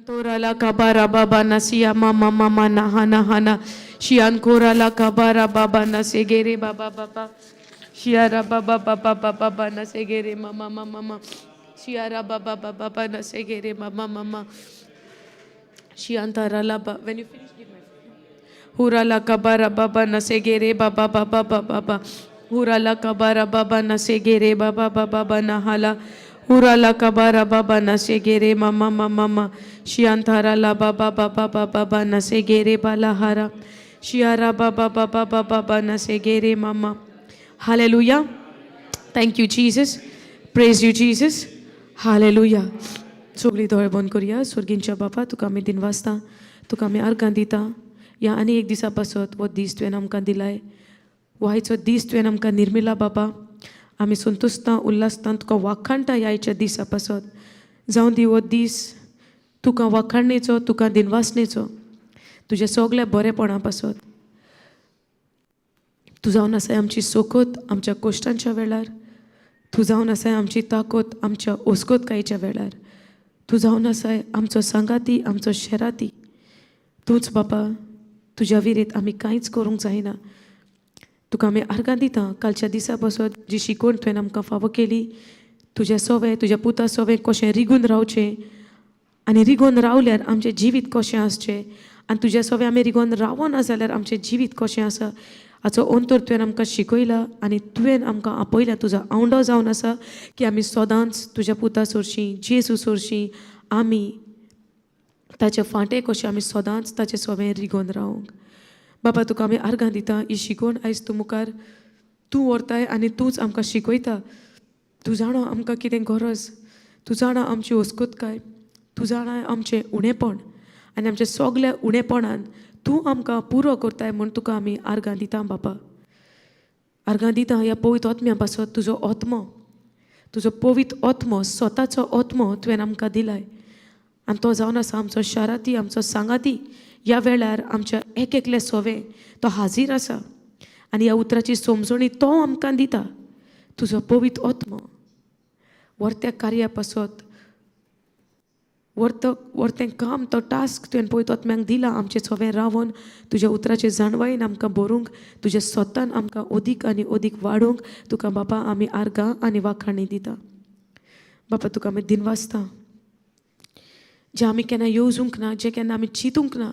Torala kabara baba nasiya mama mama nahana hana shian korala kabara baba nasegere baba baba shiara baba baba baba baba nasegere mama mama mama shiara baba baba baba nasegere mama mama shiantarala ba. When you finish, give my phone. Hurala kabara baba nasegere baba baba baba baba Hurala kabara baba nasegere baba baba baba nahala Hurala kabara baba nasegere mama mama mama shiantara la baba baba baba baba nasegere balahara shiara baba baba baba baba nasegere mama. Hallelujah. Thank you, Jesus. Praise you, Jesus. Hallelujah. सगळीं दोळे बंद करया. सर्गींच्या बापा, तुका आमी दिनवासता, तुका आमी अर्गां दिता. ह्या आनी एक दिसा पासत हो दीस तुवें आमकां दिलाय, हो आयचो दीस तुवें आमकां निर्मिला. बाबा, आमी संतोशता उल्हासता तुका वाखाणटा ह्या आयच्या दिसा पासत. जावं दी हो दीस तुका वाखाणणेचो, तुका दिनवासणेचो, तुज्या सगल्या बरेपणा पासत. तूं जावन आसाय आमची सोकोत आमच्या कोश्टांच्या वेळार, तूं जावन आसाय आमची ताकत आमच्या ओस्कोतकायेच्या वेळार, तूं जावन आसाय आमचो सांगाती, आमचो शेराती तूंच. बाबा, तुज्या विरेत आमी कांयच करूंक जायना. तुका आमी आर्गां दिता कालच्या दिसा पासत, जी शिकवण तुवें आमकां फावो केली, तुज्या सोवे, तुज्या पुता सोवे कशें रिगून रावचें आनी रिगोन रावल्यार आमचें जिवीत कशें आसचें आनी तुज्या सोवे आमी रिगोन रावना जाल्यार आमचें जिवीत कशें आसा, हाचो अंतर तुवें आमकां शिकयला आनी तुवें आमकां आपयला. तुजो आवंडो जावन आसा की आमी सदांच तुज्या पुता सोरशीं, जेजू सोरशीं, आमी ताचे फांटे कशे आमी सदांच ताचे सोवे रिगोन रावंक. बाबा, तुका आमी आर्गां दिता. ही शिकवण आयज तूं मुखार तूं व्हरताय आनी तूंच आमकां शिकयता. तूं जाणा आमकां कितें गरज, तूं जाणा आमची ओस्कोतकाय, तूं जाणा आमचें उणेपण आनी आमच्या सगल्या उणेपणान तूं आमकां पुरो करताय म्हूण तुका आमी आर्गां दिता. बाबा, आर्गां दिता ह्या पवित्र आत्म्या पासत. तुजो आत्मो, तुजो पवित्र आत्मो, स्वताचो आत्मो तुवें आमकां दिलाय आनी तो जावन आसा आमचो शाराती, आमचो सांगाती. ह्या वेळार आमच्या एक एकल्या सोवे तो हाजीर आसा आनी ह्या उतराची समजणी तो आमकां दिता. तुजो पवित्र आत्मो वर्त्या कार्या पासत, वर्तें काम, तो टास्क तुवें पवित्र आत्म्याक दिला आमचे सोवे रावोन तुज्या उतराचे जाणवायेन आमकां बरोवंक, तुज्या स्वतान आमकां अदीक आनी अदीक वाडोवंक. तुका बाबा आमी आर्गां आनी वाखाणी दिता. बाबा, तुका आमी दिनवासता. जें आमी केन्ना येवजूंक ना, जें केन्ना आमी चिंतूंक ना,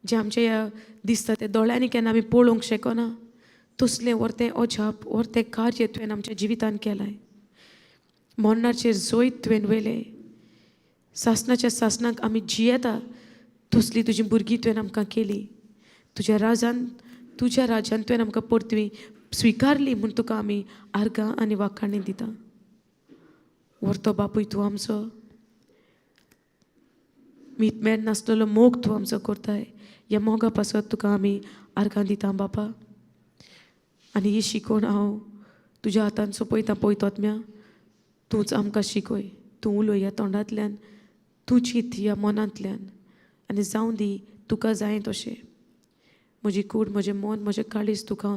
जें आमच्या ह्या दिसता त्या दोळ्यांनी केन्ना आमी पळोवंक शकना, तसलें वर्तें अजाप, वर्तें कार्य तुवें आमच्या जिवितान केलाय. मरणाचेर जैत तुवें व्हेलें. सासणाच्या सासणाक आमी जियेता तसली तुजी भुरगीं तुवें आमकां केली. तुज्या राजान, तुज्या राज्यान तुवें आमकां परतवी स्विकारली म्हूण तुका आमी आर्गां आनी वाखाणी दिता. व्हरतो बापूय तूं आमचो, मीत मेर नासलेलो मोग तूं आमचो करताय. ह्या मोगा पासत तुका आमी आर्गां दिता बापा. आनी ही शिकवण हांव तुज्या हातान सोंपयता. पवित्र आत्म्या, तूंच आमकां शिकय, तूं उलय ह्या तोंडांतल्यान, तूं चीत ह्या मनांतल्यान आनी जावं दी तुका जाय तशें. म्हजी कूड, म्हजें मन, म्हजें काळीज तुका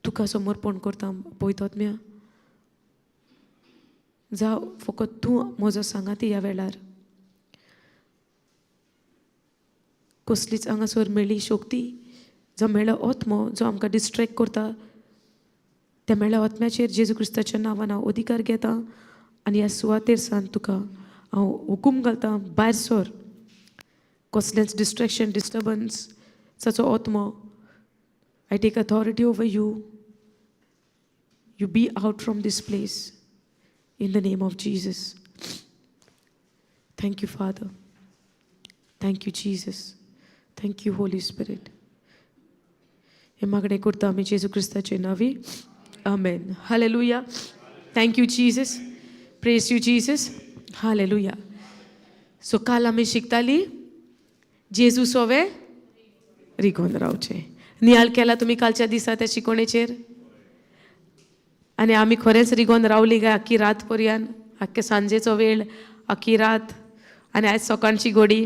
तुका समर्पण करता. पवित्र आत्म्या, जावं फकत तूं म्हजो सांगाती ह्या वेळार. कसलीच हांगासर मेळ्ळी शक्ती, जो मेळ्ळो आत्मो जो आमकां डिस्ट्रेक्ट करता, त्या मेळ्ळ्या आत्म्याचेर जेजू क्रिस्ताच्या नांवान हांव अधिकार घेता आनी ह्या सुवातेर सान तुका हांव हुकूम घालता, भायर सर. कसलेंच डिस्ट्रेक्शन, डिस्टर्बन्स ताचो आत्मो, I take authority over you. You be out from this place in the name of Jesus. Thank you, Father. Thank you, Jesus. Thank you, Holy Spirit. हे मागणें करता आमी जेजू क्रिस्ताचे नांवी. आमेन. Hallelujah. Thank you, Jesus. Praise you, Jesus. Hallelujah. So काल आमी शिकताली जेजू सोवे रिगोन रावचें. नियाळ केला तुमी कालच्या दिसा त्या शिकवणेचेर? आनी आमी खरेंच रिगोन रावली काय आख्खी रात पर्यंत, आख्खे सांजेचो वेळ, आख्खी रात आनी आयज सकाळची घोडी?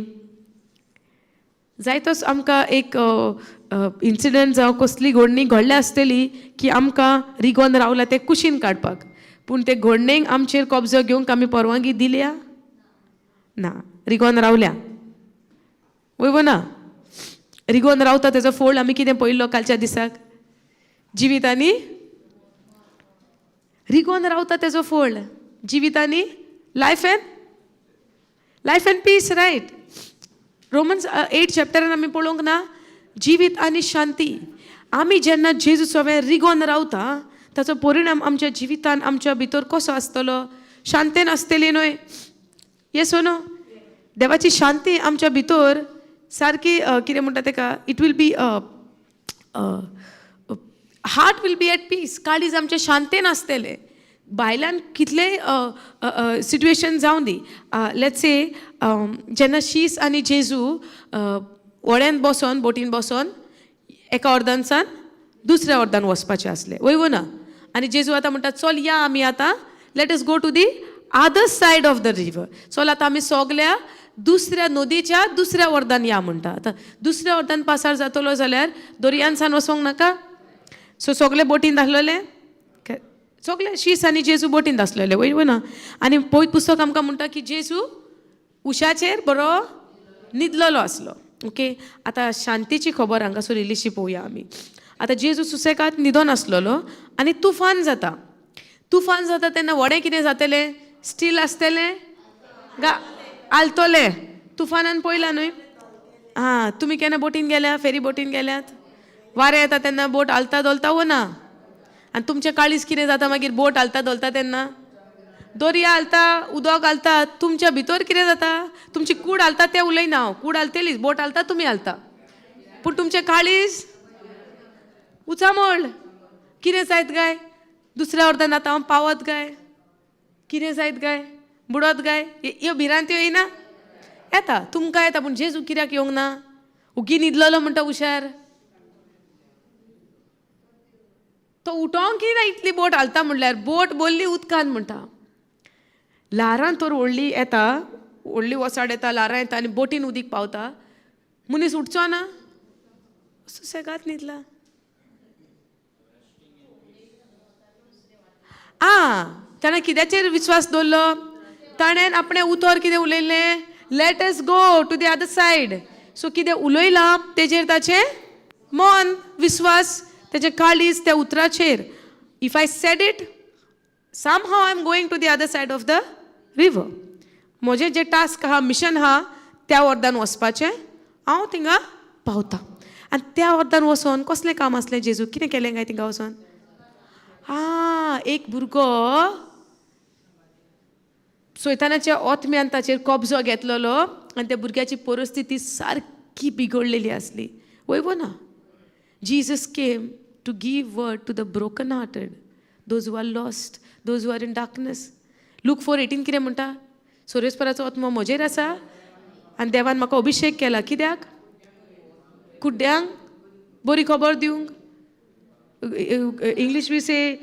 जायतोच आमकां एक इन्सिडंट जावं कसली घडणी घडल्या आसतली की आमकां रिगोन रावला तें कुशीन काडपाक, पूण ते घडणेक आमचेर कब्जो घेवंक आमी परवानगी दिल्या ना. रिगोन रावल्या. वय वो ना? रिगोन रावता तेजो फोळ आमी कितें पळयल्लो कालच्या दिसाक? जिवीत आनी रिगोन रावता तेजो फोळ जिवीत आनी life and peace, right? Romans 8 चॅप्टरान आमी पळोवंक ना, जिवीत आनी शांती. आमी जेन्ना जेजू सवें रिगोन रावता, ताचो परिणाम आमच्या जिवितान, आमच्या भितर कसो आसतलो? शांतेन आसतली न्हय? येस नो? देवाची शांती आमच्या भितर सारकी, कितें म्हणटा तेका, it will be heart will be at peace. काळीज आमचें शांतेन आसतलें. भायल्यान कितलेय सिट्युएशन जावं दी. Let's say, जेन्ना शीस आनी जेजू व्हड्यान बसोन, बोटीन बसोन एका अर्दानसान दुसऱ्या अर्दान वचपाचें आसलें, वय वो ना? आनी जेजू आतां म्हणटा, चल या आमी आतां, let us go to the other side of the river. चल आतां आमी सोगल्या दुसऱ्या नदीच्या दुसऱ्या अर्दान या म्हणटा. आतां दुसऱ्या अर्दान पासार जातलो जाल्यार दर्यानसान वचोंक नाका? सो सगळे बोटीन आसलेले, सगळे शीस आनी जेजू बोटीन आसलेले, वय वो ना? आनी पवित्र पुस्तक आमकां म्हणटा की जेजू उशाचेर बरो न्हिदलेलो आसलो. ओके, आतां शांतीची खबर हांगासर इल्लीशी पळोवया आमी. आतां जेजू सुसेगाद न्हिदोन आसलेलो आनी तुफान जाता. तुफान जाता तेन्ना व्हडें कितें जातलें? स्टील आसतलें गा हालतलें? तुफानान पळयलां न्हय? आं, तुमी केन्ना बोटीन गेल्या? फेरी बोटीन गेल्यात? वारें येता तेन्ना बोट हालता धोलता वो ना? आनी तुमचें काळीज कितें जाता मागीर बोट हालता धोलता तेन्ना? दर्या हालता, उदक हालता, तुमच्या भितर कितें जाता? तुमची कूड हालता तें उलयना हांव. कूड हालतलीच, बोट हालता, तुमी हालता, पूण तुमचें काळीज उचामळ. कितें जायत काय दुसऱ्या अर्दान आतां हांव पावत काय? कितें जायत काय? बुडत काय? ह्यो भिरांत्यो येयना? येता, तुमकां येता. पूण जेजू कित्याक येवंक ना? उगी न्हिदलेलो म्हणटा हुशार. तो उठोंक ना इतली बोट हालता म्हणल्यार. बोट बोल्ली उदकान म्हणटा. ल्हारां तर व्हडली येता, व्हडली वसाड येता, ल्हारां येता आनी बोटीन उदीक पावता. मनीस उठचो ना? सुसेगाद न्हिदला. आं, ताणें कित्याचेर विस्वास दवरलो? ताणें आपणें उतर कितें उलयलें? Let us go to the other side. So कितें उलयलां तेजेर ताचें मन, विस्वास, तेजें काळीज त्या उतराचेर. If I said it, somehow I am going to the other side of the river. म्हजें जें टास्क आहा, मिशन आहा, त्या अर्दान वचपाचें, हांव थिंगा पावता. आनी त्या अर्दान वचोन कसलें काम आसलें जेजू? कितें केलें काय थिंगा वचोन? आं, एक भुरगो सैतानाच्या ओतम्यान ताचेर कब्जो घेतलेलो आनी त्या भुरग्याची परिस्थिती सारकी बिगडलेली आसली, वय वो ना? Jesus came to give word to the broken hearted, those who are lost, those who are in darkness. Luke 4:18 कितें म्हणटा? सोरेस्पराचो आत्मो म्हजेर आसा आनी देवान म्हाका अभिशेक केला. कित्याक? कुड्ड्यांक बरी खबर दिवंक. English we say,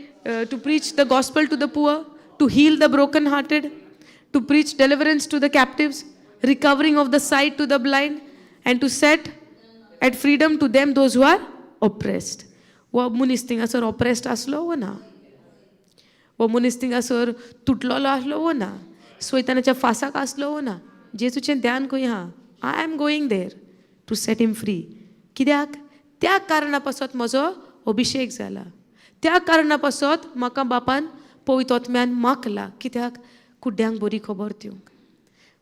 to preach the gospel to the poor, to heal the broken hearted, to preach deliverance to the captives, recovering of the sight to the blind, and to set at freedom to them those who are oppressed. हो मनीस थिंगासर oppressed आसलो वो ना? हो मनीस थिंगासर तुटलोलो आसलो वो ना? सैतानाच्या फासाक आसलो वो ना? जेजूचें ध्यान खंय आहा? I am going there to set him free. कित्याक? त्या कारणा पासत म्हजो अभिशेक जाला. त्या कारणा पासत म्हाका बापान पवित्र आत्म्यान माखला. कित्याक? कुड्ड्यांक बरी खबर दिवंक.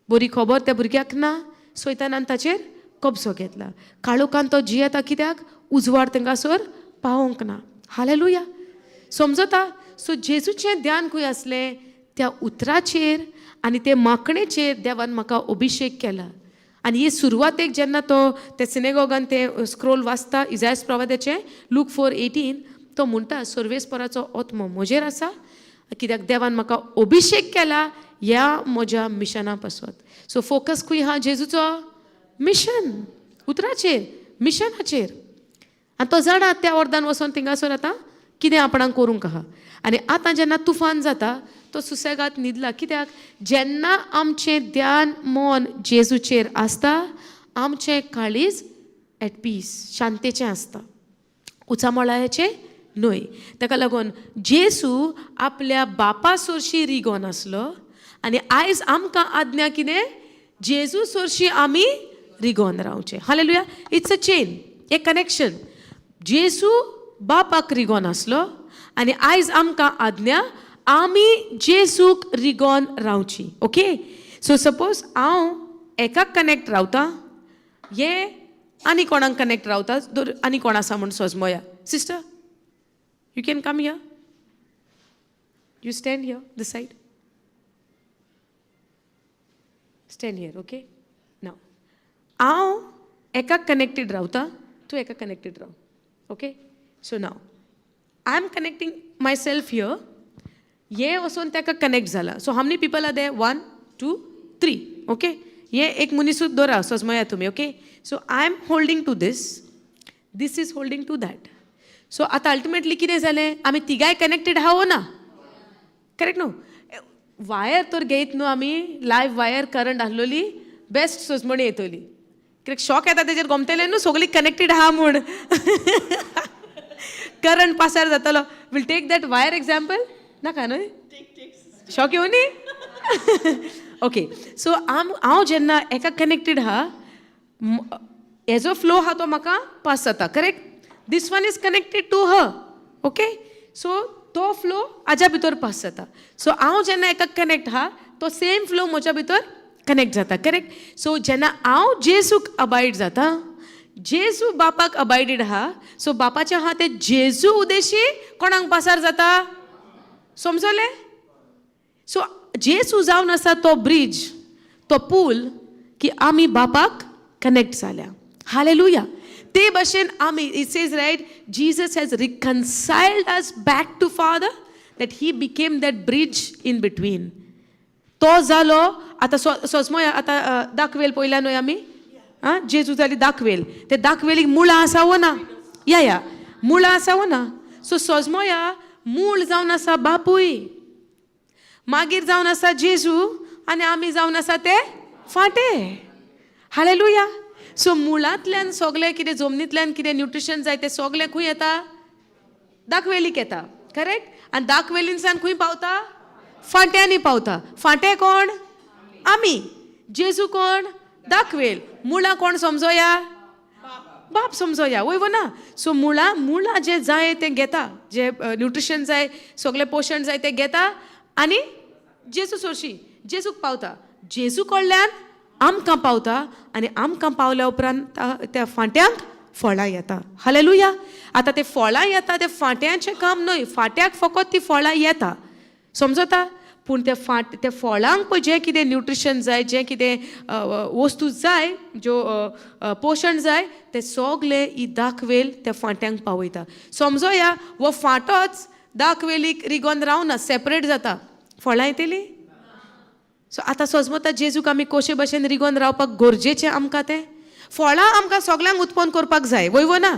बरी खबर त्या भुरग्याक ना. सैतानान ताचेर कब्जो घेतला. काळोखान तो जियेता. कित्याक? उजवाड तेंकासर पावोंक ना. हालेलुया. समजता? सो जेजूचें ध्यान खंय आसलें? त्या उतराचेर आनी ते माखणेचेर. देवान म्हाका अभिशेक केला. आनी ही सुरवातेक जेन्ना तो ते सिनेगॉगान ते स्क्रोल वाचता, इजायस प्रवादाचें, लूक 4:18, तो म्हणटा, सर्वेस्पराचो आत्मो म्हजेर आसा, कित्याक देवान म्हाका अभिशेक केला ह्या म्हज्या मिशना पासत. सो फोकस खंय आहा जेजूचो? मिशन, उतराचेर, मिशनाचेर. आनी तो जाणा त्या अर्दान वचोन थिंगासर आतां कितें आपणाक करूंक आहा. आनी आतां जेन्ना तुफान जाता, तो सुसेगाद न्हिदला. कित्याक? जेन्ना आमचें ध्यान, मन जेजूचेर आसता, आमचें काळीज एट पीस, शांतेचें आसता, उचामळायेचें न्हय. ताका लागून जेजू आपल्या बापा सोरशी रिगोन आसलो. आनी आयज आमकां आज्ञा कितें? जेजू सोरशी आमी रिगोन रावचें. Hallelujah. It's a chain, एक कनेक्शन. जेजू बापाक रिगोन आसलो आनी आयज आमकां आज्ञा आमी जेजूक रिगोन रावची. ओके, सो सपोज हांव एकाक कनेक्ट रावता, हे आनी कोणाक कनेक्ट रावता, आनी कोण आसा म्हूण सोजमोया. Sister, you can come here, you stand here, this side, stand here. Okay, now हांव एकाक कनेक्टेड रावता, तूं एका connected Rao. Okay, so now I am connecting myself here. हे वचून ताका कनेक्ट जाला. So how many people are there? One, two, three. Okay, हे एक मनीसूच दवरा, सोजमया तुमी. Okay, so I am holding to this, this is holding to that. So आतां ultimately कितें जालें? आमी तिगांय कनेक्टेड आहा वो ना? करेक्ट न्हू? वायर तर घेयत न्हू आमी, लायव वायर करंट आहलोली बेस्ट सोजमणी येतली, कित्याक शॉक येता तेजेर, गोमतेलें न्हू सगळीं कनेक्टेड आहा म्हूण, करंट पासार जातलो. We'll take that wire example. नाका न्हय शॉक येवं न्ही. ओके, सो आम हांव जेन्ना एका कनेक्टेड आहा, हेजो फ्लो आहा तो म्हाका पास जाता, correct? This one is connected to her. Okay, so तो फ्लो हाज्या भितर पास जाता. सो हांव जेन्ना एका कनेक्ट आहा, तो सेम फ्लो म्हज्या भितर कनेक्ट जाता, करेक्ट? सो जेन्ना हांव जेजूक अबायड जाता, जेजू बापाक अबायडीड आहा, सो बापाचें आहा तें जेजू उदेशी कोणाक पासार जाता. समजलें? सो जेजू जावन आसा तो ब्रिज, तो पूल की आमी बापाक कनेक्ट जाल्या. हालेलुया. ते भशेन आमी, it says, right, Jesus has reconciled us back to Father, that he became that bridge in between. तो जालो आतां सोजमो. आतां दाखवेल पयल्या न्हय आमी? आं, जेजू जाली दाखवेल. ते दाखवेलीक मुळां आसा वो ना? या, मुळां आसा वो ना? सो सोजमोया, मूळ जावन आसा बापूय, मागीर जावन आसा जेजू आनी आमी जावन आसा ते फांटे. हालेलुया. सो मुळांतल्यान सगळें कितें, जमनींतल्यान कितें न्युट्रिशन जाय, तें सगळें खंय येता? दाखवेलीक येता, करेक्ट? आनी दाखवेलीनसान खंय पावता? फांट्यांनी पावता. फांटे कोण? आमी. जेजू कोण? दाखवेल. मुळां कोण समजोया? बाप समजोया, वय वो ना? सो मुळां मुळां जें जाय तें घेता, जें न्युट्रिशन जाय, सगळें पोशण जाय तें घेता आनी जेजू सोरशी जेजूक पावता. जेजू कडल्यान आमकां पावता आनी आमकां पावल्या उपरांत त्या फांट्यांक फळां येता. हालेलुया. आतां ते फळां येता ते फांट्यांचें काम न्हय. फांट्याक फकत ती फळां येता, समजता? पूण त्या फाट त्या फळांक पळय जें कितें न्युट्रिशन जाय, जें कितें वस्तू जाय, ज्यो पोशण जाय, तें सगलें ही दाखवेल त्या फांट्यांक पावयता. समजोया, हो फांटोच दाखवेलीक रिगोन रावना, सेपरेट जाता, फळां येतलीं? सो आतां सोजमता, जेजूक आमी कशे भशेन रिगोन रावपाक गरजेचें आमकां? तें फळां आमकां सगल्यांक उत्पन्न करपाक जाय, वय वो ना?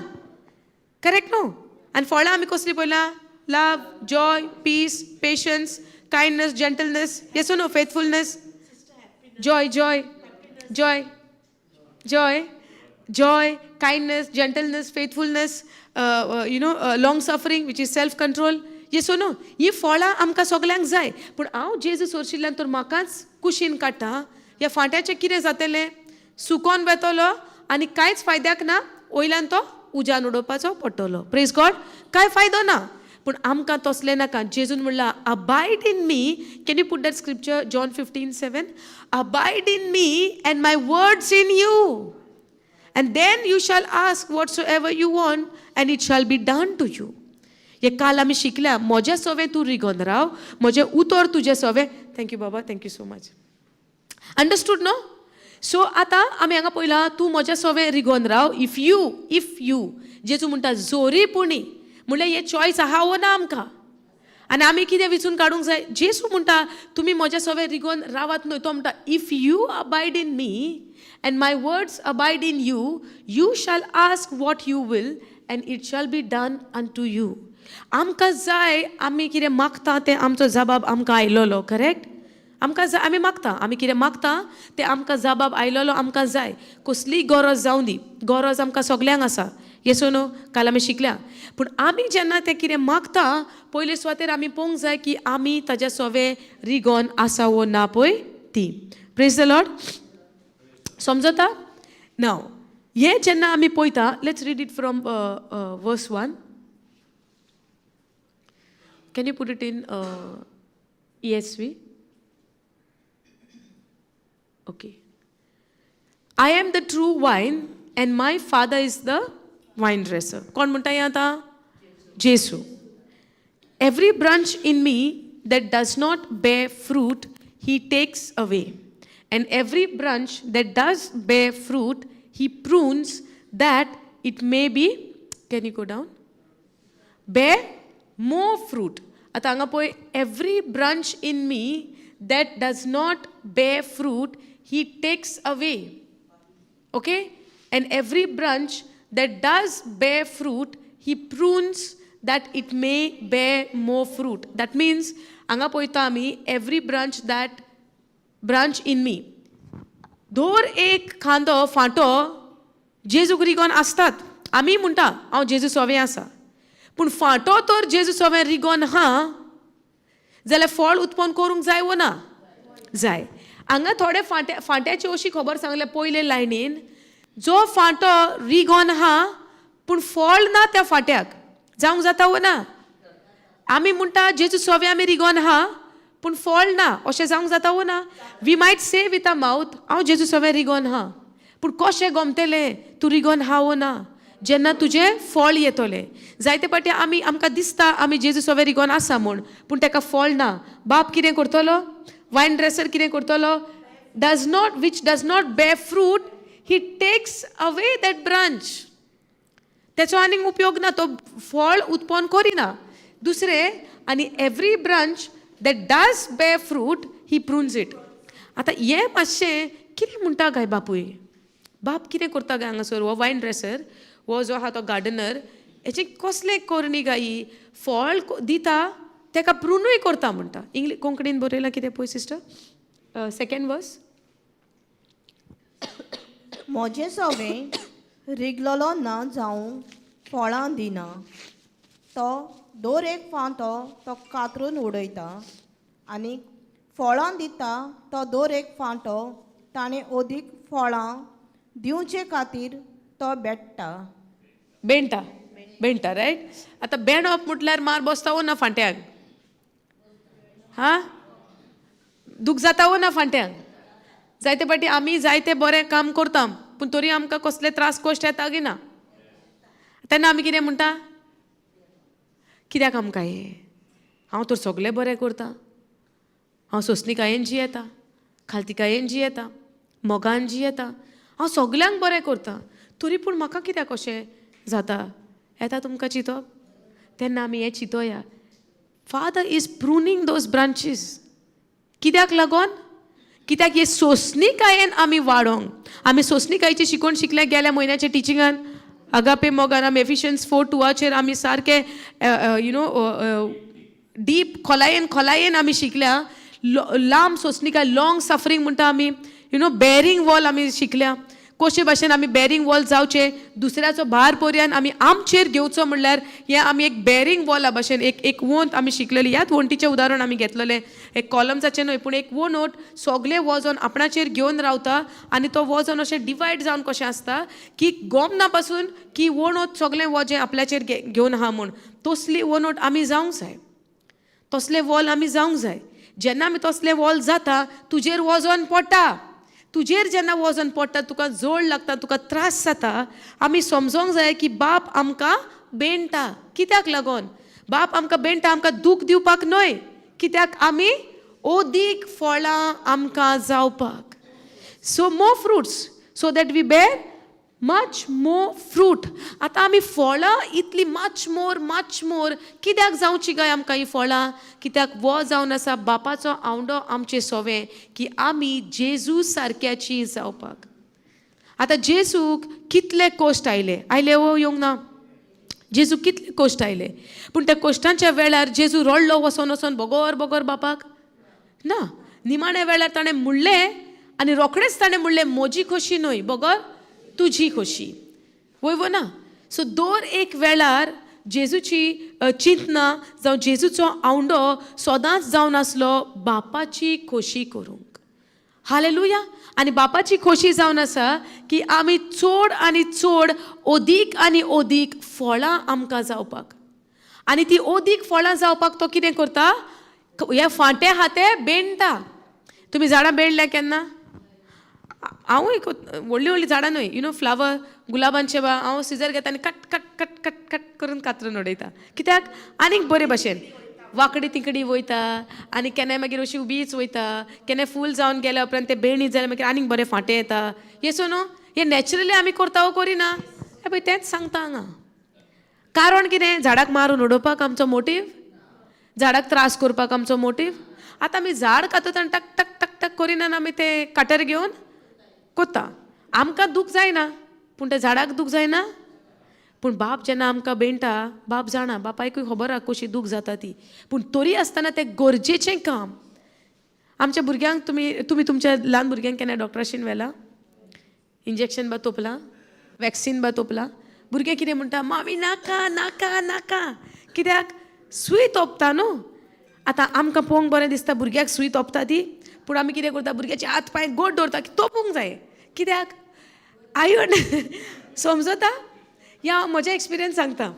करेक्ट न्हू? आनी फळां आमी कसलीं पळयलां? Love, joy, peace, patience, kindness, gentleness, yes, no? Faithfulness, joy, joy, joy, joy, joy, kindness, gentleness, faithfulness, long suffering, which is self control. Yes or no? ही फळां आमकां सगल्यांक जाय. पूण हांव जेजू सोरशिल्ल्यान तर म्हाकाच कुशीन काडटा, ह्या फांट्याचें कितें जातलें? सुकोन वेतलो आनी कांयच फायद्याक ना. वयल्यान तो उज्यान उडोवपाचो पडटलो. प्रेज गॉड. कांय फायदो ना. पूण आमकां तसलें नाका. जेजून म्हणलां, "Abide in me." Can you put that scripture, John 15:7? "Abide in me and my words in you, and then you shall ask whatsoever you want and it shall be done to you." हे काल आमी शिकल्या. म्हज्या सवें तूं रिगोन राव, म्हजें उतर तुजें सवें. Thank you बाबा, thank you so much. Understood, no? So आतां आमी हांगा पळयलां, तूं म्हज्या सवें रिगोन राव. If you, जेजू म्हणटा, जोरी पुणी, म्हणल्यार हे चॉयस आहा वो ना आमकां? आनी आमी कितें विचून काडूंक जाय? जेजू म्हणटा, तुमी म्हज्या सवें रिगोन रावात न्हय, तो म्हणटा, "If you abide in me and my words abide in you, you shall ask what you will and it shall be done unto you." आमकां जाय आमी कितें मागता तें आमचो जबाब आमकां आयलोलो, करेक्ट? आमकां जाय, आमी मागता, आमी कितें मागता तें आमकां जबाब आयलोलो आमकां जाय. कसलीय गरज जावं दी, गरज आमकां सगल्यांक आसा. येस नो? काल आमी शिकल्या. पूण आमी जेन्ना तें कितें मागता, पयले सुवातेर आमी पळोवंक जाय की आमी ताज्या सोवे रिगोन आसा वो ना पळय ती. Praise the Lord. समजता? नाव हें जेन्ना आमी पळयता, let's read it from verse 1. Can you put it in ESV? Okay. I am the true vine and my Father is the vine dresser. कोण म्हणटा हें आतां? जेसू. Every branch in me that does not bear fruit, he takes away. And every branch that does bear fruit, he prunes that it may be, can you go down? Bear more fruit. आतां हांगा पळय, every branch in me that does not bear fruit, he takes away. Okay? And every branch that does bear fruit, he prunes that it may bear more fruit. That means, हांगा पळयता आमी, every branch that branch in me. दर एक खांदो फांटो जेजूक रिगोन आसतात. आमी म्हणटा हांव जेजू सोवें आसा, पूण फांटो तर जेजू सोवें रिगोन हा जाल्यार फळ उत्पन्न करूंक जाय वो ना जाय? हांगा थोडे फांट्या फांट्याची अशी खबर सांगल्या पयले लायनीन, जो फांटो रिगोन आहा पूण फळ ना त्या फांट्याक, जावंक जाता वो ना? आमी म्हणटा जेजू सोवे आमी रिगोन आहा पूण फळ ना, अशें जावंक जाता वो ना? We might say with a mouth, हांव जेजू सोवे रिगोन आहा, पूण कशें गमतलें तूं रिगोन आहा वो ना? जेन्ना तुजें फळ येतलें. जायते फावटी आमी आमकां दिसता आमी जेजू सोवे रिगोन आसा म्हूण, पूण ताका फळ ना. बाप कितें करतलो? वायन ड्रेसर कितें करतलो? Does not which does not bear fruit, he takes away that branch. तेचो आनीक उपयोग ना, तो फळ उत्पन्न करिना. दुसरें आनी every branch that does bear fruit, he prunes it. आतां हें मातशें कितें म्हणटा काय बापूय? बाप कितें करता काय हांगासर? हो वायन ड्रेसर, हो जो आहा तो गार्डनर, हेची कसलें करणी काय ही? फळ दिता तेका प्रुनूय करता म्हणटा. इंग्लीश कोंकणीन बरयलां कितें पळय सिस्टर, सेकंड वर्स. म्हजें सवें रिगलोलो ना जावं फळां दिना तो दर एक फांटो तो कातरून उडयता आनी फळां दिता तो दर एक फांटो ताणें अदीक फळां दिवचे खातीर तो बेडटा. बेणटा, बेणटा, रायट. आतां बेणप म्हटल्यार मार बसता वो ना फांट्याक? हा, दूख जाता वो ना फांट्यांक? जायते फावटी आमी जायते बरें काम करता पूण तरी आमकां कसले त्रास कश्ट येता की ना? तेन्ना आमी कितें म्हणटा? कित्याक आमकां हें? हांव तर सगळें बरें करता, हांव सोंसणिकायेन जियेता, खालतिकायेन जियेता, मोगान जियेता, हांव सगल्यांक बरें करता, तरी पूण म्हाका कित्याक अशें जाता? येता तुमकां चिंतप? तेन्ना आमी हें चिंतोया, Father is pruning those branches. कित्याक लागोन? कित्याक हे सोंसणिकायेन आमी वाडोंक. आमी सोंसणिकायेची शिकोवन शिकले गेल्या म्हयन्याच्या टिचिंगान, अगापे मोगान. आमी एफिशियन्स 4:2आचेर आमी सारके you know deep खोलायेन खोलायेन आमी शिकल्या. लांब सोंसणिकाय, लॉंग सफरींग म्हणटा आमी, you know bearing wall आमी शिकल्या, कशे भाशेन आमी बेरिंग वॉल जावचें, दुसऱ्याचो भार पर्यान आमी आमचेर घेवचो. म्हणल्यार हें आमी एक बेरिंग वॉला भाशेन एक एक वोंत आमी शिकलेली. ह्याच वण्टीचें उदाहरण आमी घेतलेलें, एक कॉलम्साचें न्हय पूण एक वोनोट सगलें वजन आपणाचेर घेवन रावता आनी तो वजन अशें डिवायड जावन कशें आसता की गोमना पासून की वणोत सगलें वजें आपल्याचेर घेवन आहा म्हूण. तसली वोनोट आमी जावंक जाय, तसलें वॉल आमी जावंक जाय. जेन्ना आमी तसलें वॉल जाता, तुजेर वजन पडटा. तुजेर जेन्ना वजन पडटा, तुका जोड लागता, तुका त्रास जाता. आमी समजोंक जाय की बाप आमकां बेणटा. कित्याक लागोन बाप आमकां बेणटा? आमकां दूख दिवपाक न्हय, कित्याक आमी ओदीक फळां आमकां जावपाक. So more fruits, so that we bear much more fruit. आतां आमी फळां इतली मच मोर, मच मोर कित्याक जावची काय आमकां ही फळां? कित्याक वो जावन आसा बापाचो आवंडो आमचे सोवे की आमी जेजू सारक्याची जावपाक. आतां जेजूक कितले कश्ट आयले? आयले वो येवंक ना? जेजू कितले कश्ट आयले, पूण त्या कश्टांच्या वेळार जेजू रडलो वचोन वचोन बगर बगर बापाक? ना. निमाण्या वेळार ताणें म्हणलें आनी रोखडेंच ताणें म्हणलें, म्हजी खोशी न्हय बगर तुजी खोशी. वय वो ना? सो दर एक वेळार जेजूची चिंतना जावं जेजूचो आवंडो सदांच जावन आसलो बापाची खोशी करूंक. हालेलुया. आनी बापाची खोशी जावन आसा की आमी चड आनी चड, ओदीक आनी ओदीक फळां आमकां जावपाक. आनी ती ओदीक फळां जावपाक तो कितें करता? हे फांटे आहा ते बेणटा. तुमी झाडां बेणल्या केन्ना? हांवूय एक व्हडलीं व्हडलीं झाडां न्हय, you know flower, गुलाबांचे बा, हांव सिजर घेता आनी cut cut cut cut cut करून कातरून उडयता. कित्याक? आनीक बरे भशेन वांकडी तिकडी वयता आनी केन्नाय मागीर अशी उबीच वयता. केन्नाय फूल जावन गेल्या उपरांत ते बेणी जाल्यार मागीर आनीक बरे फांटे येता. येसो न्हू, हें नॅचरली आमी करता वो करिना? हें पळय, तेंच सांगता हांगा. कारण कितें? झाडाक मारून उडोवपाक आमचो मोटीव? झाडाक त्रास करपाक आमचो मोटीव? आतां आमी झाड कातता आनी टक टक टक टक करिना, आमी ते काटर घेवन कोत्ता. आमकां दूख जायना, पूण त्या झाडाक दूख जायना. पूण बाप जेन्ना आमकां बेणटा, बाप जाणा, बापायकूय खबर आहा कशी दूख जाता ती. पूण तरी आसतना तें गरजेचें काम. आमच्या भुरग्यांक, तुमी तुमच्या ल्हान भुरग्यांक केन्ना डॉक्टराशीन व्हेलां? इंजेक्शन बा तोपलां? वॅक्सीन बा तोपलां? भुरगें कितें म्हणटा? मामी, नाका नाका नाका. कित्याक? सुय तोपता न्हू. आतां आमकां पळोवंक बरें दिसता भुरग्याक सुय तोपता ती, पूण आमी कितें करता? भुरग्याचे हात पांय गोड दवरता की तोपूंक जाय. कित्याक? आयण समजता या हांव म्हजें एक्सपिरियन्स सांगता.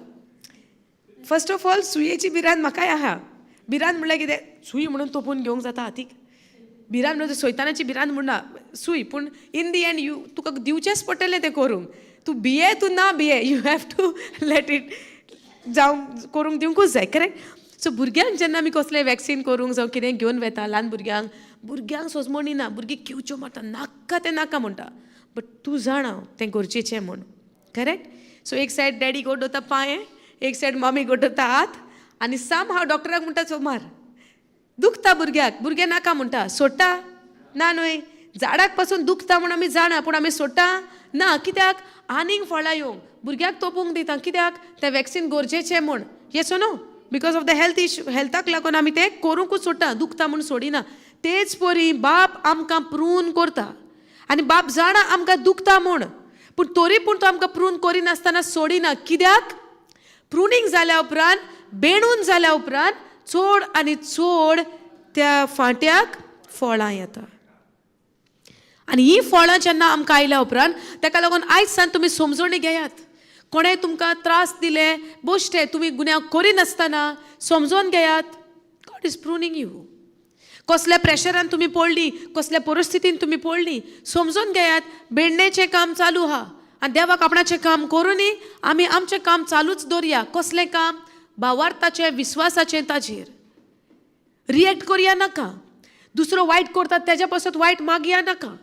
फर्स्ट ऑफ ऑल, सुयेची भिरांत म्हाकाय आहा. भिरांत म्हणल्यार कितें? सूय म्हणून तोपून घेवंक जाता हातीक. भिरांत म्हणल्यार सैतानाची भिरांत म्हणना सूय, पूण इन the and you तुका दिवचेंच पडटलें तें करूंक. तूं भिये, तूं ना भिये, you have to let it जावं, करूंक दिवंकूच जाय, करेक्ट? सो भुरग्यांक जेन्ना आमी कसलें वॅक्सीन करूंक जावं कितें घेवन वेता ल्हान भुरग्यांक, भुरग्यांक सोजमणी ना. भुरगीं किवच्यो मारता, नाका तें नाका म्हणटा. बट तूं जाणा तें गरजेचें म्हूण, करेक्ट? सो एक सायड डॅडी गोड दवरता पांय, एक सायड मम्मी गोड दवरता हात आनी साम हांव डॉक्टराक म्हणटा, सो मार. दुखता भुरग्याक, भुरगें नाका म्हणटा. सोडटा? ना न्हय. झाडाक पासून दुखता म्हूण आमी जाणा, पूण आमी सोडटा ना. कित्याक? आनीक फळां येवंक. भुरग्याक तोपूंक दिता. कित्याक? तें वॅक्सीन गरजेचें म्हूण. Yes, no? Because of the health issue, हेल्थाक लागून आमी तें करूंकूच सोडटा. दुखता म्हूण सोडिना. तेच परी बाप आमकां प्रून करता आनी बाप जाणा आमकां दुखता म्हूण, पूण तरी पूण तो आमकां प्रून करिनासतना सोडिना. कित्याक? प्रुनींग जाल्या उपरांत, बेणून जाल्या उपरांत चड आनी चड त्या फांट्याक फळां येता. आनी ही फळां जेन्ना आमकां आयल्या उपरांत, ताका लागून आयज सावन तुमी समजणी घेयात. कोणें तुमकां त्रास दिले, बोश्टे तुमी गुन्यांव करिनासतना समजोन घेयात, God is pruning you. कसल्या प्रेशरान तुमी पडली, कसल्या परिस्थितीन तुमी पडली, समजून घेयात, बेडणेचें काम चालू आहा आनी देवाक आपणाचें काम करुनी. आमी आमचें काम चालूच दवरया. कसलें काम? भावार्थाचें, विस्वासाचें. ताजेर रिएक्ट करया नाका. दुसरो वायट करता तेज्या पासत वायट मागया नाका.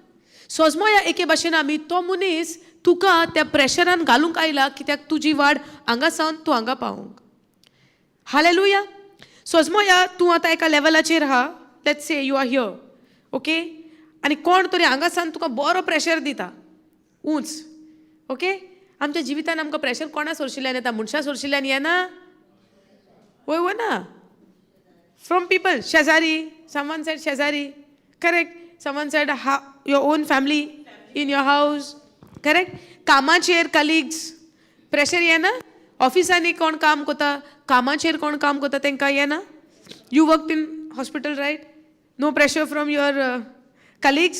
सोजमोया एके भाशेन आमी, तो मनीस तुका त्या प्रेशरान घालूंक आयला कित्याक? तुजी वाड हांगा सावन तूं हांगा पावोंक. हालेलुया. सोजमोया तूं आतां एका लेवलाचेर आहा. Let's say you are here, okay? आनी कोण तरी हांगा सावन तुका बरो प्रेशर दिता उंच, ओके? आमच्या जिवितान आमकां प्रेशर कोणा सोर्शिल्ल्यान येता? मनशां सोर्शिल्ल्यान येना? वय वो ना? फ्रॉम पिपल, शेजारी, समवन सायड शेजारी, करेक्ट? समवन सायड हा your own family in your house, correct? कामाचेर कलिग्स प्रेशर येना? ऑफिसांनी कोण काम करता, कामाचेर कोण काम करता, तांकां येना? You work in hospital, right? No pressure from your colleagues?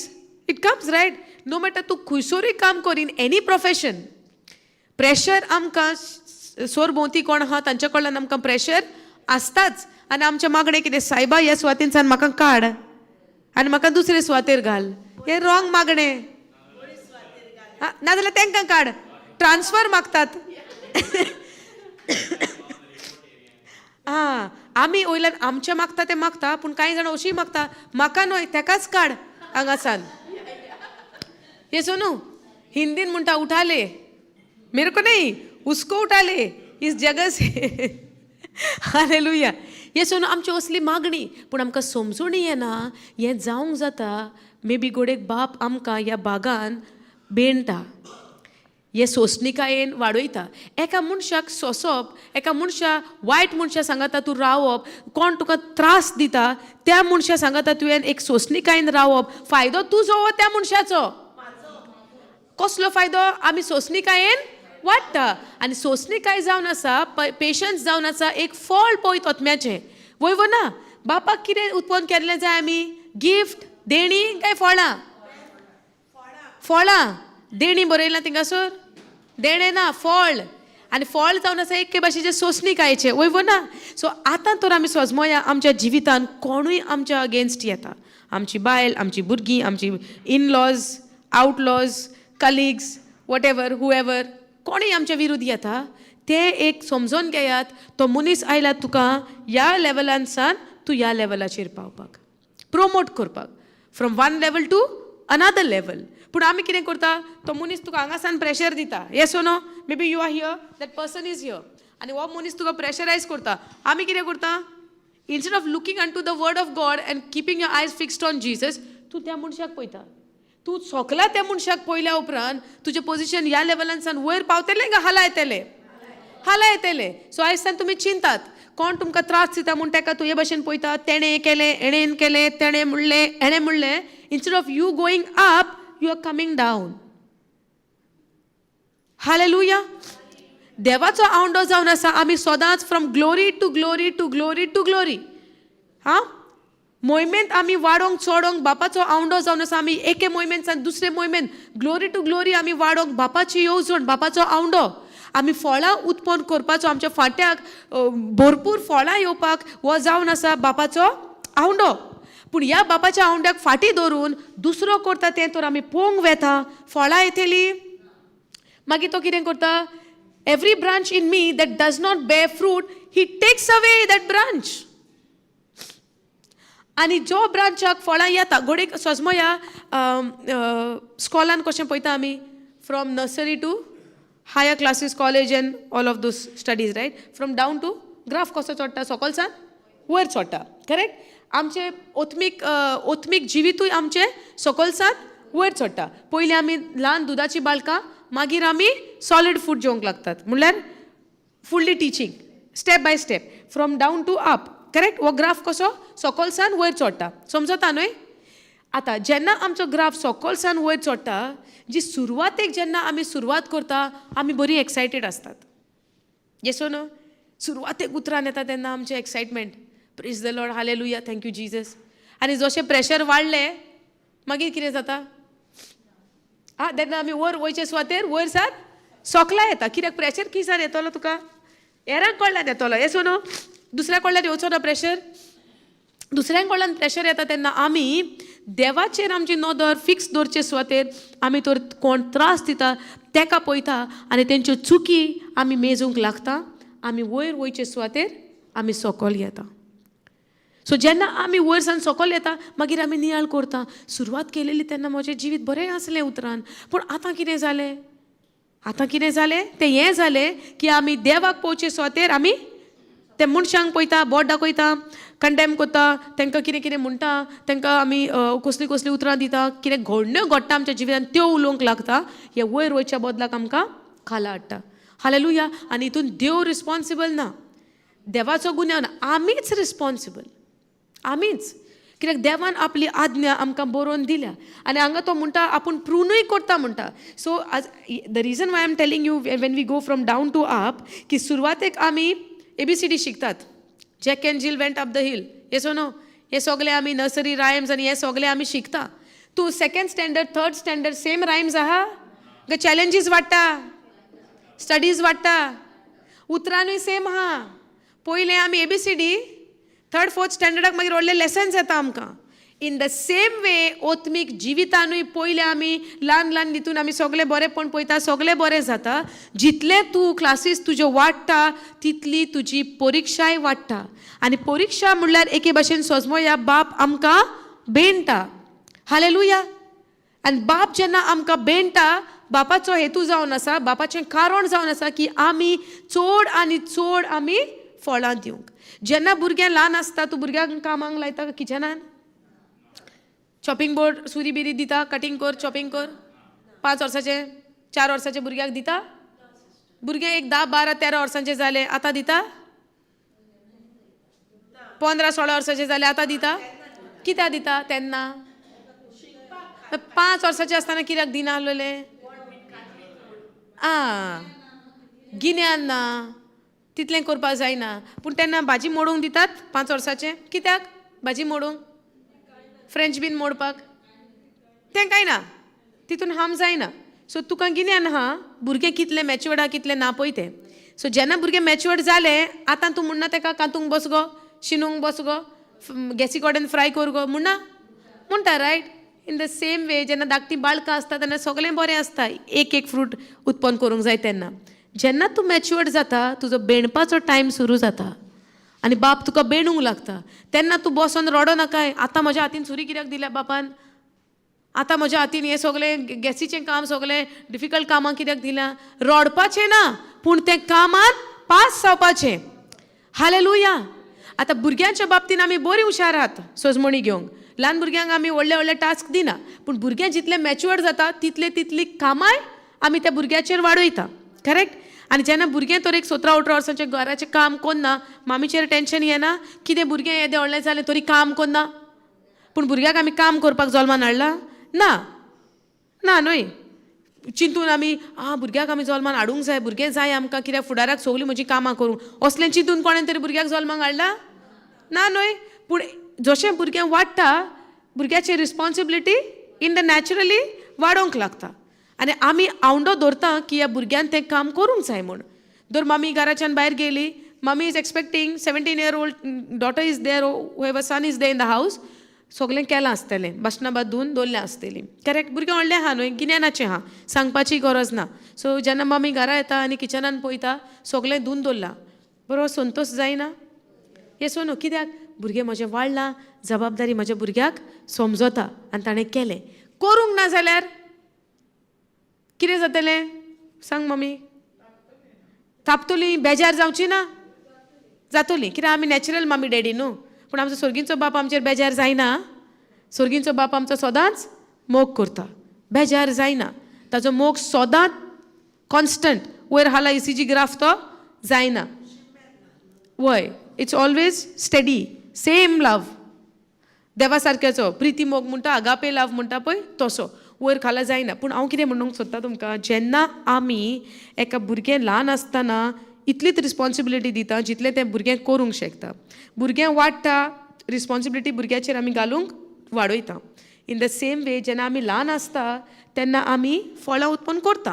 It comes, right? No matter तूं खंयसरूय काम कर, इन एनी प्रोफेशन, प्रेशर आमकां सोर भोंवती कोण आहा तांच्या कडल्यान आमकां प्रेशर आसताच. आनी आमचें मागणें कितें? सायबा, ह्या सुवातीनसान म्हाका काड आनी म्हाका दुसरे सुवातेर घाल. हें रॉंग मागणें. नाजाल्यार तांकां काड, ट्रान्सफर मागतात. आं, आमी वयल्यान आमचें मागता तें मागता, पूण कांय जाणां अशीं मागता, म्हाका न्हय, तेकाच काड हांगासान. हे सोनू हिंदीन म्हणटा, उठा ले, मेरे को नहीं, उसको उठा ले इस जगह से. हालेलुया. हे सोनू, आमची असली मागणी, पूण आमकां समजून येना हें जावंक जाता. मे बी गोडेक बाप आमकां ह्या बागान बेणटा, हे सोंसणिकायेन वाडयता. एका मनशाक सोंसप, एका मनशा, वायट मनशा सांगाता तूं रावप, कोण तुका त्रास दिता त्या मनशा सांगाता तुवें एक सोंसणिकायेन रावप, फायदो तुजो वो त्या मनशाचो? कसलो फायदो? आमी सोंसणिकायेन वाडटा आनी सोंसणिकाय जावन आसा, पेशन्स जावन आसा एक फळ पवित्र आत्म्याचें. वय वो ना? बापाक कितें उत्पन्न केल्लें जाय आमी? गिफ्ट. देणीं काय फळां? फळां. देणीं बरयलां थिंगासर? देणें ना, फळ. आनी फळ जावन आसा एके भाशेचें सोंसणीकायेचें, वय वो ना? सो आतां तर आमी सोजमोया, आमच्या जिवितान कोणूय आमच्या अगेन्स्ट येता, आमची बायल, आमची भुरगीं, आमची in-laws, outlaws, colleagues, whatever, whoever, कोणूय आमच्या विरुद्ध येता, ते एक समजोन घेयात, तो मनीस आयला तुका ह्या लेवलानसान तूं ह्या लेवलाचेर पावपाक, प्रोमोट करपाक, from one level to another level. पूण आमी कितें करता? तो मनीस तुका हांगासान प्रेशर दिता, yes no? Maybe you are here, that person is here, आनी हो मनीस तुका प्रेशरायज करता. आमी कितें करता? Instead of looking unto the word of God and keeping your eyes fixed on Jesus, तूं त्या मनशाक पळयता. तूं सोकला त्या मनशाक पळयल्या उपरांत तुजें पोजिशन ह्या लेवलानसान वयर पावतलें काय हाला येतलें? हाला येतलें. सो आयज सान तुमी चिंतात, कोण तुमकां त्रास दिता म्हूण ताका तुजे भशेन पळयता, तेणें केलें, हेणेन केलें, तेणें म्हणलें, हेणें म्हणलें. Instead of you going up, you are coming down. Hallelujah. देवाचो आवंडो जावन आसा आमी सदांच from glory to glory to glory to glory. हां, मोहिमेंत आमी वाडोवंक चडोवंक बापाचो आवंडो जावन आसा. आमी एके मोहिमेंतसान दुसरे मोहिमेंत, ग्लोरी टू ग्लोरी आमी वाडोवंक बापाची येवजण, बापाचो आवंडो, आमी फळां उत्पन्न करपाचो, आमच्या फांट्याक भरपूर फळां येवपाक हो जावन आसा बापाचो आवंडो. पूण ह्या बापाच्या आवंड्याक फाटीं दवरून दुसरो करता तें तर आमी पळोवंक वेता, फळां येतलीं? मागीर तो कितें करता? Every branch in me that does not bear fruit, he takes away that branch. आनी जो ब्रांचाक फळां येता, घोडेक सजमया स्कॉलान कशें पळयता आमी, from nursery to higher classes, college and all of those studies, right? From down to graph कसो चडटा? सोकोलसान वयर चडटा, करेक्ट? आमचें ओत्मीक जिवितूय आमचें सोकोलसान वयर चडटा. पयलीं आमी ल्हान दुदाची बाळकां, मागीर आमी सॉलीड फूड जेवंक लागतात, म्हणल्यार fully teaching, step by step, from down to up, correct? हो ग्राफ कसो सोकोलसान वयर चडटा, समजता न्हय? आतां जेन्ना आमचो ग्राफ सोकोलसान वयर चडटा, जी सुरवातेक जेन्ना आमी सुरवात करता, आमी बरी एक्सायटेड आसतात, येस नो? सुरवातेक उतरान येता तेन्ना आमचें excitement, praise the Lord, hallelujah, thank you Jesus. आनी जशें प्रेशर वाडलें, मागीर कितें जाता? आं, तेन्ना आमी वयर वयचे सुवातेर वयर सात सोकला येता. कित्याक? प्रेशर खंयसान येतलो तुका? हेरांक कडल्यान येतलो, येस नो? दुसऱ्या कडल्यान येवचो ना प्रेशर. दुसऱ्यां कडल्यान प्रेशर येता तेन्ना आमी देवाचेर आमची नदर फिक्स दवरचे सुवातेर आमी तर कोण त्रास दिता तेका पळयता आनी तेंच्यो चुकी आमी मेजूंक लागता. आमी वयर वयचे सुवातेर आमी सोकोल येता. सो जेन्ना आमी वयर सान सोकोल येता, मागीर आमी नियाळ करता, सुरवात केलेली तेन्ना म्हजें जिवीत बरें आसलें उतरान, पूण आतां कितें जालें? आतां कितें जालें? तें हें जालें की आमी देवाक पळोवचे सुवातेर आमी ते मनशांक पळयता, बोट दाखयता, कंडेम करता, तांकां कितें कितें म्हणटा, तांकां आमी कसलीं कसलीं उतरां दिता, कितें घडण्यो घडटा आमच्या जिवितांत त्यो उलोवंक लागता. हे वयर वयच्या बदलाक आमकां खाला हाडटा. हालेलुया. आनी हितून देव रिस्पोन्सिबल ना, देवाचो गुन्यांव ना, आमीच रिस्पोन्सिबल, आमीच. कित्याक देवान आपली आज्ञा आमकां बरोवन दिल्या आनी हांगा तो म्हणटा, आपूण प्रुनूय करता म्हणटा. सो आज the reason why am telling you, when we go from down to up, की सुरवातेक आमी एबीसीडी शिकतात, Jack and Jill went up the hill, yes no? हे सगळे आमी नर्सरी रायम्स आनी हे सगळे आमी शिकता. तूं second standard, third standard, same rhymes आहा गे? चॅलेंजीस वाडटा, स्टडीज वाडटा, उतरानूय सेम आहा. पयलें आमी एबीसीडी, थर्ड फोर्थ स्टँडर्डाक मागीर व्हडले लेसन्स येता आमकां. इन the same way ओत्मीक जिवितानूय पयलें आमी ल्हान ल्हान हितून आमी सगळें बरेंपण पळयता, सगळें बरें जाता. जितलें तूं क्लासीस तुज्यो वाडटा, तितली तुजी परिक्षाय वाडटा. आनी परिक्षा म्हणल्यार एके भाशेन सोजमोया बाप आमकां बेणटा. हालेलुया. आनी बाप जेन्ना आमकां बेणटा, बापाचो हेतू जावन आसा, बापाचें कारण जावन आसा की आमी चड आनी चड आमी फळां दिवंक. जेन्ना भुरगें ल्हान आसता, तूं भुरग्यांक कामाक लायता किचनान, चॉपिंग बोर्ड, सुरी बिरी दिता, कटींग कर, चॉपिंग कर? 5 वर्साचें, 4 वर्साचें भुरग्याक दिता? भुरगें एक 10, 12, 13 वर्सांचें जालें, आतां दिता? 15, 16 वर्साचें जालें, आतां दिता? कित्याक दिता तेन्ना? 5 वर्साचें आसतना कित्याक दिना आसलेलें? आं, गिन्यान ना तितलें, करपाक जायना. पूण तेन्ना भाजी मोडूंक दितात 5 वर्साचें? कित्याक भाजी मोडूंक? फ्रेंच बीन मोडपाक तें कांय ना, तितून हार्म जायना. सो तुका गिन्यान आहा भुरगें कितलें मॅच्युअर्ड आहा कितलें ना पळय तें. सो जेन्ना भुरगें मॅच्युअर्ड जालें आतां तूं म्हणना तेका कांतूंक बस गो, शिनूंक बस गो, गॅसी कडेन फ्राय कर गो म्हणना, म्हणटा right. In the same way जेन्ना धाकटीं बाळकां आसता तेन्ना सगळें बरें आसता, एक एक फ्रूट उत्पन्न करूंक जाय. तेन्ना जेन्ना तूं मॅच्युअर्ड जाता तुजो बेणपाचो टायम सुरू जाता आनी बाप तुका बेणूंक लागता. तेन्ना तूं बसोन रडो नाकाय, आतां म्हज्या हातीन सुरी कित्याक दिल्या बापान, आतां म्हज्या हातीन हें सगळें गॅसीचें काम सगळें डिफिकल्ट कामां कित्याक दिलां. रडपाचें ना, पूण तें कामांत पास जावपाचें. हालेलुया. आतां भुरग्यांच्या बाबतीन आमी बरीं हुशार आहात सजमणी घेवंक. ल्हान भुरग्यांक आमी व्हडले व्हडले टास्क दिना, पूण भुरगें जितलें मॅच्युअर्ड जाता तितले तितली कामांय आमी त्या भुरग्याचेर वाडयता. करेक्ट. आनी जेन्ना भुरगें तर एक 17-18 वर्सांचें घराचें काम कोन्ना, मामीचेर टेंशन येना कितें भुरगें येदें व्हडलें जालें तरी काम कोन्ना. पूण भुरग्याक आमी काम करपाक जल्मान हाडला ना, ना न्हय. चिंतून आमी आं भुरग्याक आमी जल्मान हाडूंक जाय, भुरगें जाय आमकां कित्याक फुडाराक सगळीं म्हजीं कामां करूंक, असलें चिंतून कोणें तरी भुरग्याक जल्माक हाडला ना न्हय. पूण जशें भुरगें वाडटा भुरग्याची रिस्पोन्सिबिलिटी इन the naturally वाडोवंक लागता आनी आमी आवंडो धरता की ह्या भुरग्यान तें काम करूंक जाय म्हूण. दर मामी घराच्यान भायर गेली, mummy is expecting 17-year-old daughter is there, whoever son is there in the house, सगळें केलां आसतलें, बासणां धुवन दवरलें आसतलीं. करेक्ट. भुरगें व्हडलें आहा न्हय, गिन्यानाचें आहा, सांगपाची गरज ना. सो जेन्ना मम्मी घरा येता आनी किचनान पळयता सगळें धुवन दवरलां, बरो संतोश जायना. हें सो न्हू, कित्याक भुरगें म्हजें वाडलां, जबाबदारी म्हज्या भुरग्याक समजता आनी ताणें केलें. करूंक ना जाल्यार कितें जातलें सांग मम्मी? तापतली, बेजार जावची ना, जातली. कित्याक आमी नॅचरल मम्मी डॅडी न्हू. पूण आमचो सर्गींचो बाप आमचेर बेजार जायना. सर्गींचो बाप आमचो सदांच मोग करता, बेजार जायना. ताचो मोग सदांच कॉन्स्टंट, वयर हाला ECG graph तो जायना. वय, it's always steady same love. देवा सारक्याचो प्रिती मोग म्हणटा, आगापे लव म्हणटा पळय तसो, वयर खाला जायना. पूण हांव कितें म्हणूंक सोदता तुमकां, जेन्ना आमी एका भुरगें ल्हान आसतना इतलीच रिस्पोन्सिबिलिटी दिता जितलें तें भुरगें करूंक शकता. भुरगें वाडटा, रिस्पोन्सिबिलिटी भुरग्याचेर आमी घालूंक वाडयता. इन the same way जेन्ना आमी ल्हान आसता तेन्ना आमी फळां उत्पन्न करता,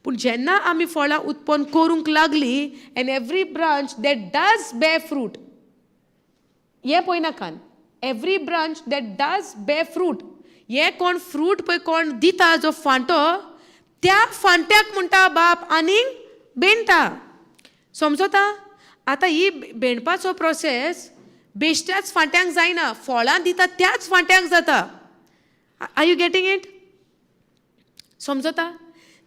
पूण जेन्ना आमी फळां उत्पन्न करूंक लागली, and every branch that does bear fruit, हें पळयनाकान, every branch that does bear fruit, हें कोण फ्रूट पळय कोण दिता जो फांटो, त्या फांट्याक म्हणटा बाप आनीक बेणटा. समजता? आतां ही बेणपाचो प्रोसेस बेश्ट्याच फांट्यांक जायना, फळां दिता त्याच फांट्यांक जाता. Are you getting it? समजता?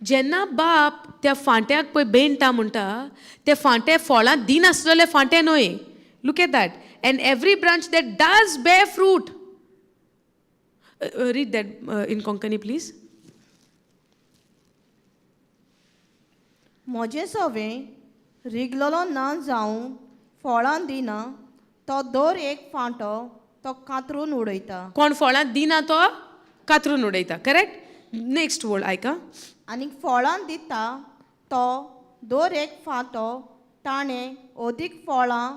जेन्ना बाप त्या फांट्याक पळय बेणटा म्हणटा, ते फांटे फळां दिनासलेले फांटे न्हय. Look at that. And every branch that does bear fruit. Read that in Konkani please. म्हजें सवें रिगलोलो ना जावं फळां दिना तो दर एक फांटो तो कातरून उडयता. कोण फळां दिना तो कातरून उडयता. करेक्ट. नेक्स्ट वर्ड आयका. आनी फळां दिता तो दर एक फांटो ताणें अदीक फळां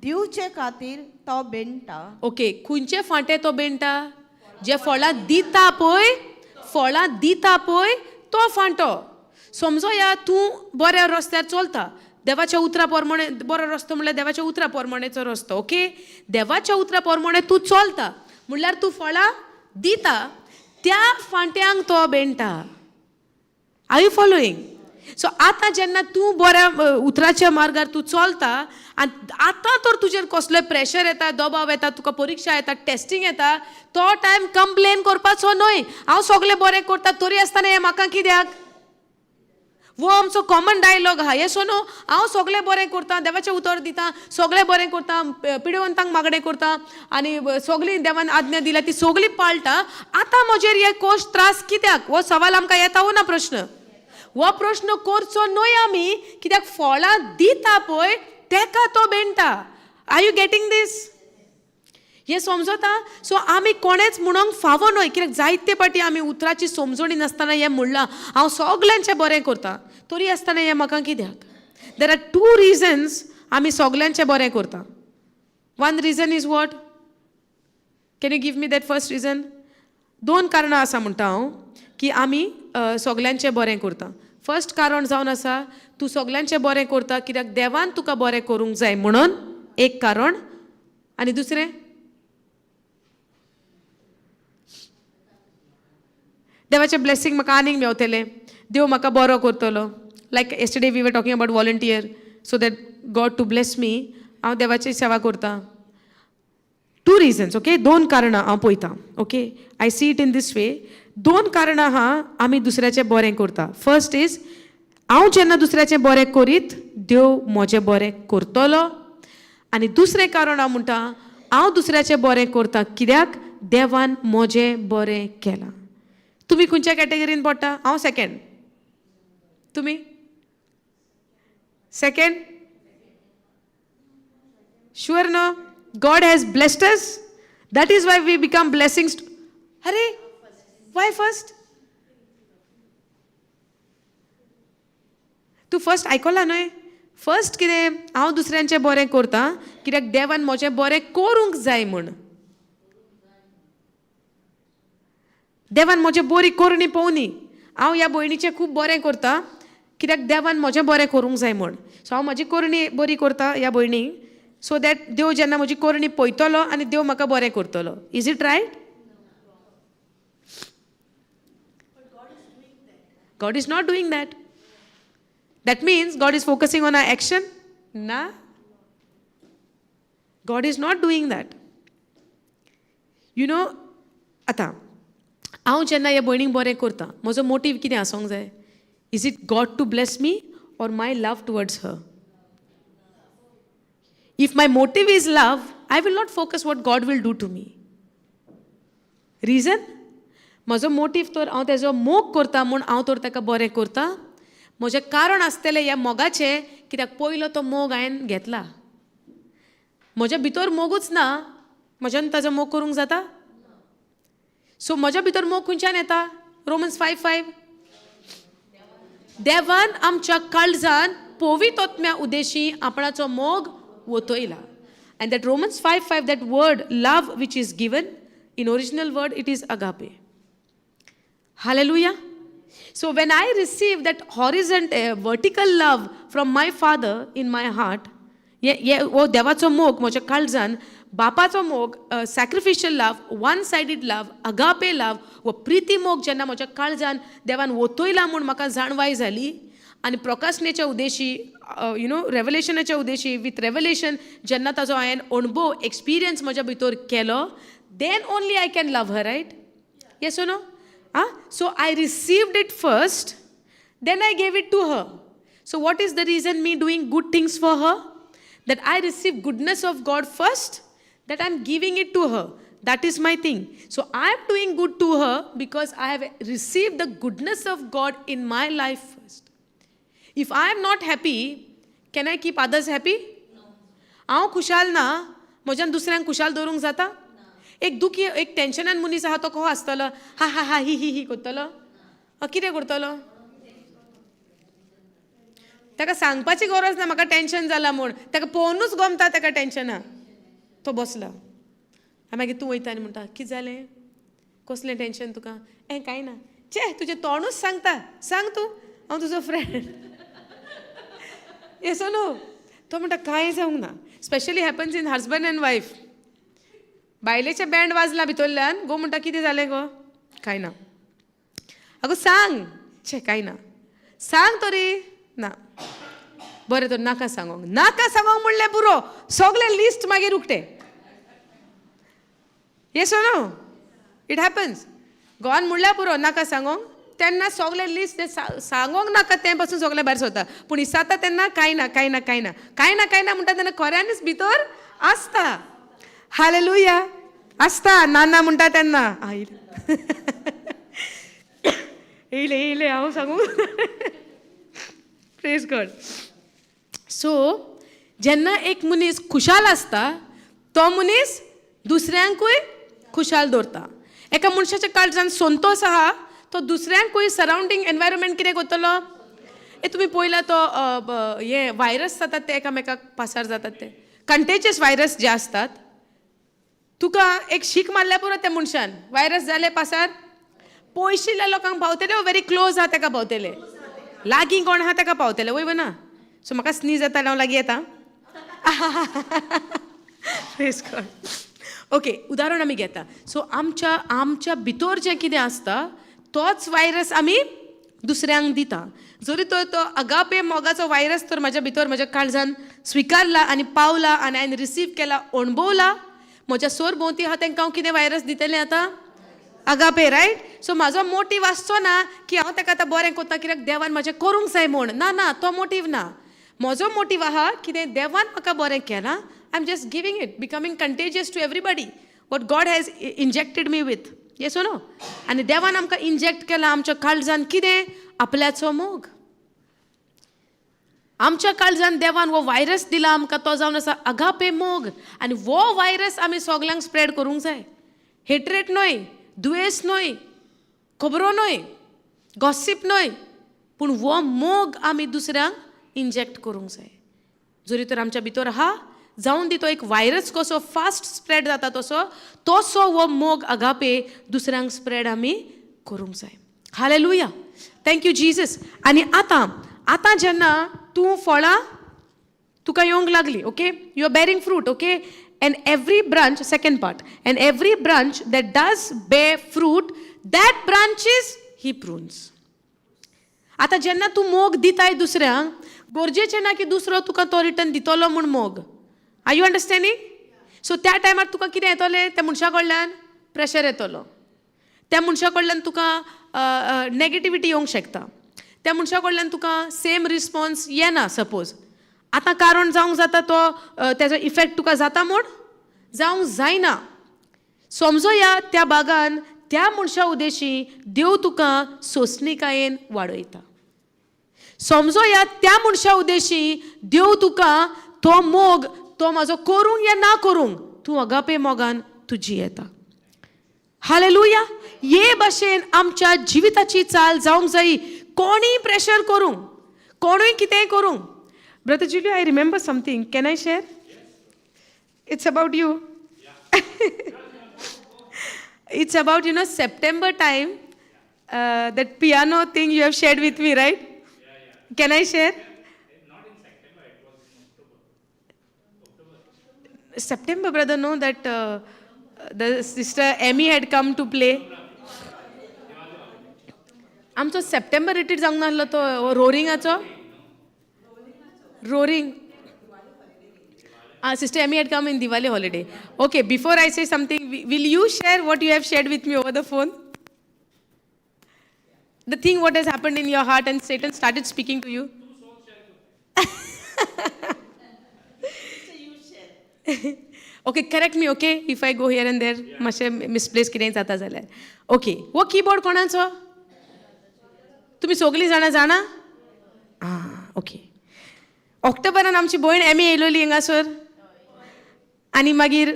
दिवचे खातीर तो बेणटा. ओके, खंयचे फांटे तो बेणटा? जे फळां दिता पळय, फळां दिता पळय तो फांटो. समजोया तूं बऱ्या रस्त्यार चलता, देवाच्या उतरा प्रमाणे, बरो रस्तो म्हणल्यार देवाच्या उतरा प्रमाणेचो रस्तो. ओके, देवाच्या उतरा प्रमाणे तूं चलता म्हणल्यार तूं फळां दिता, त्या फांट्यांक तो बेणटा. Are you following? सो आतां जेन्ना तूं बऱ्या उतराच्या मार्गार तूं चलता आनी आतां तर तुजेर कसलोय प्रेशर येता, दबाव येता, तुका परिक्षा येता, टेस्टींग येता, तो टायम कंप्लेन करपाचो न्हय. हांव सगळें बरें करता तरी आसतना हें म्हाका कित्याक? वो आमचो कॉमन डायलॉग आहा. येस नो? हांव सगळें बरें करता, देवाचें उतर दिता, सगळें बरें करता, पिडेवंतांक मागणें करता आनी सगळीं देवान आज्ञा दिल्या ती सगळीं पाळटा, आतां म्हजेर हे कोश त्रास कित्याक? हो सवाल आमकां येता वो ना प्रश्न? हो प्रश्न करचो न्हय आमी, कित्याक फळां दिता पळय तेका तो बेणटा. Are you getting this? हें समजता? सो आमी कोणेच म्हणूंक फावो न्हय, कित्याक जायते पाटी आमी उतराची समजणी नासतना हें म्हणलां, हांव सगल्यांचें बरें करता तरी आसतना हें म्हाका कित्याक? There are two reasons आमी सगल्यांचें बरें करता. One reason is what? Can you give me that first reason? दोन कारणां आसा म्हणटा हांव की आमी सगल्यांचें बरें करता. फर्स्ट कारण जावन आसा, तूं सगल्यांचें बरें करता कित्याक देवान तुका बरें करूंक जाय म्हणून एक कारण. आनी दुसरें, देवाचें ब्लेसींग म्हाका आनीक मेवतलें, देव म्हाका बरो करतलो. Like yesterday we were talking about volunteer, so that God to bless me, हांव देवाची सेवा करता. टू रिजन्स, ओके, दोन कारणां हांव पळयतां. Okay, I see it in this way. दोन कारणां आहा आमी दुसऱ्याचें बरें करता. फर्स्ट is, हांव जेन्ना दुसऱ्याचें बरें करीत देव म्हजें बरें करतलो. आनी दुसरें कारण हांव म्हणटा, हांव दुसऱ्याचें बरें करता कित्याक देवान म्हजें बरें केलां. तुमी खंयच्या कॅटेगरीन पडटा? हांव सेकेंड. तुमी सेकेंड? शुअर न्हू? God has blessed us, that is why we become blessings. अरे वाय फर्स्ट? तूं फर्स्ट आयकलां न्हय? फर्स्ट कितें, हांव दुसऱ्यांचें बरें करता कित्याक देवान म्हजें बरें करूंक जाय म्हूण. देवान म्हजें बरी करणी पळोवनी. हांव ह्या भयणीचें खूब बरें करता कित्याक देवान म्हजें बरें करूंक जाय म्हूण. सो हांव म्हजी करणी बरी करता ह्या भयणीक, सो that देव जेन्ना म्हजी करणी पळयतलो आनी देव म्हाका बरें करतलो. Is it right? God is not doing that. That means God is focusing on our action? ना, God is not doing that. You know, आतां हांव जेन्ना ह्या भयणीक बरें करता, म्हजो मोटीव कितें आसूंक जाय? Is it God to bless me or my love towards her? If my motive is love, I will not focus what God will do to me. Reason? म्हजो मोटीव तर हांव तेजो मोग करता म्हूण हांव तर ताका बरें करता. म्हजें कारण आसतलें ह्या मोगाचें, कित्याक पयलो तो मोग हांवें घेतला. म्हज्या भितर मोगूच ना, म्हज्यान ताजो मोग करूंक जाता? सो म्हज्या भितर मोग खंयच्यान येता? रोमन्स 5:5, देवान आमच्या काळजान पवित्र उद्देशी आपणाचो मोग वतयला. And that Romans 5:5, that word love which is given in original word, it is agape. Hallelujah. So when I receive that horizontal, vertical love from my father in my heart, ये हो देवाचो मोग म्हज्या काळजान, बापाचो मोग, sacrificial love, one sided love, agape love, वो प्रिती मोग जेन्ना म्हज्या काळजान देवान वतयला म्हूण म्हाका जाणवाय जाली आनी प्रकाशनेच्या उद्देशी, you know, रेवलेशनाच्या उद्देशी, विथ रेवलेशन जेन्ना ताजो हांवें अणभव, एक्सपिरियन्स म्हज्या भितर केलो, then only I can love her, right? Yes, no? Ah, so I received it first, then I gave it to her. So what is the reason me doing good things for her? That I receive goodness of God first, that I'm giving it to her. That is my thing. So I am doing good to her because I have received the goodness of God in my life first. If I am not happy, can I keep others happy? हांव खुशाल ना, म्हज्यान दुसऱ्यांक खुशाल दवरूंक जाता? एक दुखी, एक टेन्शनान मनीस आहा, तो कसो आसतलो? हा हा हा ही ही ही करतलो? कितें करतलो? ताका सांगपाची गरज ना म्हाका टेन्शन जालां म्हूण. ताका पळोवनूच गमता ताका टेन्शना. तो बसला आनी मागीर तूं वयता आनी म्हणटा, कितें जालें, कसलें टेन्शन तुका? हें कांय ना. चे, तुजें तोंडूच सांगता. सांग तूं, हांव तुजो फ्रेंड. येस न्हू? तो म्हणटा, कांय जावंक ना. Specially happens in husband and wife. बायलेचें बँड वाजलां भितरल्यान, गो म्हणटा, कितें जालें गो? कांय ना. अगो सांग. छे, कांय ना. सांग तरी. ना. बरें तर, नाका सांगोंक. नाका सांगोंक म्हणलें पुरो, सगळें लिस्ट मागीर उकतें. Yes, no? It happens. गोवान म्हणल्यार पुरो, नाका सांगोंक, तेन्ना सगळें लिस्ट तें सांगोंक नाका तें पासून सगळें भायर सरता. पूण इसाता तेन्ना कांय ना, कांय ना, कांय ना, कांय ना, कांय ना म्हणटा तेन्ना खऱ्यांनीच भितर आसता. हालेलुया. आसता. ना ना म्हणटा तेन्ना येयले येयले येयले. हांव सांगू? Praise God. सो जेन्ना एक मनीस खुशाल आसता, तो मनीस दुसऱ्यांकूय खुशाल दवरता. एका मनशाच्या काळजान संतोश आहा, तो दुसऱ्यांकूय सरावंडींग एनवायरमेंट कितें करतलो? ए, तुमी पळयला तो हे व्हायरस जातात ते एकामेकाक पासार जातात, ते कंटेजियस व्हायरस जे आसतात. तुका एक शीक मारल्या पुरो त्या मनशान, वायरस जाले पासार. पयशिल्ल्या लोकांक पावतले वो व्हेरी क्लोज आहा ताका पावतले? लागीं कोण आहा ताका पावतले, वय ना? सो म्हाका स्नीज येता, हांव लागीं येता. प्रेज गॉड. ओके, उदाहरण आमी घेता. सो आमच्या आमच्या भितर जें कितें आसता तोच वायरस आमी दुसऱ्यांक दिता. जरी तो तो अगापे मोगाचो वायरस तर म्हाज्या भितर, म्हज्या काळजान स्विकारला आनी पावला आनी हांवें रिसीव केला, अणभवला, म्हज्या सरभोंवती आहा तांकां हांव कितें वायरस दितलें आतां? अगापे, रायट? सो म्हाजो मोटीव आसचो ना की हांव ताका आतां बरें करता कित्याक देवान म्हाजें करूंक जाय म्हूण. ना ना, तो मोटीव ना. म्हजो मोटीव आहा कितें देवान म्हाका बरें केलां, I am just giving it, becoming contagious to everybody what God has injected me with. Yes, no? आनी देवान आमकां इंजेक्ट केलां आमच्या काळजान कितें? आपल्याचो मोग. आमच्या काळजान देवान हो वायरस दिला आमकां, तो जावन आसा अगापे मोग. आनी हो वायरस आमी सगल्यांक स्प्रेड करूंक जाय. हेट्रेट न्हय, दुयेंस न्हय, खबरो न्हय, गॉसीप न्हय, पूण हो मोग आमी दुसऱ्यांक इंजेक्ट करूंक जाय. जरी तर आमच्या भितर आहा, जावन दी तो एक वायरस कसो फास्ट स्प्रेड जाता तसो तसो हो मोग अगापे दुसऱ्यांक स्प्रेड आमी करूंक जाय. Hallelujah, thank you Jesus. आनी आतां आतां जेन्ना तूं फळां तुका येवंक लागली, okay, you are bearing fruit, okay? And every branch, second part, and every branch that does bear fruit, that branches he prunes. आतां जेन्ना तूं मोग दिताय दुसऱ्यांक, गरजेचें ना की दुसरो तुका तो रिटर्न दितलो म्हूण मोग. Are you understanding? सो त्या टायमार तुका कितें येतलें? त्या मनशा कडल्यान प्रेशर येतलो, त्या मनशा कडल्यान तुका नेगेटिविटी येवंक शकता, त्या मनशा कडल्यान तुका सेम रिस्पॉन्स येना सपोज. आतां कारण जावंक जाता तो तेजो इफेक्ट तुका जाता म्हूण जावंक जायना. समजोया त्या बागान त्या मनशा उदेशी देव तुका सोंसणिकायेन वाडयता. समजोया त्या मनशा उदेशी देव तुका तो मोग, तो म्हाजो करूंक या ना करूंक, तूं अगापे मोगान तुजी येता. हालेलुया. हे भाशेन आमच्या जिविताची चाल जावंक जायी. कोणीय प्रेशर करूंक, कोणूय कितेंय करूंक. Brother Julio, I remember something. Can I share? It's about you. It's about September time, that piano thing you have shared with me, right? Can I share? Not in September, it was in October. October. September, brother, no, that the sister Amy had come to play. आमचो सप्टेंबर retreat जावंक नासलो तो रोरिंगाचो? Roaring. Ah, Sister Amy had come in Diwali holiday. Okay, before I say something, will you share what you have shared with me over the phone? The thing what has happened in your heart and Satan started speaking to you? Okay, correct me, okay, if I go here and there, मातशें misplace कितेंय जाता जाल्यार. Okay, हो keyboard कोणाचो? तुमी सगळीं जाणां जाणा? आं, ओके. ऑक्टोबरान आमची भयण एमी येयलोली हिंगासर आनी मागीर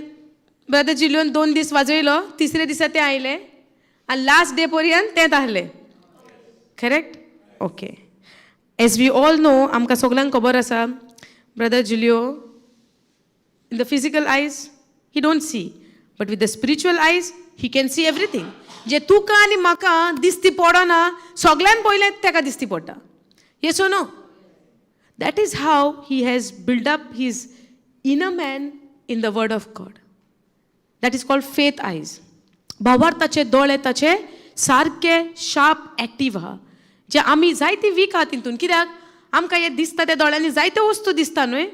ब्रदर जिलियोन 2 दीस वाजयलो. तिसरे दिसा तें आयलें आनी लास्ट डे पर्यंत तें आहलें. Correct? Okay, as we all know, आमकां सगल्यांक खबर आसा, brother Julio, in the physical eyes he don't see, but with the spiritual eyes he can see everything. जे तुका आनी म्हाका दिसती पडना, सगळ्यान पयलें ताका दिसती पडटा. Yes or no? That is how he has build up his inner man in the word of God. That is called faith eyes. भावार्थाचे दोळे ताचे सारके शार्प, एक्टीव आहा, जे आमी जायती वीक आहा तितून. कित्याक आमकां हें दिसता, त्या दोळ्यांनी जायत्यो वस्तू दिसता न्हय,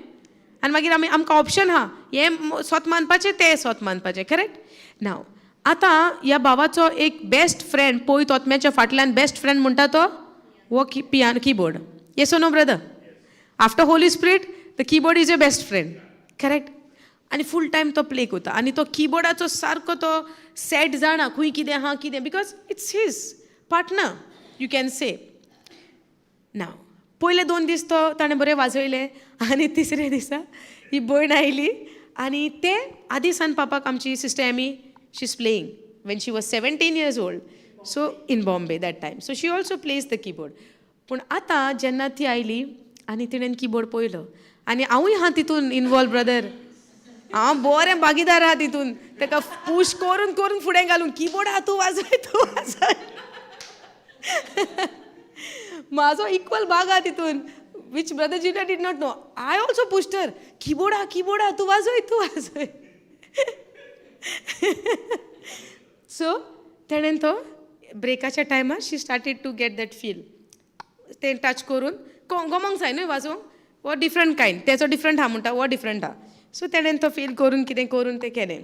आनी मागीर आमी आमकां ऑप्शन आहा, हें स्वत मानपाचें, तें स्वत मानपाचें. करेक्ट? नाव आतां ह्या भावाचो एक बेस्ट फ्रेंड, पवित्र आत्म्याच्या फाटल्यान बेस्ट फ्रेंड म्हणटा तो हो की piano, keyboard. Yes, no, brother? After Holy Spirit, the keyboard is your best friend, correct? आनी फूल टायम तो प्ले करता आनी तो किबोर्डाचो सारको तो सेट जाणा, खंय कितें आहा कितें, because it's his partner, you can say. Now पयले 2 दीस तो ताणें बरें वाजयलें आनी तिसरे दिसा ही भयण आयली आनी ते आदी सान पापाक आमची sister Amy, she is playing when she was 17 years old, so in Bombay that time. So she also plays the keyboard. पूण आतां जेन्ना ती आयली आनी तिणें किबोर्ड पळयलो आनी हांवूय आहा तितून इनवॉल्व, ब्रदर. हांव बरें भागीदार आहा तितून. ताका पूश करून करून फुडें घालून, किबोर्ड आहा, तूं वाजय, तूं वाजय. म्हाजो इक्वल भाग आहा तितून, which Brother Julio did not know. I also pushed her, keyboard आहा, किबोर्ड आहा, तूं वाजय, तूं वाजय. सो तेणेन तो ब्रेकाच्या टायमार she started to get that feel. तें टच करून गोमोंक जाय न्हय वाजोवंक. हो डिफरंट कायंड, तेचो डिफरंट आहा म्हणटा, हो डिफरंट आहा. सो तेणेन तो फील करून कितें करून तें केलें.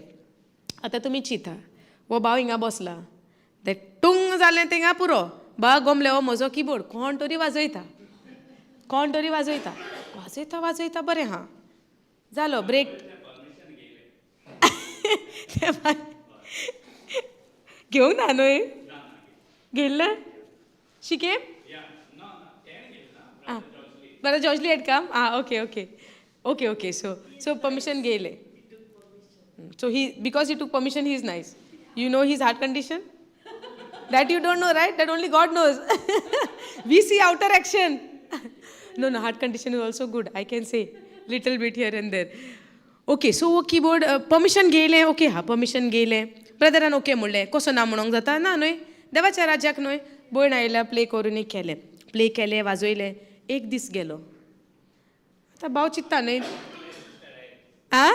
आतां तुमी चिंता, हो भाव हिंगा बसला, तें टूंग जालें थिंगा पुरो. बा गोमले, हो म्हजो किबोर्ड कोण तरी वाजयता, कोण तरी वाजयता, वाजयता वाजयता. बरें आहा, जालो ब्रेक. ते घेवंक ना न्हय घेयल्लें शिके. Ah, brother George Lee had come? Ah, okay. So permission घेयले. So he, because he took permission, he is nice. You know his heart condition? That you don't know, right? That only God knows. We see outer action. No, heart condition is also good. I can say little bit here and there. Okay, so हो keyboard permission घेयलें, okay हा, permission घेयलें, brethren okay म्हणलें. कसो ना म्हणोंक जाता? ना न्हय, देवाच्या राज्याक न्हय. भयण आयल्या, प्ले करून केलें, प्ले केलें, वाजयलें. एक दीस गेलो. आतां भाव चिंत्ता न्हय, आ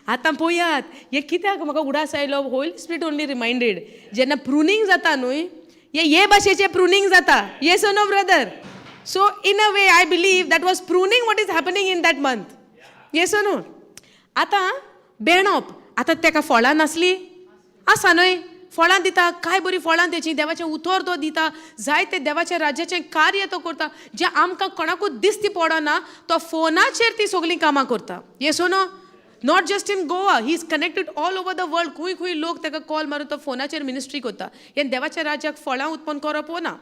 आतां पळयात, हें कित्याक म्हाका उडास आयलो, होली स्पिरीट ओनली रिमायंडेड. जेन्ना प्रुनींग जाता न्हय, हे हे भाशेचें प्रुनींग जाता. Yes, no, brother? So in a way I believe that was pruning what is happening in that month. Yes, no? आतां बेणप, आतां तेका फळां नासलीं? आसा न्हय, फळां दिता. काय बरीं फळां तेचीं. देवाचें उतर तो दिता, जायते देवाच्या राज्याचें कार्य तो करता, जें आमकां कोणाकूच दिसती पडना. तो फोनाचेर ती सगळीं कामां करता. Yes, no? Not just in Goa, he is connected all over the world. खूंय खूंय लोक ताका कॉल मारून तो फोनाचेर मिनिस्ट्री करता. हें देवाच्या राज्याक फळां उत्पन्न करप ना?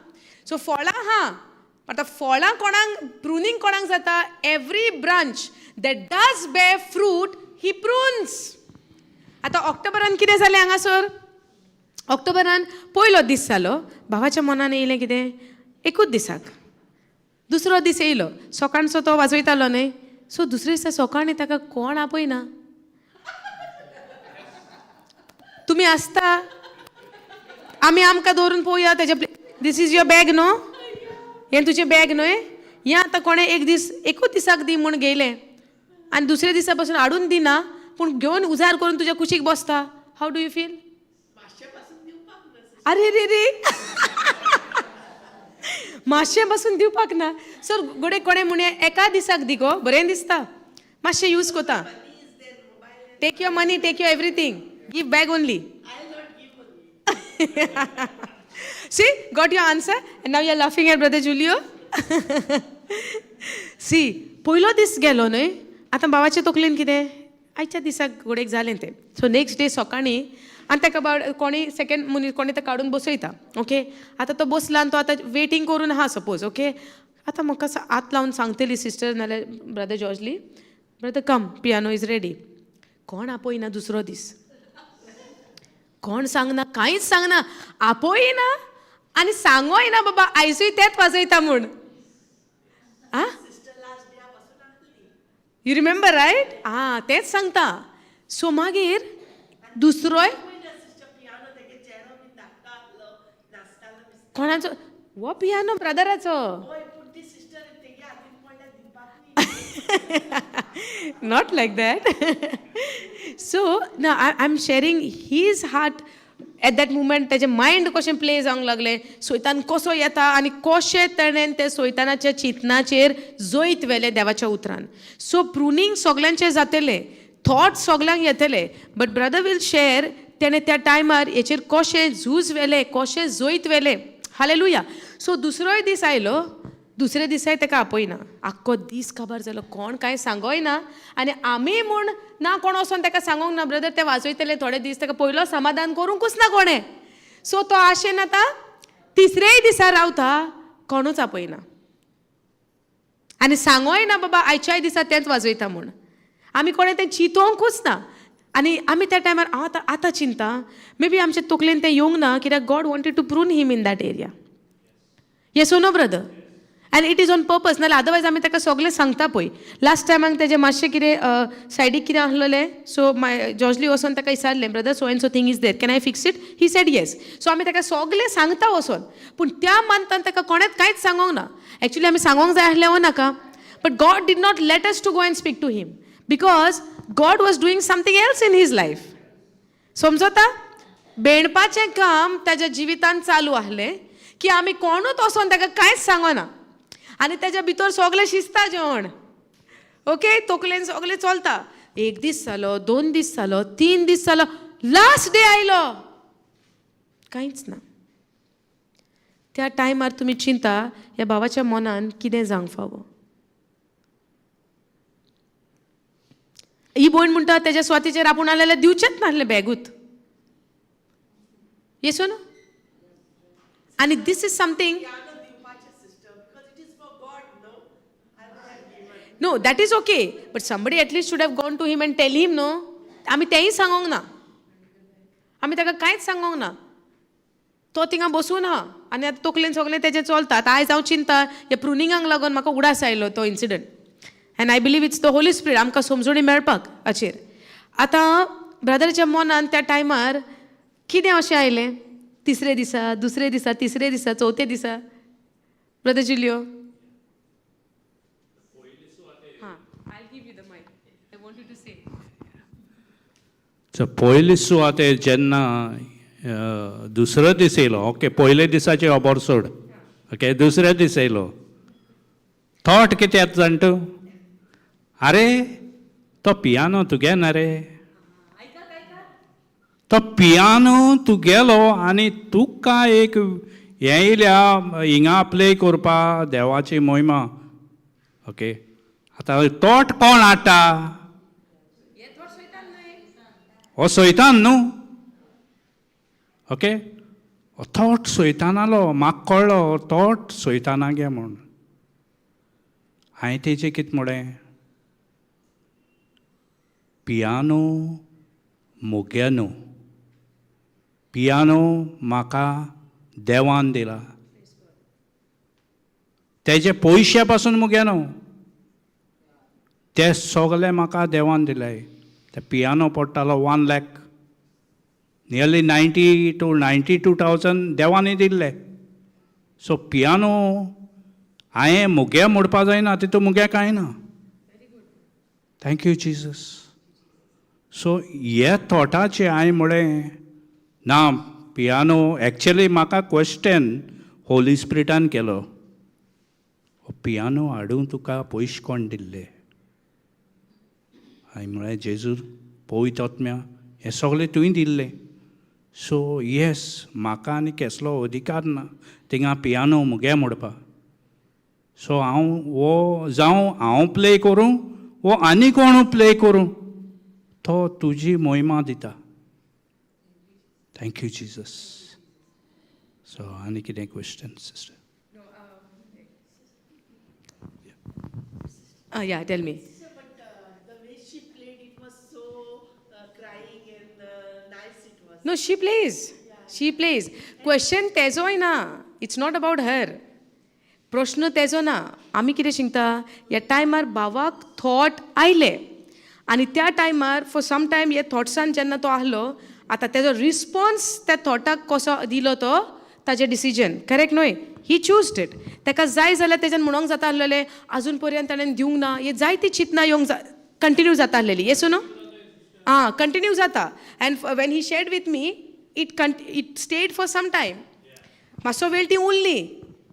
सो फळां आहा. आतां फळां कोणाक, प्रुनींग कोणाक जाता? Every branch that does bear fruit, he prunes. आतां ऑक्टोबरान कितें जालें हांगासर? ऑक्टोबरान पयलो दीस जालो. भावाच्या मनान येयलें कितें, एकूच दिसाक. दुसरो दीस येयलो, सकाळचो तो वाजयतालो न्हय. सो दुसरे दिसा सकाळीं ताका कोण आपयना. तुमी आसता, आमी आमकां दवरून पळोवया तेजे. This is your bag, न्हू? हें तुजें बॅग न्हय? हें आतां कोणें एक दीस, एकूच दिसाक दी म्हूण घेयलें आनी दुसऱ्या दिसा पासून हाडून दिना, पूण घेवन उजार करून तुज्या कुशीक बसता. How do you feel? अरे रे रे, मातशें पासून दिवपाक ना. सर घडये कोणें म्हणूं, एका दिसाक दी गो, बरें दिसता, मातशें यूज कोता. Take your money, take your everything, give bag only. See, got your answer? And now you're laughing at Brother Julio? See, पयलो दीस गेलो न्हय. आतां भावाचे तकलेन कितें, आयच्या दिसाक घडयेक जालें तें. सो नेक्स्ट डे सकाळीं आनी ताका कोणी सेकंड मनीस कोणी ताका काडून बसयता. ओके, आतां तो बसला आनी तो आतां वेटींग करून आहा सपोज. ओके, आतां म्हाका हात लावन सांगतली सिस्टर नाल्यार brother जॉर्जली, "Brother, come, piano is ready." कोण आपयना. दुसरो दीस कोण सांगना, कांयच सांगना, आपयना आनी सांगोय ना, बाबा आयजूय तेंच वाजयता म्हूण. आ, you remember, right? आं, तेंच सांगता. सो मागीर दुसरोय कोणाचो हो piano? ब्रदराचो. Not like that. So ना, I am sharing his heart at that moment. तेजें मायंड कशें प्ले जावंक लागलें, सोयतान कसो येता आनी कशें तेणेन ते सोयतानाच्या चिंतनाचेर जैत व्हेलें देवाच्या उतरान. सो प्रुनींग सगल्यांचें जातलें, थॉट्स सगल्यांक येतले, बट ब्रदर will share तेणें त्या टायमार हेचेर कशें झूज व्हेलें, कशें जैत व्हेलें. हालेलुया. सो दुसरोय दीस आयलो. दुसऱ्या दिसाय ताका आपयना. आख्खो दीस काबार जालो. कोण कांय सांगोय ना आनी आमी म्हूण ना, कोण वचोन ताका सांगोंक ना, ब्रदर ते वाजयतले थोडे दीस. ताका पयलो समाधान करूंकूच ना कोणें. सो तो आशेन आतां तिसरेय दिसा रावता. कोणूच आपयना आनी सांगोय ना, बाबा आयच्याय दिसा तेंच वाजयता म्हूण. आमी कोणें तें चिंतोंकूच ना. आनी आमी त्या टायमार, हांव आतां आतां चिंता, मे बी आमच्या तकलेन तें येवंक ना, कित्याक God wanted to prune him in that area. Yes, no, brother? And it is on purpose, नाल्यार अदरवायज आमी ताका सगळें सांगता पळय. लास्ट टायमाक तेजें मातशें कितें सायडीक कितें आसलेलें, सो माय जॉर्जली वचोन ताका विचारलें, "Brother, so and so thing is there, can I fix it?" He said yes. So आमी ताका सगळें सांगता वचोन, पूण त्या मंथान ताका कोणेंच कांयच सांगोंक ना. एक्चुली आमी सांगोंक जाय आसलें वो नाका, but God did not let us to go and speak to him because God was doing something else in his life. समजता? बेणपाचें काम ताज्या जिवितांत चालू आहलें की आमी कोणूच वचोन ताका कांयच सांगना आनी ताज्या भितर सगळें शिजता जेवण, ओके, तकलेन सगळें चलता. एक दीस जालो, 2 दीस जालो, 3 दीस जालो, लास्ट डे आयलो, कांयच ना. त्या टायमार तुमी चिंता, ह्या भावाच्या मनान कितें जावंक फावो? ही भयण म्हणटा, तेज्या स्वातीचेर आपूण आसलें दिवचेंच नासलें बॅगूत. येसो न्हू? आनी this is something. No, that is okay. But somebody at least should have gone to him and tell him, no? आमी तेंय सांगोंक ना. आमी ताका कांयच सांगोंक ना. तो थिंगा बसून आहा आनी आतां तकलेन सगळें तेजें चलता. आतां आयज हांव चिंता, ह्या प्रुनिंगाक लागून म्हाका उडास आयलो तो incident, and I believe it's the Holy Spirit आमकां समजणी मेळपाक हाचेर. आतां ब्रदरच्या मनान त्या टायमार कितें अशें आयलें, तिसरे दिसा, दुसरे दिसा, तिसरे दिसा, चवथे दिसा, ब्रदर जुलियो? हां, I give you the mic. I want you to say. So पयले सुवातेर जेन्ना दुसरो दीस येयलो, ओके, पयले दिसाची खबर सोड, ओके, दुसऱ्या दीस येयलो, थॉट कितें येता जाण तूं? आरे, तो पियानो तुगे ना रे, तो पियानो तुगेलो आनी तुका एक हें येयल्या हिंगा प्ले करपा देवाची मोहिमा. ओके, आतां थॉट कोण हाडटा? हो सैतान न्हू? ओके, हो थॉट सैतानालो. म्हाका कळ्ळो थॉट सैताना गे म्हूण. हांवें तेजें कितें म्हळें, पियानो मुगे न्हू, पियानो म्हाका देवान दिला, तेजे पयशे पासून मुगे न्हू, ते सगळे म्हाका देवान दिले. ते पियानो पडटालो 1 lakh, nearly 90 to 92 thousand देवांनी दिल्ले. सो पियानो हांवें मुगे म्हणपा जायना, तितून मुगे कांय ना. Thank you Jesus. सो हे थॉटाचे हांवें म्हळें ना, पियानो एक्चुली म्हाका क्वेश्चन होली स्पिरिटान केलो, हो पियानो हाडूंक तुका पयशे कोण दिल्ले? हांवें म्हळें, जेजू, पवित्र आत्म्या, हें सगळें तुवें दिल्लें. सो येस, म्हाका आनी केसलो अधिकार ना थिंगा पियानो मुगे म्हणपा. सो हांव हो जावं हांव प्ले करूं वो आनी कोण प्ले करूं, तो तुजी मोहिमा दिता. Thank you Jesus. सो आनी कितें question sister? Yeah, tell me. Sister, but the way she played, it was so crying and nice it was. No, she plays. She plays. Question तेजोय ना. It's not about her. प्रश्न तेजो ना. आमी कितें शिकता, ह्या टायमार भावाक थॉट आयले आनी त्या टायमार फॉर सम टायम ह्या थॉट्सान जेन्ना तो आहलो, आतां तेजो रिस्पॉन्स त्या थॉटाक कसो दिलो, तो ताजें डिसिजन, करेक्ट न्हय? He choosed it. ताका जाय जाल्यार तेज्यान म्हणोंक जाता आसलेलें, अजून पर्यंत ताणें दिवंक ना, हे जायती चिंतना येवंक कंटिन्यू जाता आसलेली. येस न्हू? आं, कंटिन्यू जाता. And when he shared with me, it stayed for some time. मातसो वेळ ती उरली.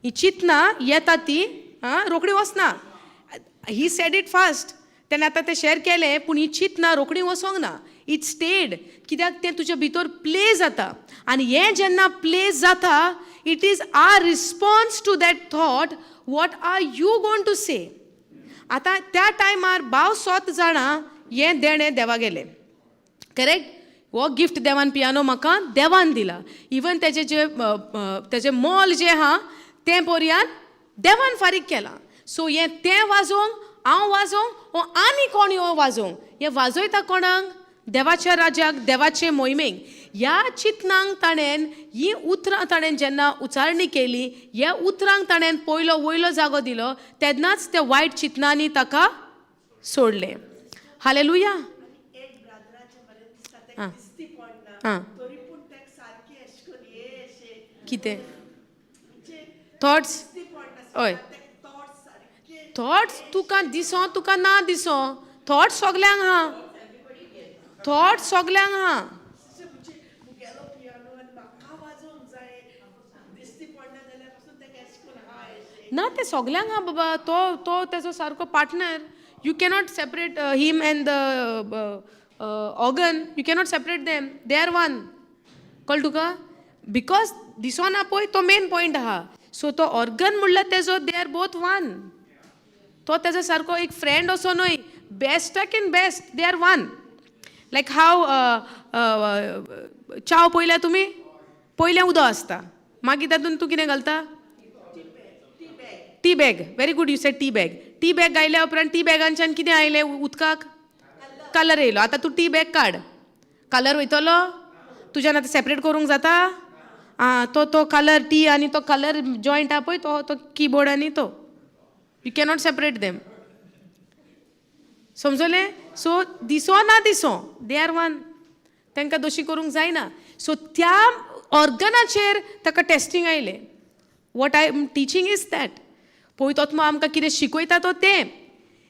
ही चिंतना येता ती आं रोखडी वचना. He said it fast. तेणें आतां तें शेअर केलें, पूण ही चिंतना रोखडी वचोंक ना. It stayed. कित्याक तें तुज्या भितर प्ले जाता आनी हें जेन्ना प्ले जाता, it is our response to that thought. What are you going to say? आतां त्या टायमार भाव सोत जाणा, हें देणें देवा गेलें, करेक्ट? हो गिफ्ट देवान, पियानो म्हाका देवान दिला. इवन तेजे जे तेजें मोल जें आहा तें पर्यान देवान फारीक केलां. सो हें तें वाजोवंक, हांव वाजोवंक वो आनी कोण यो वाजोवंक, हें वाजयता कोणाक? देवाच्या राज्याक, देवाचे मोहिमेक. ह्या चिंतनांक ताणें हीं उतरां ताणें जेन्ना उचारणी केली, ह्या उतरांक ताणें पयलो वयलो जागो दिलो, तेन्नाच त्या वायट चिंतनांनी ताका सोडलें. हालेलुया. एक ब्रादराचें बरें दिसता, ताका दिसती पडना, तरी पूण ताका सारकें अशें करून हे अशें कितें म्हणजे थॉट्स? दिसती पडना. हय. ताका थॉट्स सारके. थॉट्स तुका दिसो तुका ना दिसो, थॉट्स सगल्यांक आहा, थॉट्स सगल्यांक आहा. म्हणजे मुगेलो पियानो आनी म्हाका वाजोवंक जाय, दिसती पडना जाल्यार पासून ताका अशें करून आहा अशें. ना, ते सगल्यांक आहा बाबा. तो तो तेजो सारको partner. You cannot separate him and the organ. You cannot separate them, they are one. कळ्ळें तुका? Because दिसोना पळय, तो मेन पॉयंट आहा. सो तो ऑर्गन म्हणल्यार तेजो, they are both one. तो तेजो सारको एक फ्रेंड असो न्हय, बेस्टाक in best, they are one. Like how चाव पळयल्या तुमी? पयलें उदक आसता, मागीर तातूंत तूं कितें घालता? Tea bag. Very good, you said tea bag. Tea bag घायल्या उपरांत टी बॅगांच्यान कितें आयलें? उदकाक कलर येयलो. आतां तूं टी बॅग काड, कलर वयतलो? तुज्यान आतां सेपरेट करूंक जाता? आं, तो तो कलर टी आनी तो कलर जॉयंट आहा पळय, तो तो किबोर्ड आनी तो, you cannot separate them. समजलें? सो दिसो ना दिसो, they are one. तांकां दोशी करूंक जायना. सो त्या ऑर्गनाचेर ताका टेस्टींग आयलें. What I am teaching is that पवित्र आत्मा आमकां कितें शिकयता तो तें.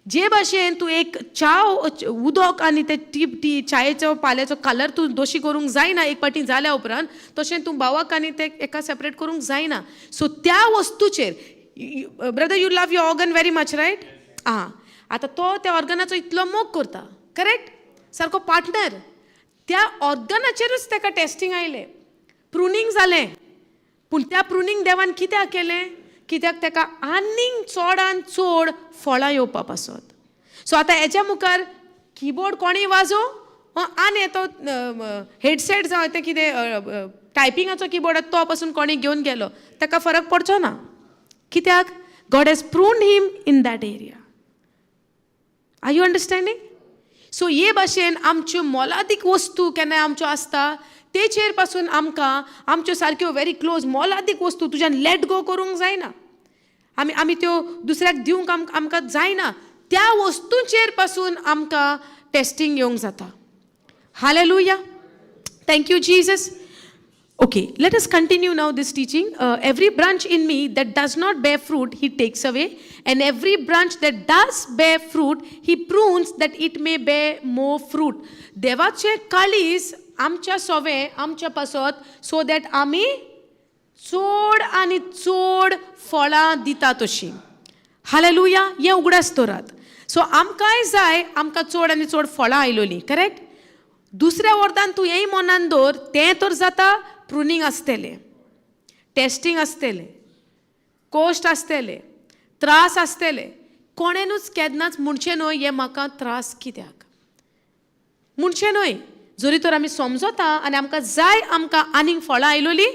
जे भाशेन तूं एक चाव उदक आनी ते टी टी चायेचो पाल्याचो कलर तूं दोशी करूंक जायना एक पाटी जाल्या उपरांत, तशें तूं भावाक आनी ते एका सेपरेट करूंक जायना. सो त्या वस्तूचेर, brother, you love your organ very much, right? आं, आतां तो त्या ऑर्गनाचो इतलो मोग करता, करेक्ट? सारको पार्टनर. त्या ऑर्गनाचेरूच ताका टेस्टींग आयलें, प्रुनींग जालें. पूण त्या प्रुनींग देवान कित्याक केलें? कित्याक ताका आनीक चडान चड फळां येवपा पासत. सो आतां हेच्या मुखार किबोर्ड कोणीय वाजोवं आनी तो हेडसेट जावं तें कितें टायपिंगाचो किबोर्ड तो पासून कोणी घेवन गेलो, ताका फरक पडचो ना. कित्याक? God has pruned him in that area. Are you understanding? So हे भाशेन आमच्यो मोलादीक वस्तू केन्नाय आमच्यो आसता, तेचेर पासून आमकां आमच्यो सारक्यो व्हेरी क्लोज मोलादीक वस्तू तुज्यान let go करूंक जायना. आमी आमी त्यो दुसऱ्याक दिवंक आमकां जायना. त्या वस्तूंचेर पासून आमकां टेस्टींग येवंक जाता. Hallelujah. Thank you Jesus. Okay, let us continue now this teaching. Every branch in me that does not bear fruit, he takes away, and every branch that does bear fruit, he prunes that it may bear more fruit. देवाचें काळीज आमच्या सोवें, आमच्या पासत, so that आमी चड आनी चड फळां दिता तशीं. हालेलुया. हें उगडास दवरात. सो आमकांय जाय आमकां चड आनी चड फळां आयलोलीं, करेक्ट? दुसऱ्या वर्दान तूं हेंय मनान दवर, तें तर जाता, प्रुनींग आसतलें, टेस्टींग आसतलें, कोश्ट आसतले, त्रास आसतले. कोणेनूच केन्नाच म्हणचें न्हय, हें म्हाका त्रास कित्याक म्हणचें न्हय. जरी तर आमी समजता आनी आमकां जाय आमकां आनीक फळां आयलोलीं,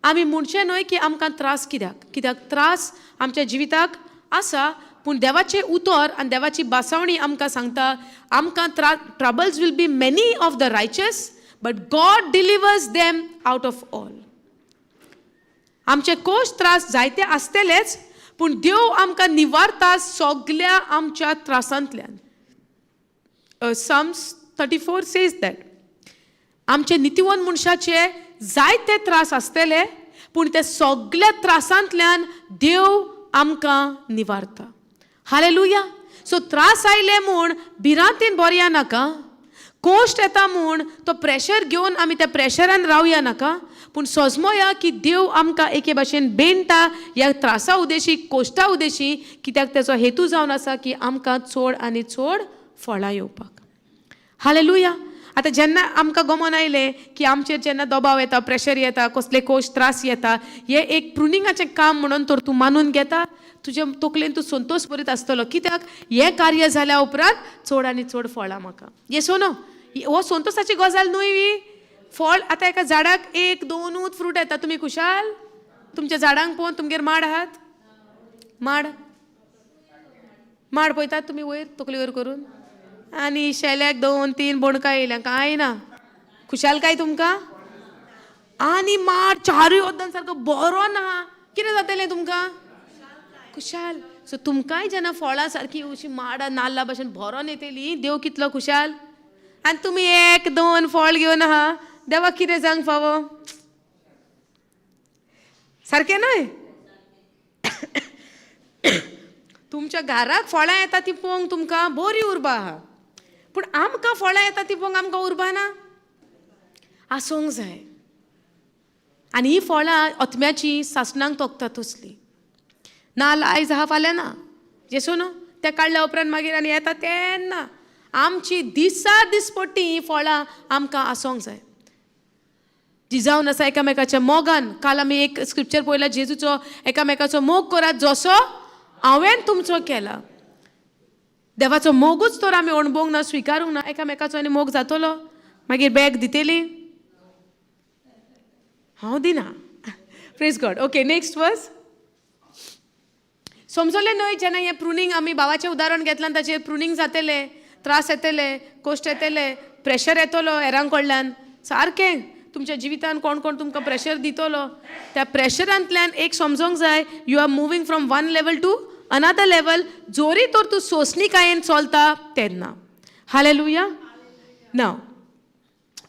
आमी म्हणचें न्हय की आमकां त्रास कित्याक. कित्याक त्रास आमच्या जिविताक आसा, पूण देवाचें उतर आनी देवाची बासावणी आमकां सांगता, आमकां troubles will be many of the righteous, but God delivers them out of all. आमचे कोश त्रास जायते आसतलेच, पूण देव आमकां निवारता सगल्या आमच्या त्रासांतल्यान. Psalms 34 says that आमचे नितीवंत मनशाचे जायते त्रास आसतले, पूण ते सगल्या त्रासांतल्यान देव आमकां निवारता. हालेलुया. सो त्रास आयले म्हूण भिरांतीन भरया नाका. कोश्ट येता म्हूण तो प्रेशर घेवन आमी त्या प्रेशरान रावया नाका, पूण सोजमोया की देव आमकां एके भाशेन बेणटा ह्या त्रासा उदेशी, कोश्टा उदेशी, कित्याक तेचो हेतू जावन आसा की आमकां चड आनी चड फळां येवपाक. हालेलुया. आतां जेन्ना आमकां गमन आयलें की आमचेर जेन्ना दबाव येता, प्रेशर येता, कसले कोश त्रास येता, हें एक प्रुनिंगाचें काम म्हणून तर तूं मानून घेता, तुजे तकलेन तूं संतोश बरीत आसतलो. कित्याक हें कार्य जाल्या उपरांत चड आनी चड फळां म्हाका. येस नो? हो संतोशाची गजाल न्हय ही. फळ आतां एका झाडाक एक दोनूच फ्रूट येता, तुमी खुशाल तुमच्या झाडांक पळोवन. तुमगेर माड आहात? माड माड पळयतात तुमी वयर तकली वयर करून, आनी शेल्याक दोन तीन बोणकां येयल्या, कांय ना. खुशालकाय तुमकां? आनी माड चारूय वद्दान सारको बरो ना, कितें जातलें तुमकां? खुशाल. सो तुमकांय जेन्ना फळां सारकी अशी माडां नाल्ला भशेन भरोन येतली, देव कितलो खुशाल. आनी तुमी एक दोन फळ घेवन आहा, देवाक कितें जावंक फावो? सारकें न्हय? तुमच्या घराक फळां येता ती पळोवंक तुमकां बरी उर्बा आहा, पूण आमकां फळां येता ती पळोवंक आमकां उर्बा ना आसूंक जाय. आनी ही फळां आत्म्याची सासणांक तोखता तसली. नाल्ल आयज आहा फाल्यां ना, जेसू न्हू तें काडल्या उपरांत मागीर आनी येता तेन्ना आमची दिसा दिसपट्टी हीं फळां आमकां आसूंक जाय. जी जावन आसा एकामेकाच्या मोगान. काल आमी एक स्क्रिप्चर पळयला जेजूचो, एकामेकाचो मोग करात जसो हांवें तुमचो केला. देवाचो मोगूच तर आमी अणभवंक ना, स्विकारूंक ना, एकामेकाचो आनी मोग जातलो? मागीर बॅग दितली? हांव दिना. Praise God. Okay, next verse. समजलें न्हय? जेन्ना हें प्रुनींग आमी बाबाचें उदाहरण घेतलां, ताचेर प्रुनींग जातलें, त्रास येतले, कोश्ट येतले, प्रेशर येतलो हेरां कडल्यान. सारकें तुमच्या जिवितान कोण कोण तुमकां प्रेशर दितलो, त्या प्रेशरांतल्यान एक समजोंक जाय, you are moving from one level to another level, जोरी तर तूं सोंसणीकायेन चलता तेन्ना. Hallelujah. Now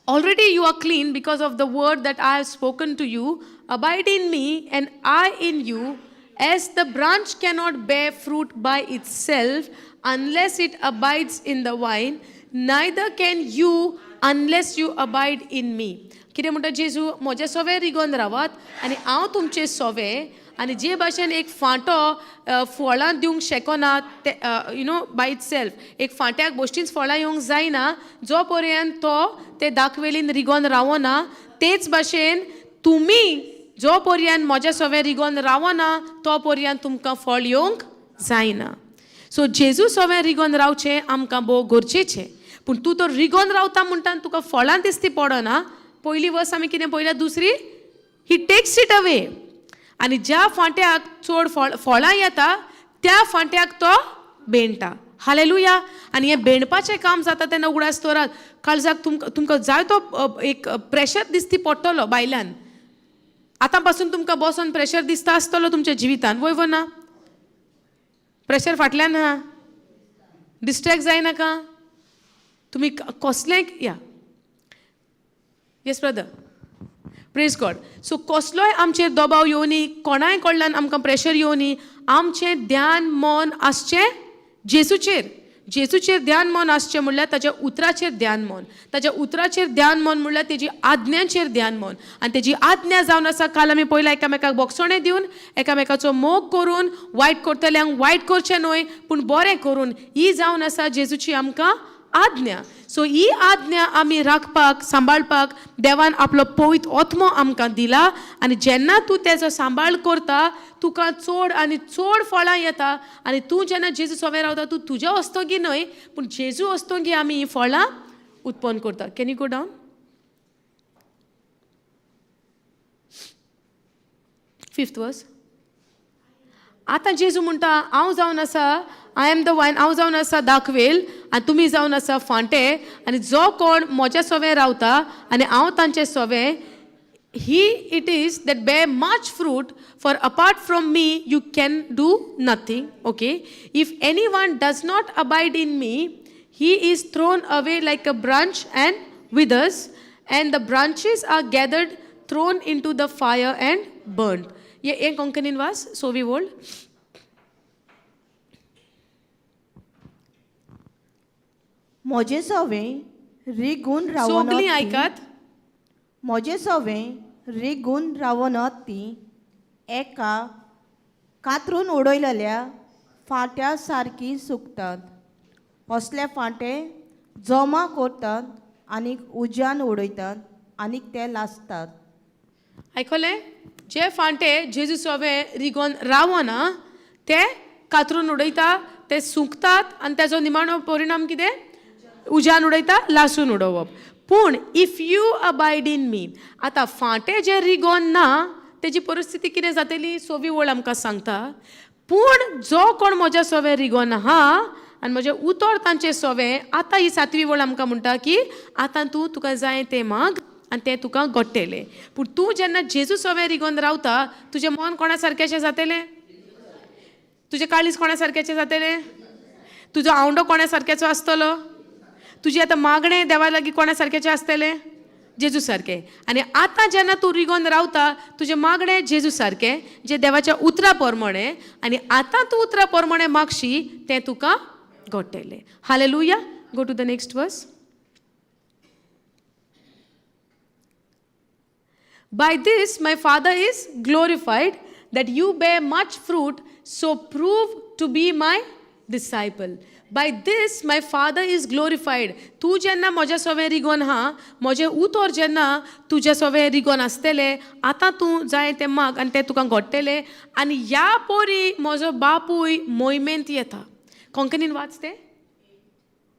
already you are clean because of the word that I have spoken to you. Abide in me and I in you. As the branch cannot bear fruit by itself unless it abides in the vine, neither can you unless you abide in me. कितें म्हणटा जेजू? म्हज्या सोवे रिगोन रावात आनी हांव तुमचे सोवे. आनी जे भाशेन एक फांटो फळां दिवंक शकना ते you know by itself, एक फांट्याक बोश्टीच फळां येवंक जायना जो पर्यंत तो ते दाखवेलीन रिगोन रावना, तेच भाशेन तुमी जो पर्यंत म्हज्या सोवे रिगोन रावना तो पर्यंत तुमकां फळ येवंक जायना. सो जेजू सोवे रिगोन रावचें आमकां भोव गरजेचें. पूण तूं तर रिगोन रावता म्हणटा तुका फळां दिसती पडना. पयली वर्स आमी कितें पळयल्या, दुसरी he takes it away. आनी ज्या फांट्याक चड फळ फळां येता त्या फांट्याक तो बेणटा. हालेलुया. आनी हें बेणपाचें काम जाता तेन्ना उगडास दवरात, काळजाक तुमकां जाय तो एक प्रेशर दिसती पडटलो भायल्यान. आतां पासून तुमकां बसोन प्रेशर दिसता आसतलो तुमच्या जिवितान, वय वो ना? प्रेशर फाटल्यान आहा, डिस्ट्रेक्ट जायनाका तुमी कसलें. या, yes brother, praise God. So कसलोय आमचेर दबाव येवनी, कोणाय कडल्यान आमकां प्रेशर येवनी, आमचें ध्यान मन आसचें जेजूचेर. जेजूचेर ध्यान मन आसचें म्हणल्यार ताच्या उतराचेर ध्यान मन, ताच्या उतराचेर ध्यान मन म्हणल्यार तेजी आज्ञाचेर ध्यान मन. आनी तेजी आज्ञा जावन आसा, काल आमी पयला, एकामेकाक बोगसणें दिवन, एकामेकाचो मोग करून, वायट करतल्यांक वायट करचें न्हय पूण बरें करून, ही जावन आसा जेजूची आमकां आज्ञा. सो ही आज्ञा आमी राखपाक सांबाळपाक देवान आपलो पवित्र आत्मो आमकां दिला. आनी जेन्ना तूं तेजो सांबाळ करता तुका चड आनी चड फळां येता. आनी तूं जेन्ना जेजू सोवे रावता, तूं तुज्या हस्तोगी न्हय पूण जेजू हस्तोगी आमी हीं फळां उत्पन्न करता. Can you go down fifth verse? आतां जेजू म्हणटा, हांव जावन आसा, I am the vine, हांव जावन आसा दाखवेल आनी तुमी जावन आसा फांटे. आनी जो कोण म्हज्या सोवे रावता आनी हांव तांचे सोवे, he it is that bear much fruit, for apart from me you can do nothing. Okay, if anyone does not abide in me, he is thrown away like a branch and withers, and the branches are gathered, thrown into the fire and burned. ये हें कोंकणीन वाच सोवी वोल्ड. म्हजें सवें रिगून रावना. सगलीं आयकात. म्हजें सवें रिगून रावनात ती एका कातरून उडयलेल्या फांट्या सारकी सुकतात. असले फांटे जमा करतात आनी उज्यान उडयतात आनी ते लासतात. आयकलें? जे फांटे जेजू सोवे रिगोन रावना ते कातरून उडयता, ते सुकतात आनी ताजो निमाणो परिणाम कितें? उज्यान उडयता, लासून उडोवप. पूण if you abide in me, आतां फांटे जे रिगोन ना तेजी परिस्थिती कितें जातली, सोवी वळ आमकां सांगता. पूण जो कोण म्हज्या सोवे रिगोन आहा आनी म्हजें उतर तांचे सोवे, आतां ही सातवी वळ आमकां म्हणटा की आतां तूं तुका जाय तें माग आनी तें तुका घडटेलें. पूण तूं जेन्ना जेजू सवें रिगोन रावता तुजें मन कोणा सारकेंशें जातलें? तुजें काळीज कोणा सारकेंचें जातलें? तुजो आवंडो कोणा सारकेचो आसतलो? तुजें आतां मागणें देवा लागीं कोणा सारकेचें आसतलें? जेजू सारकें. आनी आतां जेन्ना तूं रिगोन रावता तुजें मागणें जेजू सारकें, जें देवाच्या उतरा प्रमाणें, आनी आतां तूं उतरा प्रमाणें मागशी तें तुका घडटलें. Hallelujah. Go to the next verse. By this my Father is glorified, that you bear much fruit, so prove to be my disciple. By this my Father is glorified. तूं जेन्ना म्हज्या सवें रिगोन आहा, म्हजें उतर जेन्ना तुज्या सवें रिगोन आसतलें, आतां तूं जाय तें माग आनी तें तुका घडटलें. आनी ह्या पोरी म्हजो बापूय मोहिमेंत येता. कोंकणीन वाच तें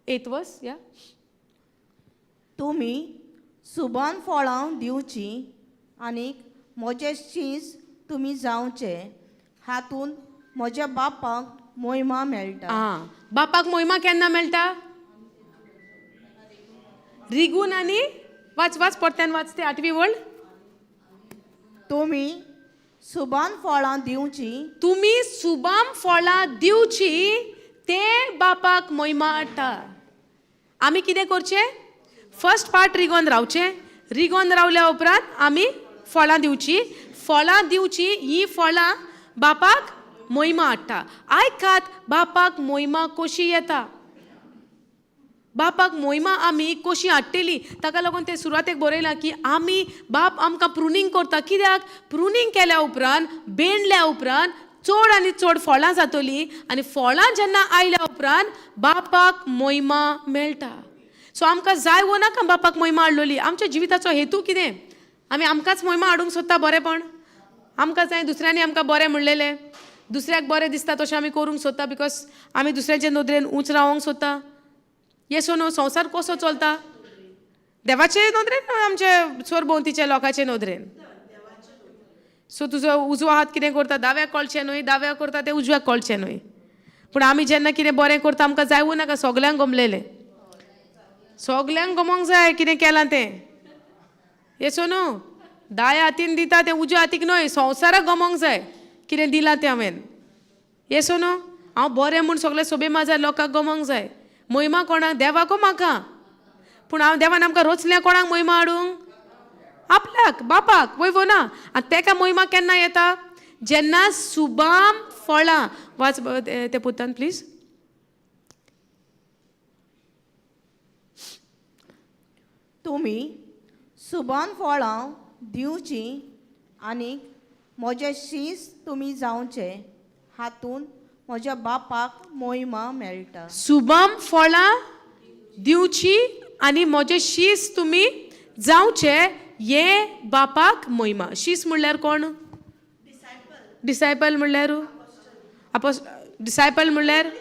एथ वर्स. या. तुमी सुबान फळां दिवचीं आनीक म्हजें शीस तुमी जावचें, हातूंत म्हज्या बापाक मोहिमा मेळटा. आं, बापाक मोहिमा केन्ना मेळटा? रिगून. आनी वाच वाच परत्यान वाच ते आठवी वळ. तुमी सुबान फळां दिवचीं, तुमी सुबाम फळां दिवची ते बापाक मोहिमा हाडटा. आमी कितें करचें? फर्स्ट पार्ट रिगोन रावचें. रिगोन रावल्या उपरांत आमी फळां दिवची. फळां दिवची, ही फळां बापाक मोहिमा हाडटा. आयकात, बापाक मोहिमा कशी येता? बापाक मोहिमा आमी कशी हाडटली? ताका लागून ते सुरवातेक बरयलां की आमी बाप आमकां प्रुनींग करता. कित्याक? प्रुनींग केल्या उपरांत, बेणल्या उपरांत चड आनी चड फळां जातलीं, आनी फळां जेन्ना आयल्या उपरांत बापाक मोहिमा मेळटा. सो आमकां जाय वो नाका बापाक मोहिमा हाडलोली? आमच्या जिविताचो हेतू कितें? आमी आमकांच मोहिमा हाडूंक सोदता बरेंपण? आमकां जाय दुसऱ्यांनी आमकां बरें म्हणलेलें, दुसऱ्याक बरें दिसता तशें आमी करूंक सोदता, because आमी दुसऱ्यांचे नदरेन उंच रावोंक सोदता. येस नो? संवसार कसो चलता? देवाचे नदरेन, आमचे सरभोंवतीच्या लोकांचे नदरेन? सो तुजो उजवो हात कितें करता दाव्याक कळचें न्हय, दाव्याक करता तें उजव्याक कळचें न्हय. पूण आमी जेन्ना कितें बरें करता आमकां जाय नाका सगल्यांक गमलेलें? सगल्यांक गमोंक जाय कितें केलां तें. येसो न्हू? दाया हातीन दिता तें उजव्या हातीक न्हय, संवसाराक गमोंक जाय कितें दिलां तें हांवें. येसो न्हू? हांव बरें म्हूण सगळें सोबे माजार लोकांक गमोंक जाय. मोहिमा कोणाक? देवाको म्हाका. पूण हांव देवान आमकां रोचल्या कोणाक मोहिमा हाडूंक? आपल्याक, बापाक. वय वो ना? आनी तेका मोहिमा केन्ना येता? जेन्ना सुबाम फळां. वाच ते पुतान प्लीज. तुमी सुबान फळां दिवचीं आनीक म्हजें शीस तुमी जावचें, हातूंत म्हज्या बापाक मोहिमा मेळटा. सुबाम फळां दिवची आनी म्हजें शीस तुमी जावचे, हे बापाक मोहिमा. शीस म्हणल्यार कोण? डिसायपल म्हणल्यार अपोस डिसायपल म्हणल्यार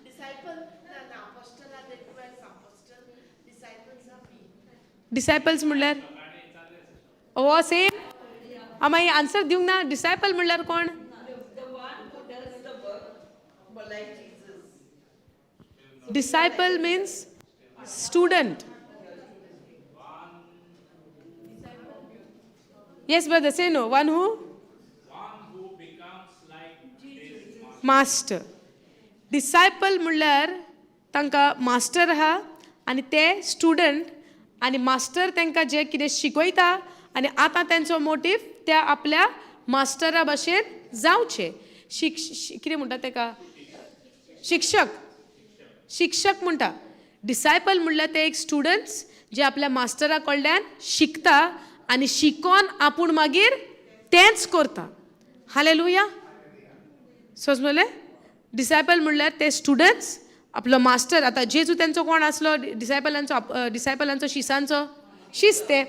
Disciple, na na apostle are the 12 apostle, disciples are we. Disciples म्हणल्यार हो सेम. हांव मागीर आन्सर दिवंक ना. डिसायपल म्हणल्यार कोण? The one who does the work, but like Jesus. Disciple means student. Yes, brother, say no. One who? Master. Disciple म्हणल्यार तांकां मास्टर आहा आनी ते स्टुडंट, आनी मास्टर तांकां जें कितें शिकयता आनी आतां तेंचो मोटीव त्या आपल्या मास्टरा भशेन जावचें. शिक कितें म्हणटा तेका? शिक्षक. शिक्षक म्हणटा. डिसायपल म्हणल्यार ते एक स्टुडंट्स जे आपल्या मास्टरा कडल्यान शिकता आनी शिकोन आपूण मागीर तेंच करता. हालेलुया. समजलें? डिसायपल म्हणल्यार ते स्टुडंट्स आपलो मास्टर. आतां जेजू तेंचो कोण आसलो? डिसायपलांचो, डिसायपलांचो, शिसांचो शिस्त ते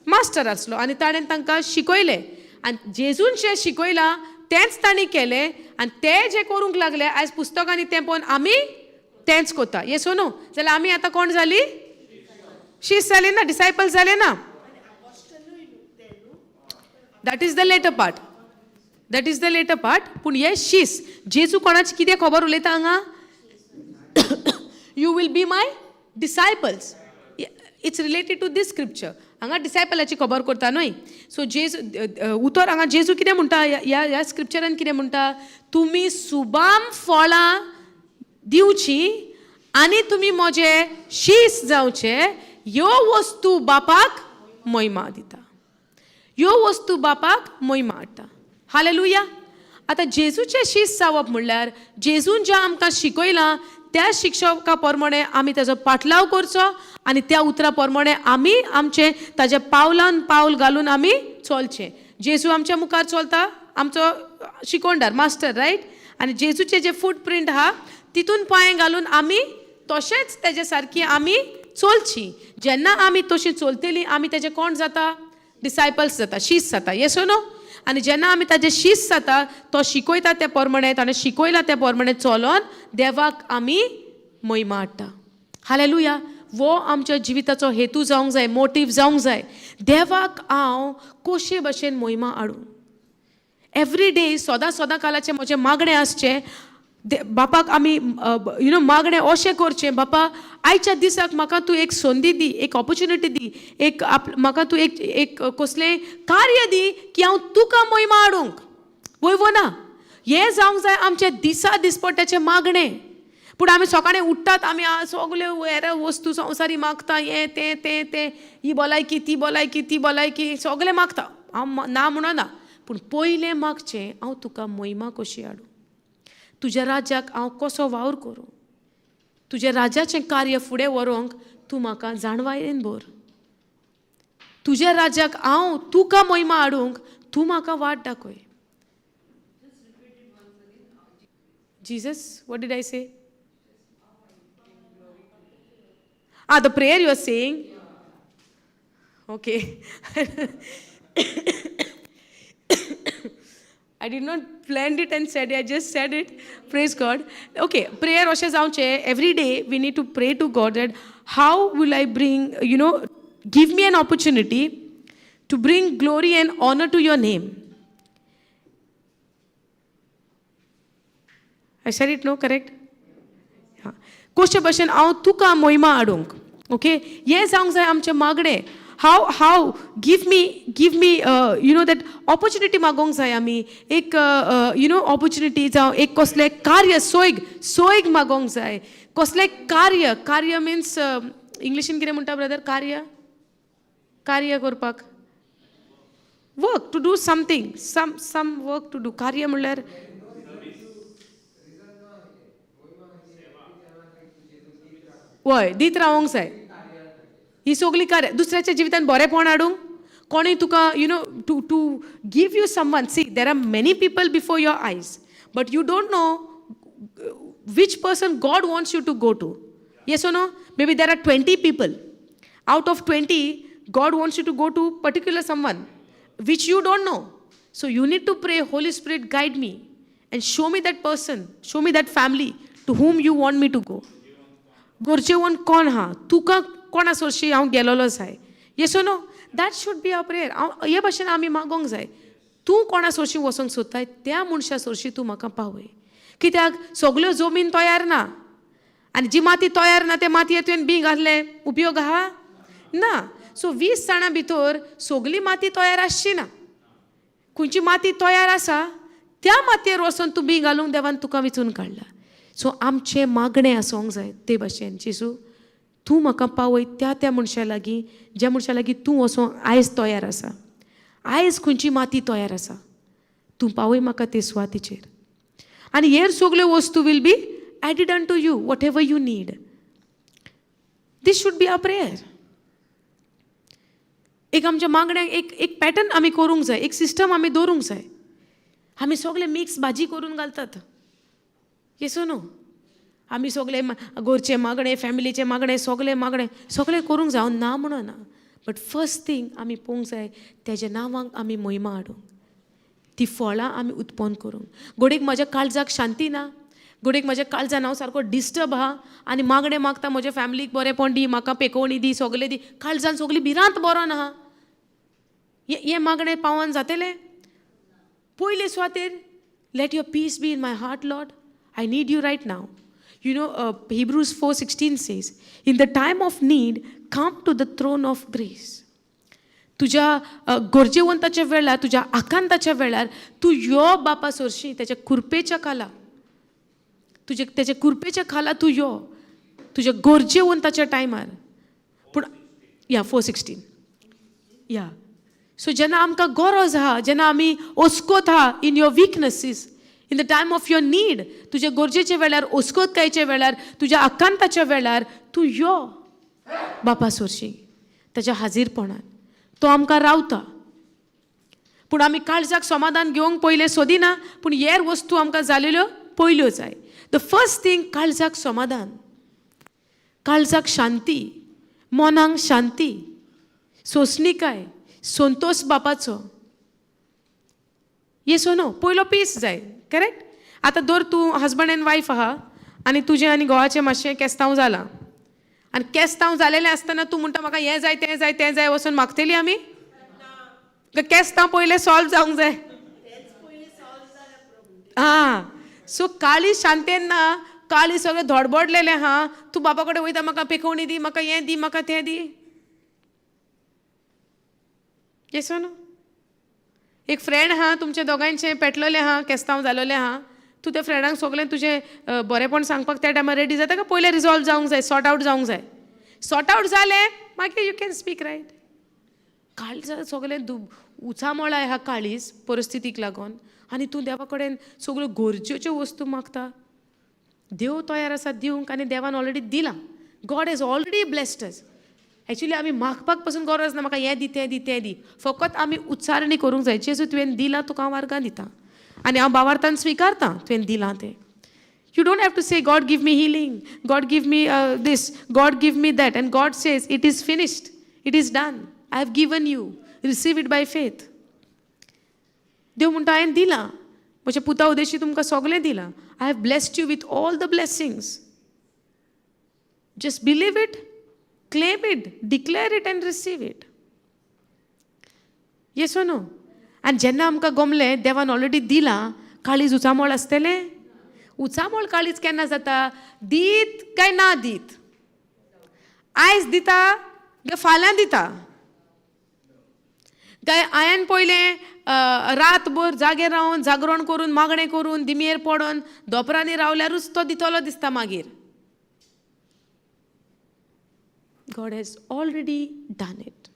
मास्टर आसलो आनी ताणें तांकां शिकयलें, आनी जेजून जें शिकयलां तेंच तांणी केलें आनी ते जे करूंक लागले आयज पुस्तकांनी तें पळोवन आमी तेंच करता. येस न्हू? जाल्यार आमी आतां कोण जाली? शीस जाली ना? डिसायपल जाले ना? That is the later part. That is the later part. पूण हे शीस जेजू कोणाची कितें खबर उलयता हांगा? You will be my disciples. It's related to this scripture. हांगा डिसायपलाची खबर करता न्हय. सो जेजू उतर हांगा जेजू कितें म्हणटा, ह्या ह्या स्क्रिप्चरान कितें म्हणटा, तुमी सुबाम फळां दिवची आनी तुमी म्हजे शीस जावचे, ह्यो वस्तू बापाक महिमा दिता, ह्यो वस्तू बापाक महिमा हाडटा. हालेलुया. आतां जेजूचें शीस जावप म्हणल्यार जेजून जें आमकां शिकयलां त्या शिक्षका प्रमाणे आमी ताजो पाटलाव करचो आनी त्या उतरा प्रमाणे आमी आमचें ताज्या पावलान पावल घालून आमी चलचें. जेजू आमच्या मुखार चलता, आमचो शिकोवणदार, मास्टर, रायट? आनी जेजूचे जे फूट प्रिंट आहा तितून पांय घालून आमी तशेंच तेजे सारकी आमी चलची. जेन्ना आमी तशी चलतली आमी तेजे कोण जाता, डिसायपल्स जाता, शीस जाता. येस नो? आनी जेन्ना आमी ताजे शीस जाता, तो शिकयता त्या प्रमाणे, ताणें शिकयला त्या प्रमाणे चलोन देवाक आमी महिमा हाडटा. हालेलुया. वो आमच्या जिविताचो हेतू जावंक जाय, मोटीव जावंक जाय. देवाक हांव कशे भशेन महिमा हाडूं. एवरी डे सदां सदां कालाचें म्हजें मागणें आसचें, बापाक आमी you know मागणें अशें करचें, बापा आयच्या दिसाक म्हाका तूं एक संदी दी, एक ऑपोर्चुनिटी दी, एक म्हाका तूं एक एक कसलें कार्य दी की हांव तुका महिमा हाडूंक. वय वो ना? हें जावंक जाय आमचें दिसा दिसपट्ट्याचें मागणें. पूण आमी सकाळीं उठ्ठात, आमी सगल्यो हेर वस्तू संवसारी मागता, हें तें तें तें, ही भलायकी ती भलायकी ती भलायकी सगळें मागता. हांव ना म्हणना, पूण पयलें मागचें हांव तुका महिमा कशी हाडूं, तुज्या राज्याक हांव कसो वावर करूं, तुज्या राज्याचें कार्य फुडें व्हरूंक तूं म्हाका जाणवायेन भर, तुज्या राज्याक हांव तुका महिमा हाडूंक तूं म्हाका वाट दाखय. Jesus, what did I say? Ah, the prayer you are saying? Okay. I did not plan it and said it, I just said it. Praise God. Okay, prayer अशें जावचें, every day we need to pray to God that how will I bring, you know, give me an opportunity to bring glory and honor to your name. I said it, no, correct? हां, कशे भशेन हांव तुका महिमा हाडूंक. Okay, हें जावंक जाय आमचें मागणें. How give me you know that opportunity मागोवंक जाय आमी, एक you know opportunity जावं एक कसलें कार्य, सोयग सोयग मागोवंक जाय, कसलें कार्य. कार्य मिन्स इंग्लिशीन कितें म्हणटा ब्रदर? कार्य, कार्य करपाक, work, to do something, some work to do. कार्य म्हणल्यार वय दीत रावोंक जाय. ही सगळी कार्य दुसऱ्याच्या जिवितान बरेंपण हाडूंक, कोणूय तुका you know to give you someone. See, there are many people before your eyes, but you don't know which person God wants you to go to. Yes or no? Maybe there are 20 people. Out of 20, God wants you to go to particular someone, which you don't know. So you need to pray, Holy Spirit, guide me and show me that person, show me that family to whom you want me to go. गरजेवन कोण आहा, तुका कोणा सोरशी हांव गेलोलो जाय. Yes no? That should be our prayer. हांव हे भाशेन आमी मागोंक जाय, तूं कोणा सोरशी वचोंक सोदताय त्या मनशा सोरशी तूं म्हाका पावय. कित्याक सगल्यो जमीन तयार ना, आनी जी माती तयार ना ते मातये तुवें बी घातलें उपयोग आहा ना. सो 20 जाणां भितर सगली माती तयार आसची ना. खंयची माती तयार आसा त्या मातयेर वचोन तूं बी घालूंक देवान तुका विचून काडला. सो आमचें मागणें आसूंक जाय ते भाशेन, जेजू तूं म्हाका पावय त्या त्या मनशा लागीं ज्या मनशा लागीं तूं वचोंक आयज तयार आसा, आयज खंयची माती तयार आसा तूं पावय म्हाका ते सुवातीचेर. आनी हेर सगल्यो वस्तू will be added unto you, whatever you need. This should be our prayer. एक आमच्या मागण्यांक एक एक पॅटर्न आमी करूंक जाय, एक सिस्टम आमी दवरूंक जाय. आमी सगळे मिक्स भाजी करून घालतात. येसो न्हू? आमी सगळे घरचे मागणे, फॅमिलीचे मागणे, सगळे मागणे सगळें करूंक जाय, हांव ना म्हणना, बट फर्स्ट थींग आमी पळोवंक जाय तेज्या नांवांक आमी महिमा हाडूंक, ती फळां आमी उत्पन्न करूंक. घडयेक म्हज्या काळजाक शांती ना, घडयेक म्हज्या काळजान हांव सारको डिस्टर्ब आहा आनी मागणें मागता म्हज्या फॅमिलीक बरेंपण दी, म्हाका पेकोवणी दी, सगळें दी, काळजान सगळी भिरांत बरो ना, हें मागणें पावन जातलें? पयले सुवातेर let your peace be in my heart, Lord. I need you right now. Hebrews 4:16 says, in the time of need, come to the throne of grace. तुज्या गरजेवंताच्या वेळार, तुज्या आकांताच्या वेळार तूं यो बापा सोरशी तेच्या कुरपेच्या खाला, तुजे तेच्या कुरपेच्या खाला तूं यो तुज्या गरजेवंताच्या टायमार. पूण या 4:16 या. सो जेन्ना आमकां गरज आहा, जेन्ना आमी ओस्कोत आहा, in your weaknesses, in the time of your need, तुज्या गरजेच्या वेळार, ओस्कोतकायच्या वेळार, तुज्या आकांताच्या वेळार तूं यो बापा सोरशी ताच्या हाजीरपणान. तो आमकां रावता. पूण आमी काळजाक समाधान घेवंक पयलें सोदिना, पूण हेर वस्तू आमकां जालेल्यो पयल्यो जाय. The first thing, काळजाक समाधान, काळजाक शांती, मनाक शांती, सोंसणिकाय, संतोश बापाचो. येस नो? पयलो पीस जाय, करेक्ट? आतां दर तूं हजबंड एंड वायफ आहा आनी तुजें आनी घोवाचें मातशें केस्तांव जालां आनी केस्तांव जालेलें आसतना तूं म्हणटा, म्हाका हें जाय, तें जाय, तें जाय, वचून मागतली आमी? केस्तांव पयलें सॉल्व जावंक जाय. आं, सो काळीज शांतेन ना, काळीज सगळें धडबडलेलें आहा, तूं बापा कडेन वयता, म्हाका पेकोवणी दी, म्हाका हें दी, म्हाका तें दी. येस न्हू? एक फ्रेंड आहा, तुमच्या दोगांयचें पेटलेलें आहा, केस्तांव जालोलें आहा, तूं त्या फ्रेंडांक सगळें तुजें बरेंपण सांगपाक त्या टायमार रेडी जाता काय पयलें रिजॉल्व जावंक जाय, सॉर्ट आवट जावंक जाय? सॉर्ट आवट जालें मागीर you can speak, right? काळजा सगळें दु उचामळ आहा काळीज परिस्थितीक लागून आनी तूं देवा कडेन सगळ्यो गरजेच्यो वस्तू मागता. देव तयार आसा दिवंक आनी देवान ऑलरेडी दिलां. God has already blessed us, actually. आमी मागपाक पसून गरज ना, म्हाका हें दी, तें दी, तें दी. फकत आमी उच्चारणी करूंक जाय, जेजू, तुवें दिलां, तुका हांव वर्गां दिता आनी हांव बावार्थान स्विकारतां तुवें दिलां तें. You don't have to say, "God, give me healing, God, give me this, God, give me that." And God says, "It is finished, it is done, I have given you, receive it by faith." देव म्हणटा, हांवें दिलां, म्हज्या पुता उदेशी तुमकां सगळें दिलां. I have blessed you with all the blessings. Just believe it, claim it, declare it and receive it. Yes or no? आनी जेन्ना आमकां गमलें देवान ऑलरेडी दिलां, काळीज उचामळ आसतलें? उचामळ काळीज केन्ना जाता? दीत काय ना दीत? आयज दिता काय फाल्यां दिता? काय हांवें पयलें रातभर जागे रावन, जागरण करून, मागणें करून, दिमयेर पडोन, दोपरांनी रावल्यारूच तो दितलो दिसता मागीर? God has already done it.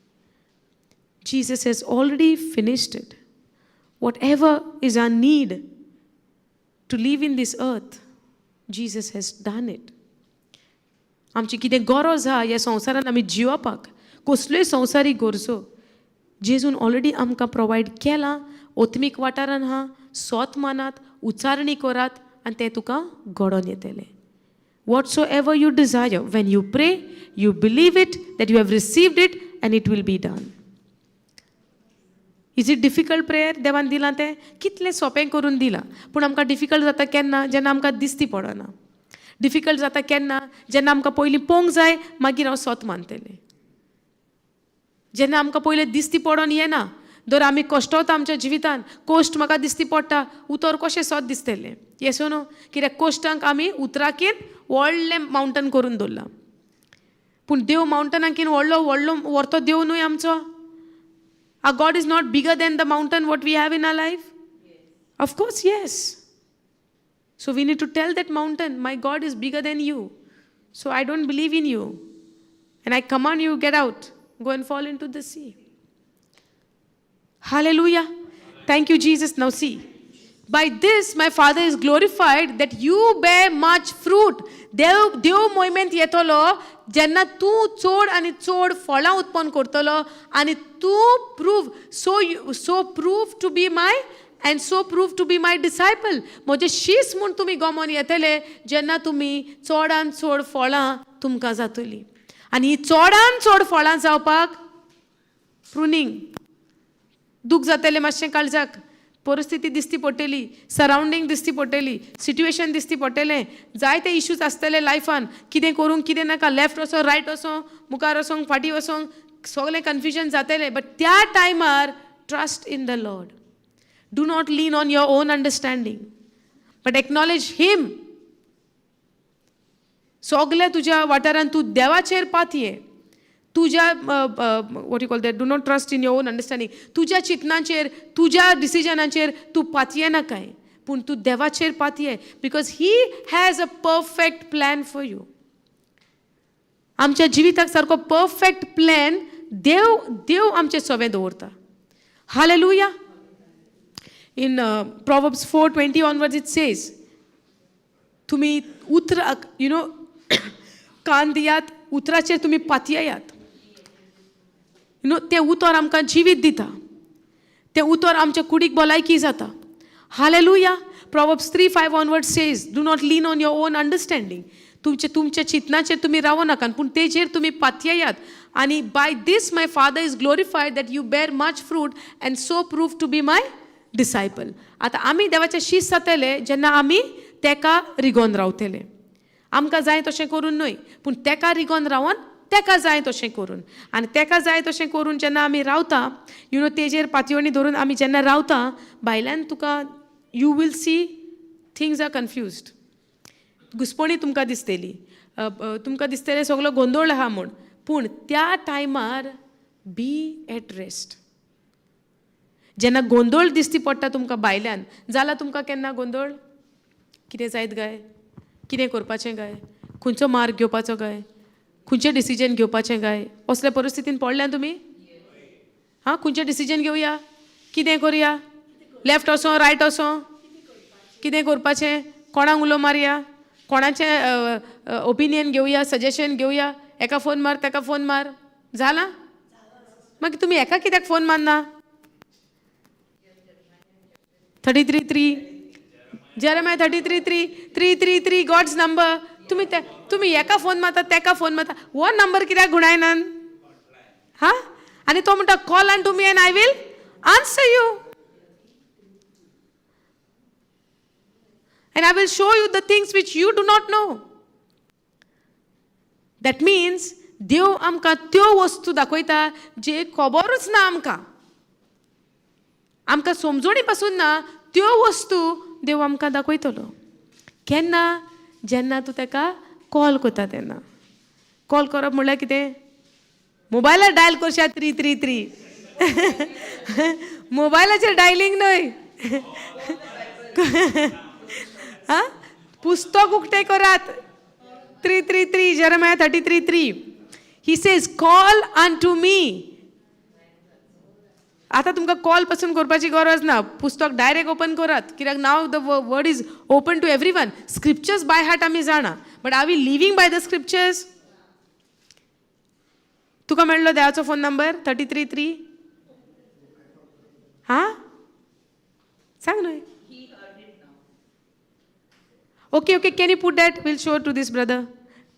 Jesus has already finished it. Whatever is our need to live in this earth, Jesus has done it. आमची कितें गरज आहा ह्या संवसारान आमी जियोपाक, कसल्योय संवसारीक गरजो जेजून ऑलरेडी आमकां प्रोवायड केलां. ओत्मीक वाठारान आहा, सोत मानात, उच्चारणी करात आनी तें तुका घडोवन येतलें. Whatsoever you desire, when you pray, you believe it that you have received it and it will be done. Is it difficult prayer? देवान दिलां तें कितलें सोंपें करून दिलां. पूण आमकां डिफिकल्ट जाता केन्ना? जेन्ना आमकां दिसती पडना. डिफिकल्ट जाता केन्ना? जेन्ना आमकां पयलीं पोवंक जाय, मागीर हांव सोत मानतलें. जेन्ना आमकां पयलें दिसती पडोन येना. दर आमी कश्टवता आमच्या जिवितान, कोश्ट म्हाका दिसती पडटा, उतर कशें सोत दिसतलें? येस न्हू? कित्याक कोश्टांक आमी उतराकीन व्हडलें मावंटन करून दवरलां. पूण देव मावंटनाकीन व्हडलो व्हडलो व्हरतो देव न्हय आमचो. Our God is not bigger than the mountain what we have in our life? Of course, yes. So we need to tell that mountain, "My God is bigger than you. So I don't believe in you. And I command you, get out. Go and fall into the sea." Hallelujah. Thank you, Jesus. Now see. "By this my Father is glorified, that you bear much fruit." देव देव मोहिमेंत येतलो जेन्ना तूं चड आनी चड फळां उत्पन्न करतलो आनी तूं prove so so prove to be my and so prove to be my disciple. म्हजे शीस म्हूण तुमी गमोन येतले जेन्ना तुमी चडान चड फळां तुमकां जातलीं. आनी ही चडान चड फळां जावपाक प्रुनींग, दूख जातलें मातशें काळजाक, परिस्थिती दिसती पडटली, सरावंडींग दिसती पडटली, सिट्युएशन दिसती पडटलें, जायते इश्यूज आसतले लायफान. कितें करूंक, कितें नाका, लेफ्ट वचों, रायट वचों, मुखार वचोंक, फाटीं वचोंक, सगळें कन्फ्युजन जातलें. बट त्या टायमार trust in the Lord. Do not lean on your own understanding, but acknowledge Him. सगल्या तुज्या वाठारांत तूं देवाचेर पातये. तुज्या what you call that, do not trust in your own understanding. तुज्या चिंतनाचेर, तुज्या डिसिजनाचेर तूं पातयेनाकाय, पूण तूं देवाचेर पातये, because he has a perfect plan for you. आमच्या जिविताक सारको परफेक्ट प्लॅन देव देव आमचें सवें दवरता. Hallelujah. In Proverbs 4:20 onwards it says, तुमी उतराक कान दियात, उतराचेर तुमी पातयेयात. तें उतर आमकां जिवीत दिता, तें उतर आमच्या कुडीक भलायकी जाता. Hallelujah. Proverbs 3:5 onward says, do not lean on your own understanding. तुमचे तुमच्या चिंतनाचेर तुमी रावो नाकात, पूण तेजेर तुमी पातयेयात. आनी by this my Father is glorified that you bear much fruit and so prove to be my disciple. आतां आमी देवाचे शीस जातले जेन्ना आमी तेका रिगोन रावतले. आमकां जाय तशें करून न्हय, पूण तेका रिगोन रावन तेका जाय तशें करून. आनी तेका जाय तशें करून जेन्ना आमी रावता, तेजेर पातयेवणी धरून आमी जेन्ना रावता, भायल्यान तुका you will see things are confused. घुसपणी तुमकां दिसतली, तुमकां दिसतलें सगलो गोंदळ आहा म्हूण, पूण त्या टायमार बी एट रेस्ट. जेन्ना गोंदळ दिसती पडटा तुमकां भायल्यान, जाला तुमकां केन्ना गोंदळ? कितें जायत काय, कितें करपाचें काय, खंयचो मार्ग घेवपाचो काय, खंयचें डिसिजन घेवपाचें काय, असल्या परिस्थितीन पडल्या तुमी? हां, खंयचें डिसिजन घेवया, कितें करुया, लेफ्ट वचों रायट वचों, कितें करपाचें, कोणाक उलो मारया, कोणाचें ओपिनियन घेवया, सजेशन घेवया, एका फोन मार तेका फोन मार, जाला? मागीर तुमी एका कित्याक फोन मारना? 33:3, Jeremiah 33:3, 333 God's number. तुमी ते तुमी एका फोन मारता तेका फोन मारता, हो नंबर कित्याक गुणायनान? हां, आनी तो म्हणटा call unto me and I will answer you and I will show you the things which you do not know. That means देव आमकां त्यो वस्तू दाखयता जे खबरूच ना आमकां, आमकां समजोणी पासून ना, त्यो वस्तू देव आमकां दाखयतलो. केन्ना? जेन्ना तूं ताका कॉल करता तेन्ना. कॉल करप म्हणल्यार कितें? मोबायलार डायल करशात 333. मोबायलाचेर डायलींग न्हय. आं, पुस्तक उक्तें करात, 333, Jeremiah 33:3. He says call unto me. आतां तुमकां कॉल पासून करपाची गरज ना, पुस्तक डायरेक्ट ओपन करात, कित्याक now the word is open to everyone. Scriptures by heart आमी जाणा, but are we living by the scriptures? तुका मेळ्ळो देवाचो फोन नंबर 33:3? हां, सांग न्हय. Okay, okay, can you put that? We'll show to this brother.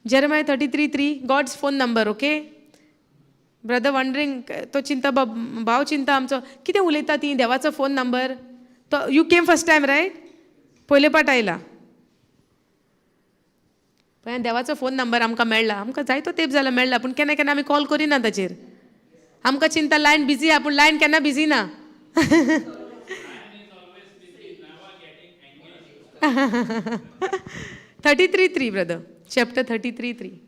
Jeremiah 33:3, God's phone number, okay? Brother wondering, तो चिंता, भाव चिंता आमचो कितें उलयता ती देवाचो फोन नंबर. तो you came first time, right? पयले पाट आयला. पळय, देवाचो फोन नंबर आमकां मेळ्ळा, आमकां जायतो तेंप जाला मेळ्ळा, पूण केन्ना केन्ना आमी कॉल करिना ताचेर. आमकां चिंता लायन बिजी आहा, पूण लायन केन्ना बिजी ना. 33:3, brother, chapter 33:3.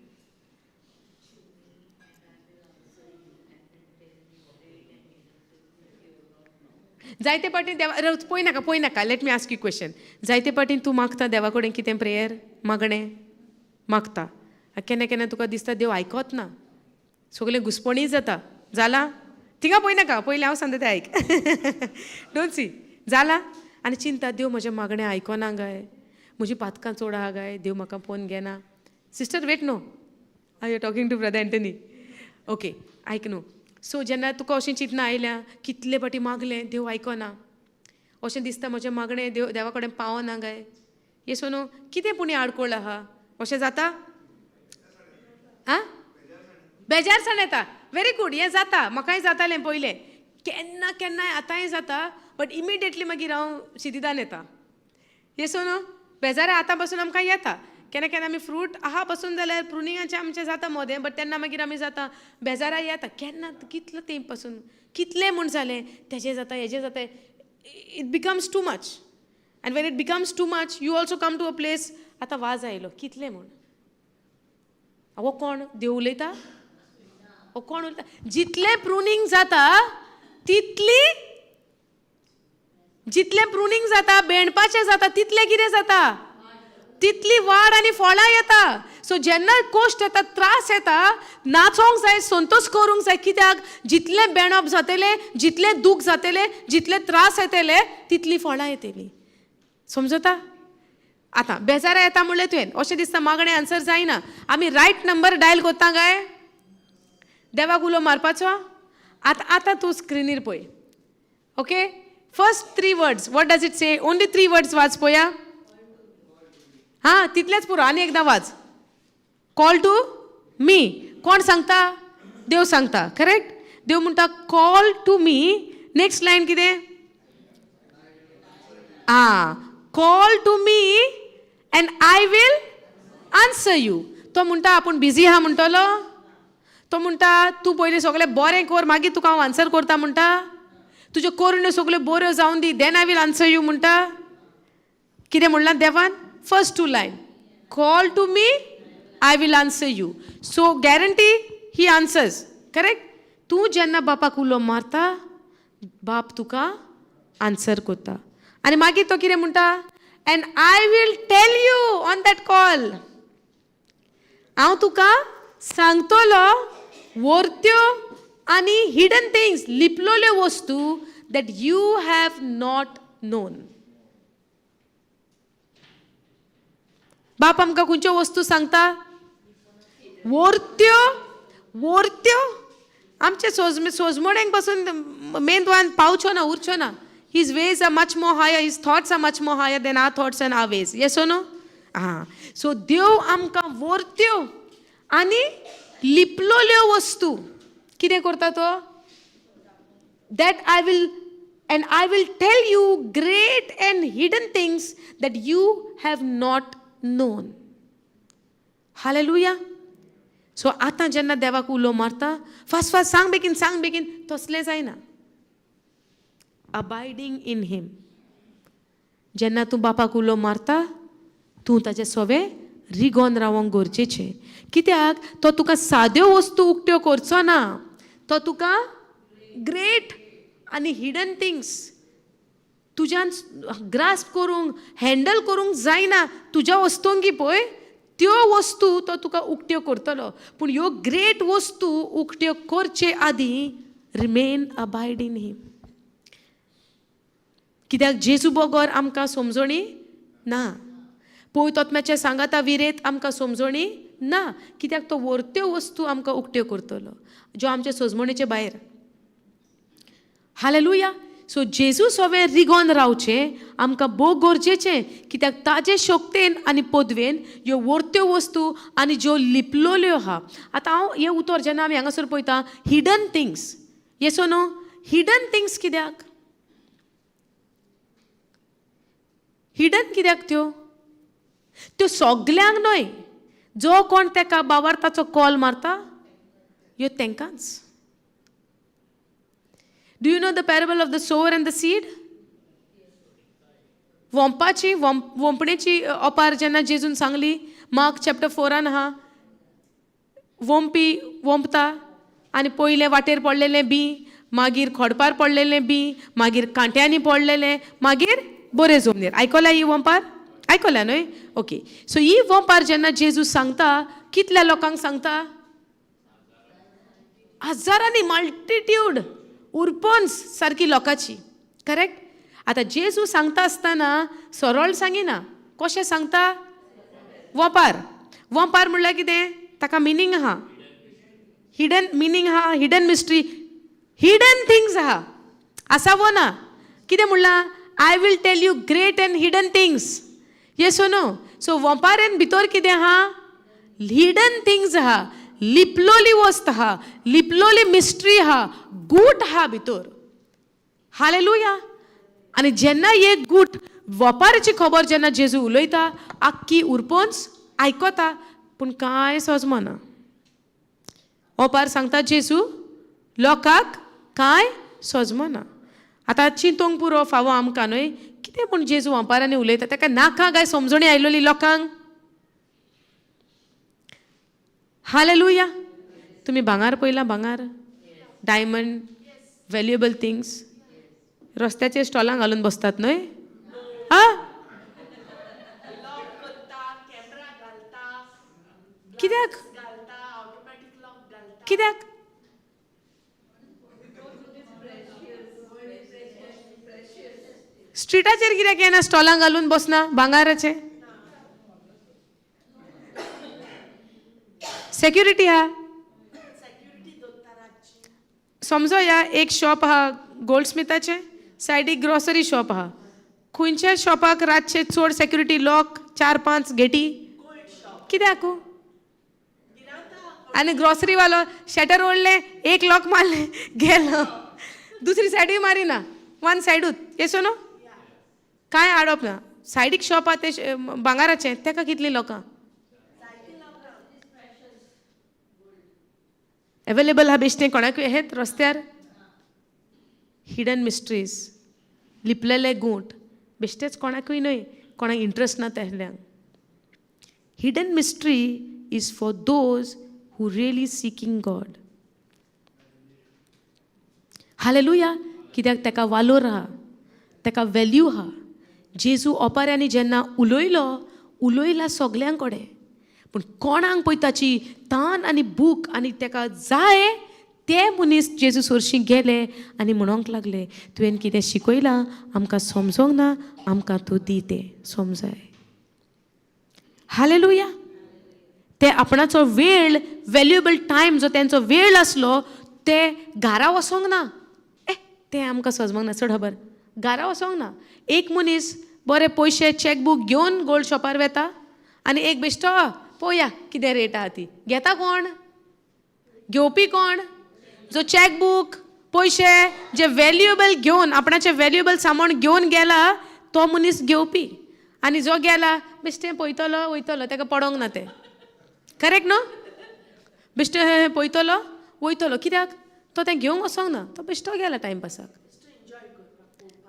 जायते पाटी देवा पळय नाका, पळय नाका, let me ask you question. जायते पाटी तूं मागता देवा कडेन कितें प्रेयर मागणें मागता, केन्ना केन्ना तुका दिसता देव आयकत ना, सगळें घुसपणी जाता. जाला? थिंगा पळय नाका, पयलीं हांव सांगता तें आयक. Don't see. जाला? आनी चिंता देव म्हजें मागणें आयकना काय, म्हजी पातकां चड आहा काय, देव म्हाका फोन घेना. सिस्टर वेट न्हू, I you talking to brother Anthony. Okay, आयक न्हू. सो जेन्ना तुका अशें चिंतना आयल्या, कितले फाटी मागलें देव आयकना, अशें दिसता म्हजें मागणें देव देवा कडेन पावना काय, येसो न्हू, कितें पूण आडकोळ आहा, अशें जाता? आं, बेजारसाण येता. व्हेरी गूड, हें जाता, म्हाकाय जातालें पयलें, केन्ना केन्नाय आतांय जाता, बट इमिडिएटली मागीर हांव शिदिदान येता. येसो न्हू, बेजार आतां पासून आमकां येता. केन्ना केन्ना आमी फ्रूट आहा पासून जाल्यार प्रुनिंगाचें आमचें जाता मोदें, बट तेन्ना मागीर आमी जाता बेजाराय येता. केन्ना कितलो तेंप पासून कितलें म्हूण जालें, तेजें जाता हेजें जाता, it becomes too much. And when it becomes too much you also come to a place, आतां वाज आयलो कितलें म्हूण. आवो कोण देव उलयता? हो कोण उलयता? जितलें प्रुनींग जाता तितली, जितलें प्रुनींग जाता, बेणपाचें जाता, तितलें कितें जाता, तितली वाड आनी फळां येता. सो जेन्ना कोश्ट येता, त्रास येता, नाचोंक जाय, संतोश करूंक जाय. कित्याक जितलें बेणप जातलें, जितलें दूख जातलें, जितले त्रास येतले, तितलीं फळां येतलीं. समजता? आतां बेजारा येता म्हणलें तुवें, अशें दिसता मागणें आन्सर जायना. आमी रायट नंबर डायल करता काय देवाक उलो मारपाचो? आतां आतां तूं स्क्रिनीर पळय. Okay, first three words, what does it say? Only three words वाच पळया. हां, तितलेंच पुरो, आनी एकदां वाच. Call to me. कोण सांगता? देव सांगता, करेक्ट? देव म्हणटा call to me. Next line कितें? आं, call to me and I will answer you. तो म्हणटा आपूण बिजी आहा म्हणटलो? तो म्हणटा तूं पयलीं सगळें बरें कर, मागीर तुका हांव आन्सर करता म्हणटा? तुज्यो करण्यो सगल्यो बऱ्यो जावन दी, then I will answer you म्हणटा? कितें म्हणलां देवान? First two line, call to me, I will answer you. So guarantee he answers, correct? तूं जेन्ना बापाक उलो मारता, बाप तुका आन्सर करता. आनी मागीर तो कितें म्हणटा? And I will tell you on that call. हांव तुका सांगतलो वरत्यो आनी हिडन थिंग्स, लिपलोल्यो वस्तू that you have not known. बाप आमकां खंयच्यो वस्तू सांगता? वरत्यो, वरत्यो. आमचे सोजमणेक पासून मेंदवान पावच्यो ना, उरच्यो ना. His ways are much more higher, his thoughts are much more higher than our thoughts and our ways. Yes or no? आं, सो देव आमकां वरत्यो आनी लिपलोल्यो वस्तू कितें करता तो? That I will, and I will tell you great and hidden things that you have not known. Hallelujah. So आतां जेन्ना देवाक उलो मारता, फास्ट फास्ट सांग बेगीन, सांग बेगीन, तसलें जायना. अबायडींग इन हिम. जेन्ना तूं बापाक उलो मारता, तूं ताजे सोवे रिगोन रावोंक गरजेचें. कित्याक तो तुका साद्यो वस्तू उक्त्यो करचो ना, तो तुका ग्रेट आनी हिडन थिंग्स तुज्यान ग्रास्प करूंक, हँडल करूंक जायना तुज्या वस्तूंकी पळय, त्यो वस्तू तो तुका उक्त्यो करतलो. पूण ह्यो ग्रेट वस्तू उक्त्यो करचे आदीं रिमेन अबायड इन हिम. कित्याक जेजू बगर आमकां समजणी ना, पवित्र आत्म्याच्या सांगाता विरेत आमकां समजणी ना. कित्याक तो वरत्यो वस्तू आमकां उक्त्यो करतलो ज्यो आमचे सजमणेचे भायर. हालेलुया. सो जेजू सवें रिगोन रावचें आमकां भोव गरजेचें. कित्याक ताजे शक्तेन आनी पदवेन ह्यो वरत्यो वस्तू आनी ज्यो लिपलोल्यो आहा. आतां हांव हें उतर जेन्ना आमी हांगासर पळयता, hidden things, yes no? Hidden things कित्याक? हिडन कित्याक त्यो? त्यो सगल्यांक न्हय, जो कोण तेका बावार्थाचो कॉल मारता ह्यो तेंकांच. Do you know the parable of the sower and the seed? वोंपाची वोंपणेची ओपार जेन्ना जेजून सांगली, मार्क चॅप्टर 4 आहा. वोंपी वोंपता आनी पयलें वाटेर पडलेलें बी, मागीर खोडपार पडलेलें बी, मागीर कांट्यांनी पडलेलें, मागीर बरें जमनीर. आयकल्या ही वोंपार? आयकल्या न्हय? ओके. सो ही वोंपार जेन्ना जेजू सांगता, कितल्या लोकांक सांगता? हजारांनी, मल्टिट्यूड, उरपोन्स सारकी लोकांची, करेक्ट? आतां जेजू सांगता आसतना सरळ सांगिना, कशें सांगता? वोपार. वोपार म्हणल्यार कितें? ताका मिनींग आहा, हिडन मिनींग आहा, हिडन मिस्ट्री, हिडन थिंग्स आहा. आसा वो ना? कितें म्हणलां? I will tell you great and hidden things. Yes no? So वोपारेन भितर कितें आहा? हिडन थिंग्स आहा, लिपलोली वस्त आहा, लिपलोली मिस्ट्री आहा, गूट आहा भितर. हालेलुया. आनी जेन्ना एक गूट वपाराची खबर जेन्ना जेजू उलयता, आख्खी उरपोन्स आयकता, पूण कांय सजमना. ओपार सांगता जेजू, लोकांक कांय सजमना. आतां चिंतूंक पुरो फावो आमकां न्हय, कितें म्हूण जेजू ओपारांनी उलयता? ताका नाका काय समजणी आयलोली लोकांक? हालेलुया. तुमी भांगार पळयलां? भांगार, डायमंड, व्हॅल्युएबल थिंग्स रस्त्याचेर स्टॉलां घालून बसतात न्हय? आं, कित्याक कित्याक? स्ट्रिटाचेर कित्याक येना स्टॉलां घालून बसना भांगाराचे? सेक्युरिटी आहा. समजो ह्या एक शॉप आहा गोल्डस्मिथाचें, सायडीक ग्रॉसरी शॉप आहा. खंयच्या शॉपाक रातचे चड सेक्युरिटी लॉक, 4-5 गेटी कित्याक? आनी ग्रॉसरी वालो शटर ओडलें, एक लॉक मारलें, गेलो, दुसरी सायडूय मारिना, वन सायडूच येसो न्हू, कांय आडप ना. सायडीक शॉप आहा तें भांगाराचें, तेका कितलीं लोकां एवेलेबल आहा बेश्टें कोणाकूय हेत रस्त्यार. हिडन मिस्ट्रीज, लिपलेले गूंट, बेश्टेच कोणाकूय न्हय, कोणाक इंट्रस्ट ना तेहल्यांक. Hidden mystery is for those who really seeking God. Hallelujah. कित्याक तेका वालोर आहा, तेका वेल्यू आहा. जेजू ओपाऱ्यांनी जेन्ना उलयलो, उलयला सगल्यां कडेन, पूण कोणाक पळय ताची तान आनी भूक आनी तेका जाय ते मनीस जेजू सरशीं गेले आनी म्हणोंक लागले, तुवें कितें शिकयलां आमकां समजोंक ना, आमकां तूं दी तें समजाय. हालेलुया. ते आपणाचो वेळ, व्हॅल्युएबल टायम जो तेंचो वेळ आसलो, ते घरा वचोंक ना. तें आमकां सजमोंक ना चड खबर, घरा वचोंक ना. एक मनीस बरे पयशे चॅकबूक घेवन गोल्ड शॉपार वेता आनी एक बेश्टो पळोवया कितें रेट आहा ती घेता. कोण घेवपी? कोण जो चॅकबूक पयशे जे व्हॅल्युएबल घेवन आपणाचें व्हॅल्युएबल सामान घेवन गेला तो मनीस घेवपी, आनी जो गेला बेश्टें पळयतलो वयतलो, ताका पडोंक ना तें. करेक्ट न्हू? बेश्टें पळयतलो वयतलो, कित्याक तो तें घेवंक वचोंक ना, तो बेश्टो गेला टायमपासाक,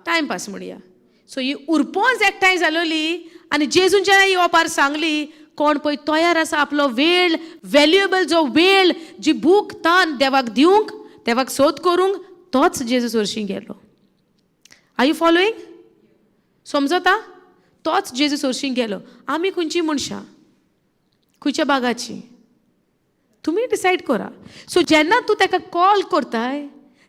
टायमपास म्हणया. सो ही उरपोंच एकठांय जालोली आनी जेजून जेन्ना ही ओपार सांगली, कोण पळय तयार आसा आपलो वेळ, व्हॅल्युएबल जो वेळ, जी भूक तान देवाक दिवंक, देवाक सोद करूंक, तोच जेजू सरशीं गेलो. Are you following? समजता? तोच जेजू सरशीं गेलो. आमी खंयची मनशां, खंयच्या बागाची, तुमी डिसायड करा. सो जेन्ना तूं ताका कॉल करताय,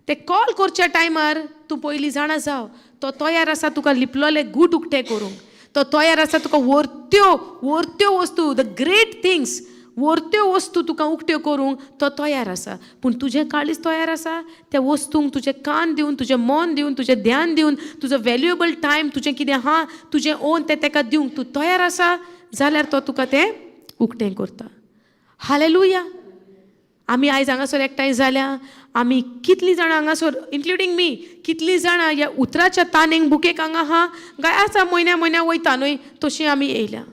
ते कॉल करच्या टायमार तूं पयलीं जाणा जाव, तो तयार आसा तुका लिपलोले गूट उक्ते करूंक, तो तयार आसा तुका वरत्यो वरत्यो वस्तू, the great things, वरत्यो वस्तू तुका उक्त्यो करूंक तो तयार आसा. पूण तुजें काळीज तयार आसा त्या वस्तूंक तुजें कान दिवन, तुजें मन दिवन, तुजें ध्यान दिवन, तुजो व्हॅल्युएबल टायम, तुजें कितें आहा तुजें ओन तें ताका दिवंक तूं तयार आसा जाल्यार तो तुका तें उक्तें करता. हालेलुया. आमी आयज हांगासर एकठांय जाल्या, आमी कितलीं जाणां हांगासर, इन्क्लुडींग मी, कितलीं जाणां ह्या उतराच्या तानेक बुकेक हांगा आहा काय आसा म्हयन्या म्हयन्या वयता न्हय, तशी आमी येयल्या.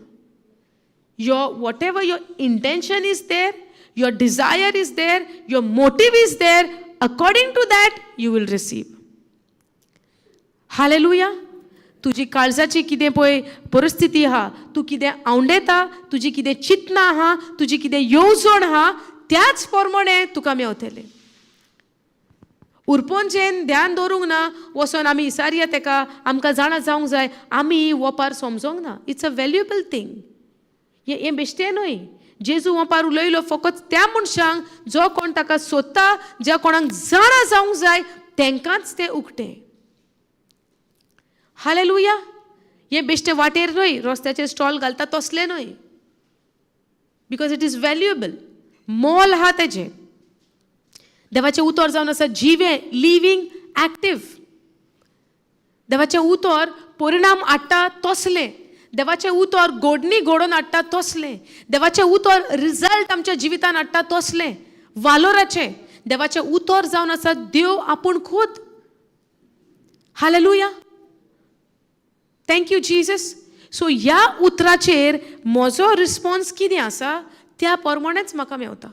Your whatever your intention is there, your desire is there, your motive is there, according to that you will receive. Hallelujah. तुजी काळजाची कितें पळय परिस्थिती आहा, तूं कितें आवंडेता, तुजी कितें चिंतना आहा, तुजी कितें येवजण आहा, त्याच प्रमाणे तुका मेवतलें. उरपोंचेन ध्यान दवरूंक ना, वचोन आमी इसारया तेका, आमकां जाणा जावंक जाय आमी वोपार समजोंक ना. It's a valuable thing. हें बेश्टें न्हय. जेजू वोपार उलयलो फकत त्या मनशांक जो कोण ताका सोदता, ज्या कोणाक जाणा जावंक जाय तेंकांच तें उक्तें. हालेलुया. हें बेश्टें वाटेर न्हय, रस्त्याचेर स्टॉल घालता तसलें न्हय, because it is valuable. मोल आहा तेजें. देवाचें उतर जावन आसा जिवें, लिवींग, एक्टीव. देवाचें उतर परिणाम हाडटा तसलें, देवाचें उतर गोडणी घडोवन हाडटा तसलें, देवाचें उतर रिजल्ट आमच्या जिवितान हाडटा तसलें, वालोराचें. देवाचें उतर जावन आसा देव आपूण खूद. Hallelujah. Thank you Jesus. So ह्या उतराचेर म्हजो रिस्पोन्स कितें आसा त्या प्रमाणेच म्हाका मेवता.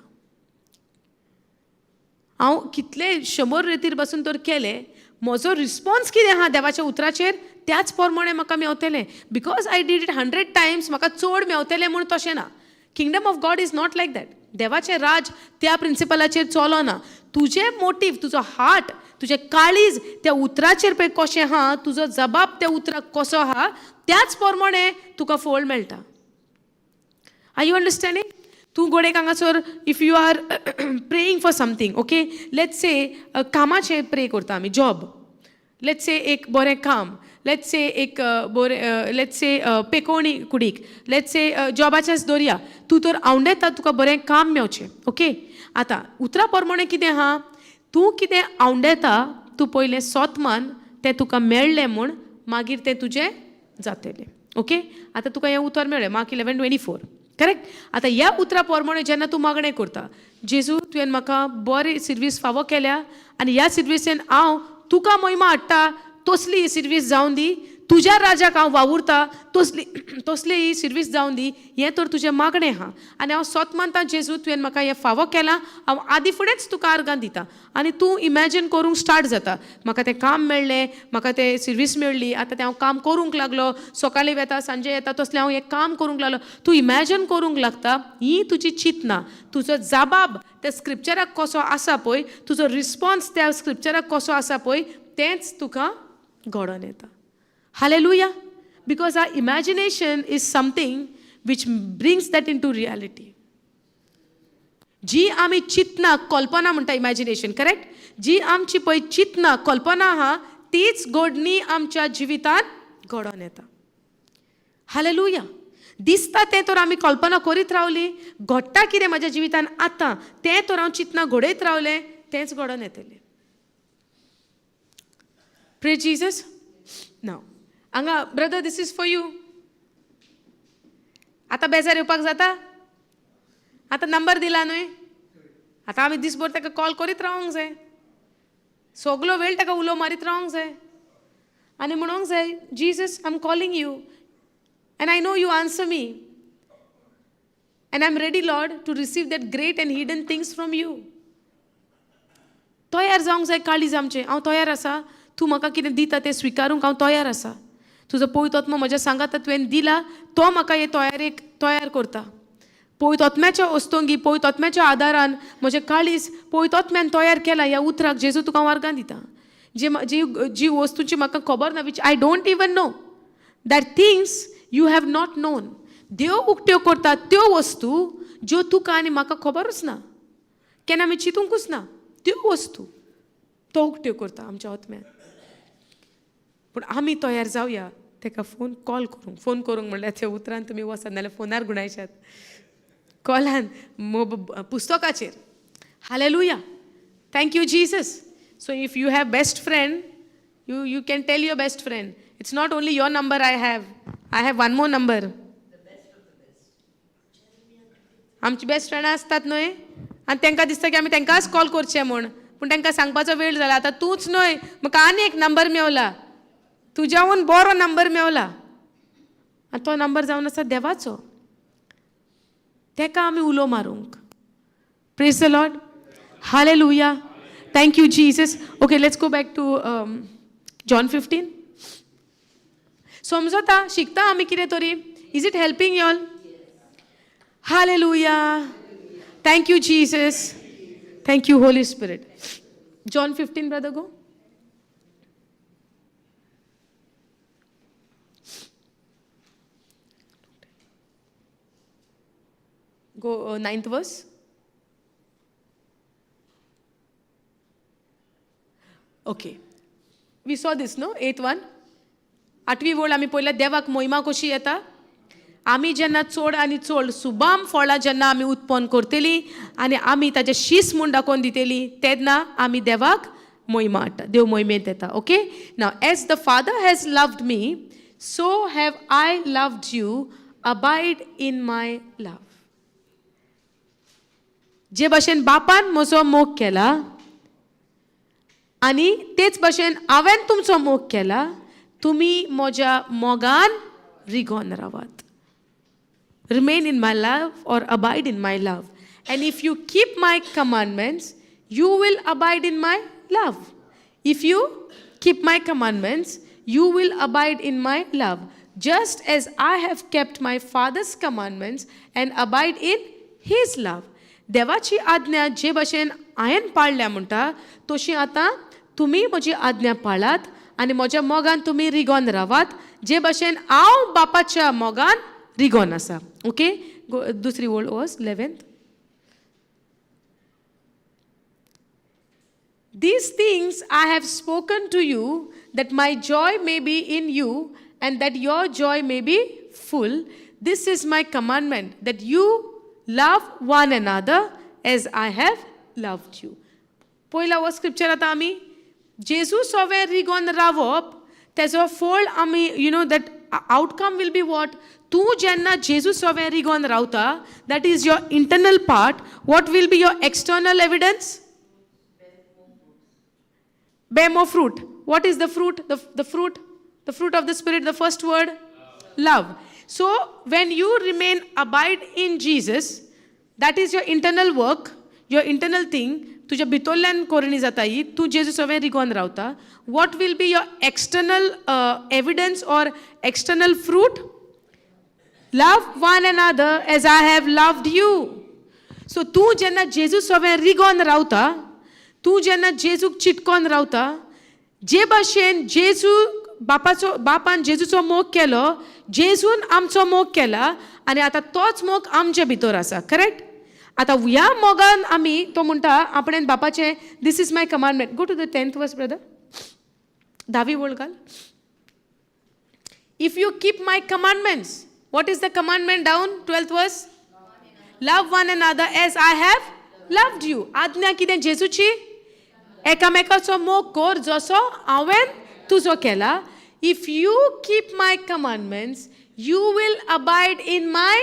हांव कितले 100 रेतीर बसून तर केलें, म्हजो रिस्पोन्स कितें आहा देवाच्या उतराचेर त्याच प्रमाणे म्हाका मेवतलें. Because I did it 100 times म्हाका चड मेवतलें म्हूण तशें ना. Kingdom of God is not like that. देवाचें राज त्या प्रिंसिपलाचेर चलोना. तुजें मोटीव, तुजो हार्ट, तुजें काळीज त्या उतराचेर पळय कशें आहा, तुजो जबाब त्या उतराक कसो आहा, त्याच प्रमाणे तुका फळ मेळटा. Are you understanding? तूं घोडेक हांगासर if you are praying for something, okay, let's say कामाचें प्रे करता आमी, जॉब, let's say एक बरें काम, let's say एक बरें, let's say पेकोवणी कुडीक, let's say जॉबाचेंच दवरया, तूं तर आवंडेता तुका बरें काम मेवचें, ओके. आतां उतरा प्रमाणें कितें आहा, तूं कितें आवंडेता तूं पयलें सोत मान, तें तुका मेळ्ळें म्हूण मागीर तें तुजें जातलें, ओके. आतां तुका हें उतर मेळ्ळें, मार्क 11:24, करेक्ट. आतां ह्या उतरा प्रमाणे जेन्ना तूं मागणें करता, जेजू तुवें म्हाका बरी सिर्वीस फावो केल्या आनी ह्या सिर्विसेन हांव तुका महिमा हाडटा, तसली ही सिर्वीस जावन दी, तुज्या राजाक हांव वावुरता तसली तसली ही सिर्वीस जावन दी, हें तर तुजें मागणें आहा आनी हांव सोत मानता जेजू तुवें म्हाका हें फावो केलां, हांव आदी फुडेंच तुका आर्गां दिता. आनी तूं इमॅजीन करूंक स्टार्ट जाता, म्हाका तें काम मेळ्ळें, म्हाका तें सिर्वीस मेळ्ळी, आतां तें हांव काम करूंक लागलो, सकाळीं वेता सांजे येता तसलें हांव हें काम करूंक लागलो. तूं इमॅजीन करूंक लागता, ही तुजी चिंतना, तुजो जबाब त्या स्क्रिप्चराक कसो आसा पळय, तुजो रिस्पॉन्स त्या स्क्रिप्चराक कसो आसा पळय, तेंच तुका घडोवन येता. Hallelujah. Because our imagination is something which brings that into reality. जी आमी चिंतना, कल्पना म्हणटा इमॅजिनेशन, करेक्ट. जी आमची पळय चिंतना, कल्पना आहा, तीच घडणी आमच्या जिवितांत घडोवन येता. हालेलुया. दिसता तें तर आमी कल्पना करीत रावली, घडटा कितें म्हाज्या जिवितांत आतां तें तर हांव चिंतना घडयत रावलें, तेंच घडोवन येतलें. Pray Jesus. नाव हांगा brother, this is for you. आतां बेजार येवपाक जाता, आतां नंबर दिला न्हय, आतां आमी दीसभर ताका कॉल करीत रावंक जाय, सगलो वेळ ताका उलो मारीत रावंक जाय आनी म्हणूंक जाय, Jesus I am calling you and I know you answer me and I am ready Lord to receive that great and hidden things from you. तयार जावंक जाय काळीज आमचें, हांव तयार आसा, तूं म्हाका कितें दिता तें स्विकारूंक हांव तयार आसा. तुजो पवित्र आत्मो म्हज्या सांगाता तुवें दिला, तो म्हाका हे तयारेक तयार करता. पवित्र आत्म्याच्या वस्तोंगी, पवित्र आत्म्याच्या आदारान म्हजें काळीज पवित्र आत्म्यान तयार केला. ह्या उतराक जेजू तुका हांव आर्गां दिता. जी जी जी वस्तूची म्हाका खबर ना, which I don't even know, that things you have not known, देव उक्त्यो करता त्यो वस्तू ज्यो तुका आनी म्हाका खबरूच ना, केन्ना आमी चिंतूंकूच ना, त्यो वस्तू तो उक्त्यो करता आमच्या आत्म्यान. पूण आमी तयार जावया ताका फोन कॉल करूंक. फोन करूंक म्हणल्यार त्या उतरान तुमी वचात, नाल्यार फोनार गुणायशात, कॉलान, पुस्तकाचेर. Hallelujah. Thank you Jesus. So if you have best friend, you can tell your best friend, it's not only your number I have, I have one more number. आमची best फ्रेंडां आसतात न्हय, आनी तांकां दिसता की आमी तांकांच कॉल करचें म्हूण, पूण तांकां सांगपाचो वेळ जाला, आतां तूंच न्हय, म्हाका आनी एक नंबर मेवला, तुज्याहून बरो नंबर मेवला, आनी तो नंबर जावन आसा देवाचो, ताका आमी उलो मारूंक. Praise the Lord. Hallelujah. Thank you Jesus. Okay, let's go back to John 15. समजता, शिकता आमी कितें तरी. Is it helping y'all? Hallelujah. Thank you Jesus. Thank you Holy Spirit. John 15, brother, go. Go 9th verse. Okay. We saw this, no? 8th one. आठवी वळ आमी पळयल्या, देवाक मोहिमा कशी येता. आमी जेन्ना चड आनी चड सुबाम फळां जेन्ना आमी उत्पन्न करतली आनी आमी ताजें शीस म्हूण दाखोवन दितली, तेन्ना आमी देवाक मोहिमा हाडटा, देव मोहिमेंत येता. Okay. Now as the Father has loved me, so have I loved you, abide in my love. जे भाशेन बापान म्हजो मोग केला आनी तेच भाशेन हांवें तुमचो मोग केला, तुमी म्हज्या मोगान रिगोन रावात. Remain in my love or abide in my love. And if you keep my commandments, you will abide in my love. If you keep my commandments, you will abide in my love. Just as I have kept my Father's commandments and abide in his love. देवाची आज्ञा जे भाशेन हांवें पाळल्या म्हणटा तशी आतां तुमी म्हजी आज्ञा पाळात आनी म्हज्या मोगान तुमी रिगोन रावात, जे भाशेन हांव बापाच्या मोगान रिगोन आसा. ओके, दुसरी वळ was 11th. These things I have spoken to you, that my joy may be in you and that your joy may be full. This is my commandment, that you love one another as I have loved you. पयला हो scripture. आतां आमी जेजू सोवे रिगोन रावप, तेजो फळ आमी, that outcome will be what? तूं जेन्ना जेजू सोवे रिगोन रावता, that is your internal part. What will be your external evidence? Bear more fruit. What is the fruit? The fruit of the Spirit, the first word? Love. So when you remain abide in Jesus, that is your internal work, your internal thing. तुज्या भितरल्यान करणी जाता ही. तूं जेजू सवें रिगोन रावता. What will be your external evidence or external fruit? Love one another as I have loved you. So तूं जेन्ना जेजू सवें रिगोन रावता, तूं जेन्ना जेजूक चिटकोन रावता, जे भाशेन जेजू बापाचो, बापान जेजूचो मोग केलो, जेजून आमचो मोग केला आनी आतां तोच मोग आमचे भितर आसा, करेक्ट? आतां ह्या मोगान आमी, तो म्हणटा आपणें बापाचें, this is my commandment. Go to the 10th verse, brother. धावी वळ घाल. If you keep my commandments. What is the commandment down, 12th verse? Love one another as I have loved you. आज्ञा कितें जेजूची? एकामेकाचो मोग कर जसो हांवें तुजो केला. If you keep my commandments, you will abide in my.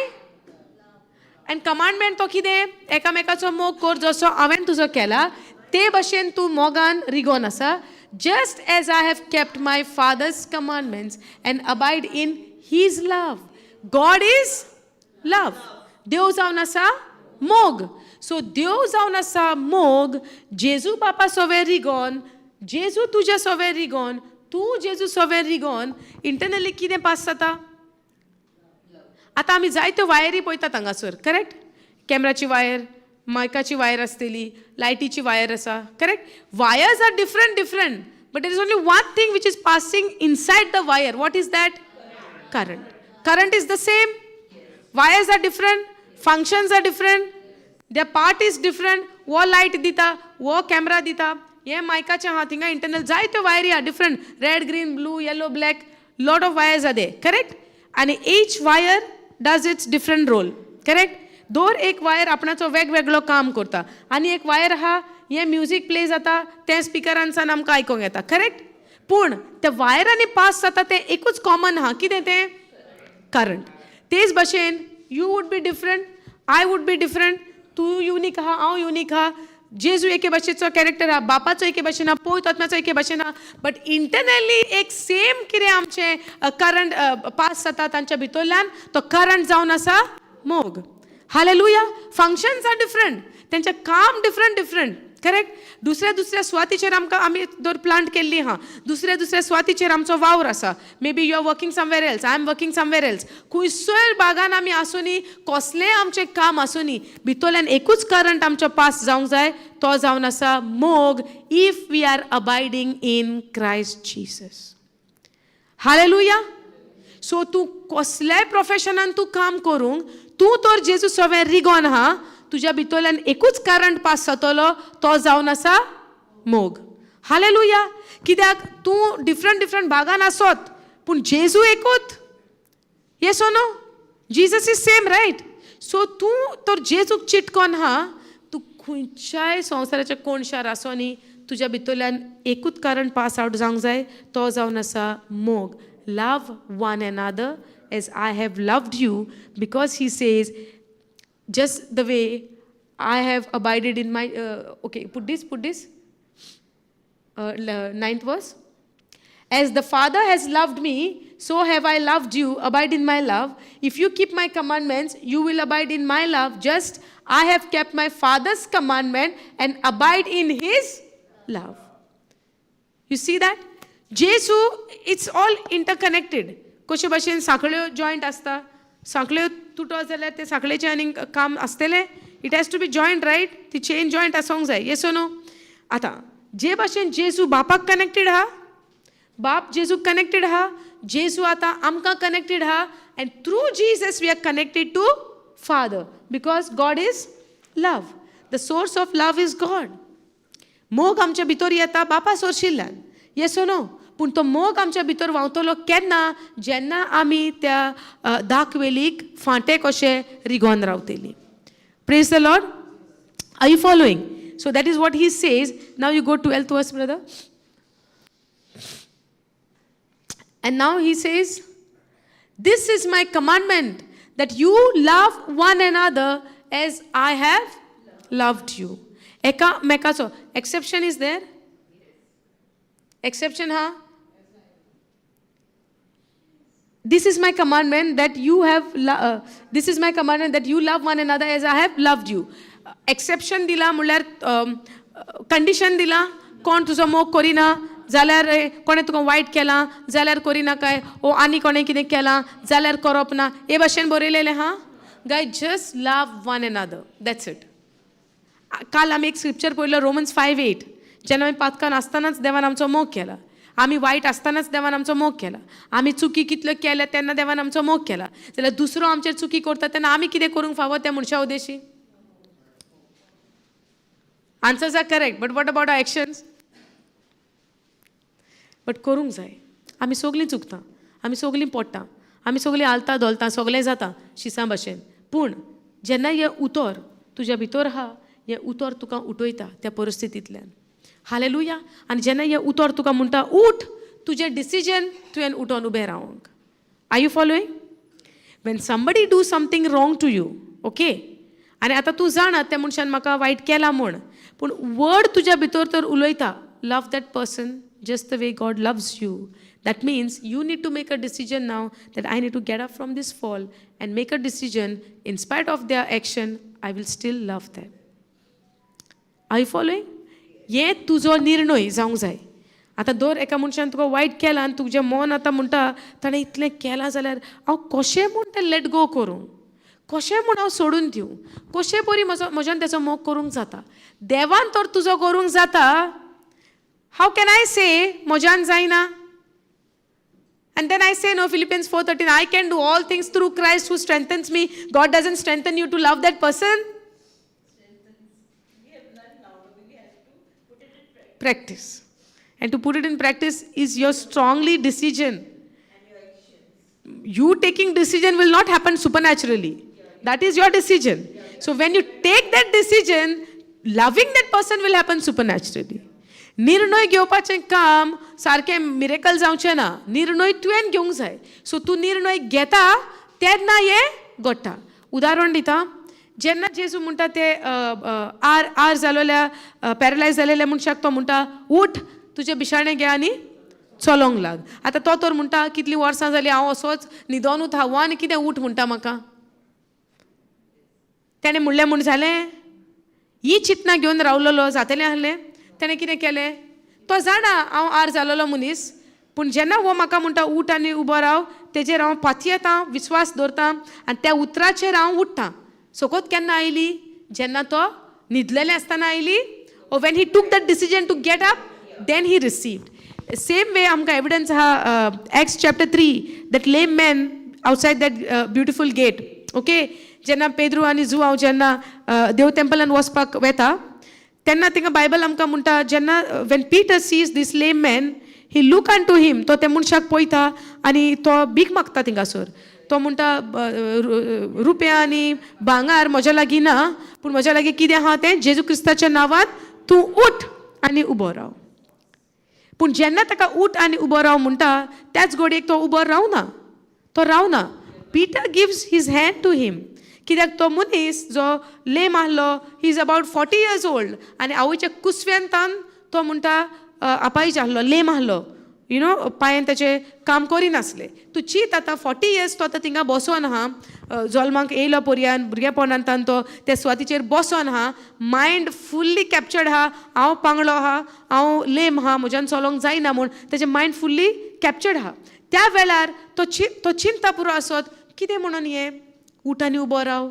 And commandment तो कितें? एकामेकाचो मोग कर जसो हांवें तुजो केला, ते भशेन तूं मोगान रिगोन आसा. Just as I have kept my Father's commandments and abide in his love. God is love. देव जावन आसा मोग. सो देव जावन आसा मोग. जेजू बापा सोवे रिगोन, जेजू तुज्या सोवे रिगोन, तूं जेजू सोवे रिगोन, इंटरनली कितें पास जाता? आतां आमी जायत्यो वायरी पळयतात हांगासर, करेक्ट? कॅमराची वायर, मायकाची वायर आसतली, लायटीची वायर आसा, correct? Wires are different different, but there is only one thing which is passing inside the wire. What is that? Current. Current is the same. Wires are different, functions are different, their part is different. हो light दिता, हो camera दिता, हे मायकाचें आहा. थिंगा internal जायत्यो वायरी आहा, different, red, green, blue, yellow, black, lot of wires are there, correct? आनी each wire does its different role, correct? दर एक वायर आपणाचो वेगवेगळो काम करता. आनी एक वायर आहा, हें म्युजीक प्ले जाता, तें स्पिकरांसान आमकां आयकोंक येता, करेक्ट? पूण त्या वायरांनी पास जाता तें एकूच कॉमन आहा. कितें तें? करंट. तेच भशेन you would be different, I would be different. तूं युनीक आहा, हांव युनीक आहा. जेजू एके भाशेचो कॅरेक्टर आहा, बापाचो एके भाशेन आहा, पवित्र आत्म्याचो एके भाशेन आहा, बट इंटरनली एक सेम कितें आमचें करंट पास जाता तांच्या भितरल्यान. तो करंट जावन आसा मोग. Hallelujah. Functions are different, तेंचें काम डिफरंट डिफरंट, करेक्ट? दुसऱ्या दुसऱ्या सुवातीचेर आमकां, आमी दर प्लांट केल्ली आहा, दुसऱ्या दुसऱ्या सुवातीचेर आमचो वावर आसा. Maybe you are working somewhere else, I am working somewhere else. खुंयसर भागान आमी आसुनी, कसलेंय आमचें काम आसुनी, भितरल्यान एकूच करंट आमचो पास जावंक जाय. तो जावन आसा मोग. If we are abiding in Christ Jesus. Hallelujah. So तूं कसल्याय प्रोफेशनान तूं काम करूंक, तूं तर जेजू सवें रिगोन आहा, तुज्या भितरल्यान एकूच करंट पास जातलो. तो जावन आसा मोग. हालेलुया. कित्याक तूं डिफरंट डिफरंट भागान आसत, पूण जेजू एकूच. Yes or no? Jesus is same, right? So तूं तर जेजूक चिटकोन आहा, तूं खंयच्याय संवसाराच्या कोनशार आसो न्ही, तुज्या भितरल्यान एकूच करंट पास आवट जावंक जाय. तो जावन आसा मोग. Love one another as I have loved you, because he says, just the way I have abided in my, okay, put this, ninth verse. As the Father has loved me, so have I loved you. Abide in my love. If you keep my commandments, you will abide in my love, just I have kept my Father's commandment and abide in his love. You see that? Jesu, it's all interconnected. कशे भाशेन सांखळ्यो joint आसता, सांखळ्यो तुटो जाल्यार ते सांखळेचें आनीक काम आसतलें? It has to be joint, right? ती chain joint आसोंक जाय, येस नो? आतां जे भाशेन जेजू बापाक कनेक्टेड आहा, बाप जेजूक कनेक्टेड आहा, जेजू आतां आमकां कनेक्टेड आहा, and through Jesus we are connected to Father, because God is love. The source of love is God. मोग आमच्या भितर येता बापा सोरशिल्ल्यान, येस नो? पूण तो मोग आमच्या भितर व्हांवतलो केन्ना? जेन्ना आमी त्या दाखवेलीक फांटे कशे रिगोन रावतली. Praise the Lord. Are you following? So that is what he says. Now you go 12th verse, brother. And now he says, "This is my commandment, that you love one another as I have loved you." एकामेकाचो exception is there? Exception हा? This is my commandment that you have this is my commandment that you love one another as I have loved you. Exception दिला म्हणल्यार condition दिला. कोण तुजो मोग करिना जाल्यार, कोणें तुका वायट केलां जाल्यार करिनाकाय, ओ आनी कोणें कितें केलां जाल्यार करप ना, हे भाशेन बरयलेलें हा. Guys, just love one another, that's it. काल आमी एक स्क्रिप्चर पळयलो, रोमन्स 5:8. जेन्ना आमी पातकान आसतनाच देवान आमचो मोग केला, आमी वायट आसतनाच देवान आमचो मोग केला, आमी चुकी कितल्यो केल्या तेन्ना देवान आमचो मोग केला, जाल्यार दुसरो आमचेर चुकी करता तेन्ना आमी कितें करूंक फावो त्या मनशा Udeshi? Answers are correct, but what about our actions? But करूंक जाय. आमी सगलीं चुकता, आमी सगलीं पडटा, आमी सगलीं हालता धोलता, सगलें जाता शिसां भाशेन. पूण जेन्ना हें उतर तुज्या भितर आहा, हें उतर तुका उठयता त्या परिस्थितींतल्यान. हालेलुया. आनी जेन्ना हें उतर तुका म्हणटा उठ, तुजें डिसिजन तुवें उठोन उबें रावंक. Are you following? When somebody do something wrong to you, okay, आनी आतां तूं जाणा त्या मनशान म्हाका वायट केलां म्हूण, पूण वर्ड तुज्या भितर तर उलयता, love that person just the way God loves you. That means you need to make a decision now that I need to get up from this fall and make a decision, in spite of their action, I will still love them. Are you following? हें तुजो निर्णय जावंक जाय. आतां दर एका मनशान तुका वायट केलां आनी तुजें मन आतां म्हणटा, ताणें इतलें केलां जाल्यार हांव कशें म्हूण तें let go करूं? कशें म्हूण हांव सोडून दिवं? कशें परी म्हजो म्हज्यान तेचो मोग करूंक जाता? देवान तर तुजो करूंक जाता, how can I से म्हज्यान जायना? And then I say, no, Philippians 4:13, I can do all things through Christ who strengthens me. God doesn't strengthen you to love that person? We have learned now, we have to put it in practice. Practice. And to put it in practice is your strongly decision. And your actions. You taking decision will not happen supernaturally. That is your decision. So when you take that decision, loving that person will happen supernaturally. निर्णय घेवपाचें काम सारकें miracle जावचें ना. निर्णय तुवें घेवंक जाय. सो तूं निर्णय घेता तेन्ना हें घडटा. उदाहरण दिता. जेन्ना जेजू म्हणटा ते आर आर जालोल्या, पॅरलायज जालेल्या मनशाक, तो म्हणटा, उठ, तुजें बिशाणें घे आनी चलोंक लाग. आतां तो तर म्हणटा, कितलीं वर्सां जालीं हांव असोच न्हिदोनूच हांव, आनी कितें उठ म्हणटा म्हाका? तेणें म्हणलें म्हूण जालें? ही चिंतना घेवन रावलोलो जातलें आहलें? तेणें कितें केलें? तो जाणा हांव आर जालोलो मनीस, पूण जेन्ना हो म्हाका म्हणटा उठ आनी उबो राव, तेजेर हांव पातयेतां, विस्वास दवरता आनी त्या उतराचेर हांव उठ्ठा. सोकोत केन्ना आयली? जेन्ना तो न्हिदलेले आसतना आयली, or when he took that decision to get up, then he received. Same way आमकां एविडन्स आहा, Acts chapter 3, that lame man outside that Beautiful Gate, okay? जेन्ना पेद्रू आनी जुआंव जेन्ना देव टेम्पलान वचपाक वेता तेन्ना थिंगा बायबल आमकां म्हणटा, जेन्ना when Peter sees this lame man, he look unto him. तो त्या मनशाक पळयता आनी तो भीक मागता थिंगासर. तो म्हणटा, रुपया आनी भांगार म्हज्या लागीं ना, पूण म्हज्या लागीं कितें आहा तें जेजू क्रिस्ताच्या नांवान तूं उठ आनी उबो राव. पूण जेन्ना ताका उठ आनी उबो राव म्हणटा, त्याच घडयेक तो उबो रावना. तो रावना. Peter gives his hand to him, कित्याक तो मनीस जो लेम आहलो, he is about 40 years old आनी आवयच्या कुसव्यान तो म्हणटा अपाहीज आहलो, लेम आहलो, you know, पांयेन ताचे काम करिनासले. तूं चीत आतां, 40 इयर्स तो आतां थिंगा बसोन आहा. जल्माक येयलो पर्यान, भुरगेपणांतान तो त्या सुवातीचेर बसोन आहा. मायंड फुल्ली कॅप्चर्ड आहा, हांव पांगळो आहा, हांव लेम आहा, म्हज्यान चलोंक जायना म्हूण तेजें मायंड फुल्ली कॅप्चर्ड आहा. त्या वेळार तो चिंता पुरो आसत, कितें म्हणून हें उठ आनी उबो राव?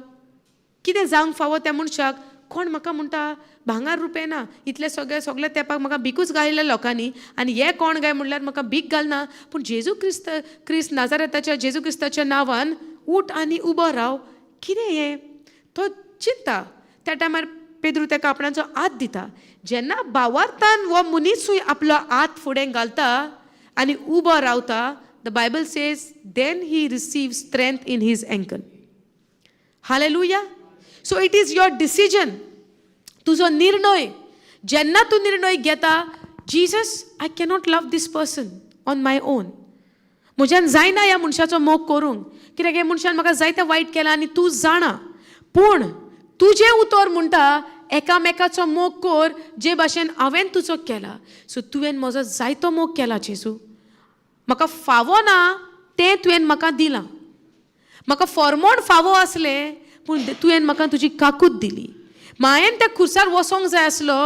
कितें जावंक फावो त्या मनशाक? कोण म्हाका म्हणटा भांगर रुपें ना, इतलें सगळें सगळ्या तेंपाक म्हाका भिकूच घालिल्ल्या लोकांनी आनी हे कोण काय म्हणल्यार म्हाका भीक घालना, पूण जेजू क्रिस्त क्रिस्त नाजारेताच्या जेजू क्रिस्ताच्या नांवान उठ आनी उबो राव. कितें हें? तो चिंता. त्या टायमार पेद्रू ताका आपणाचो हात दिता. जेन्ना भावार्थान हो मनीसूय आपलो हात फुडें घालता आनी उबो रावता, the Bible says then he receive strength in his ankle. Hallelujah. So it is your decision, तुजो निर्णय. जेन्ना तूं निर्णय घेता, Jesus I cannot love this person on my own, म्हज्यान जायना ह्या मनशाचो मोग करूंक, कित्याक ह्या मनशान म्हाका जायतें वायट केलां आनी तूं जाणा, पूण तुजें उतर म्हणटा एकामेकाचो मोग कर जे भाशेन हांवें तुजो केला. सो तुवें म्हजो जायतो मोग केला जेजू, म्हाका फावो ना तें तुवें म्हाका दिलां, म्हाका फॉर्मोण फावो आसलें पूण तुवें म्हाका तुजी काकूत दिली. मायेन त्या खुर्सार वचोंक जाय आसलो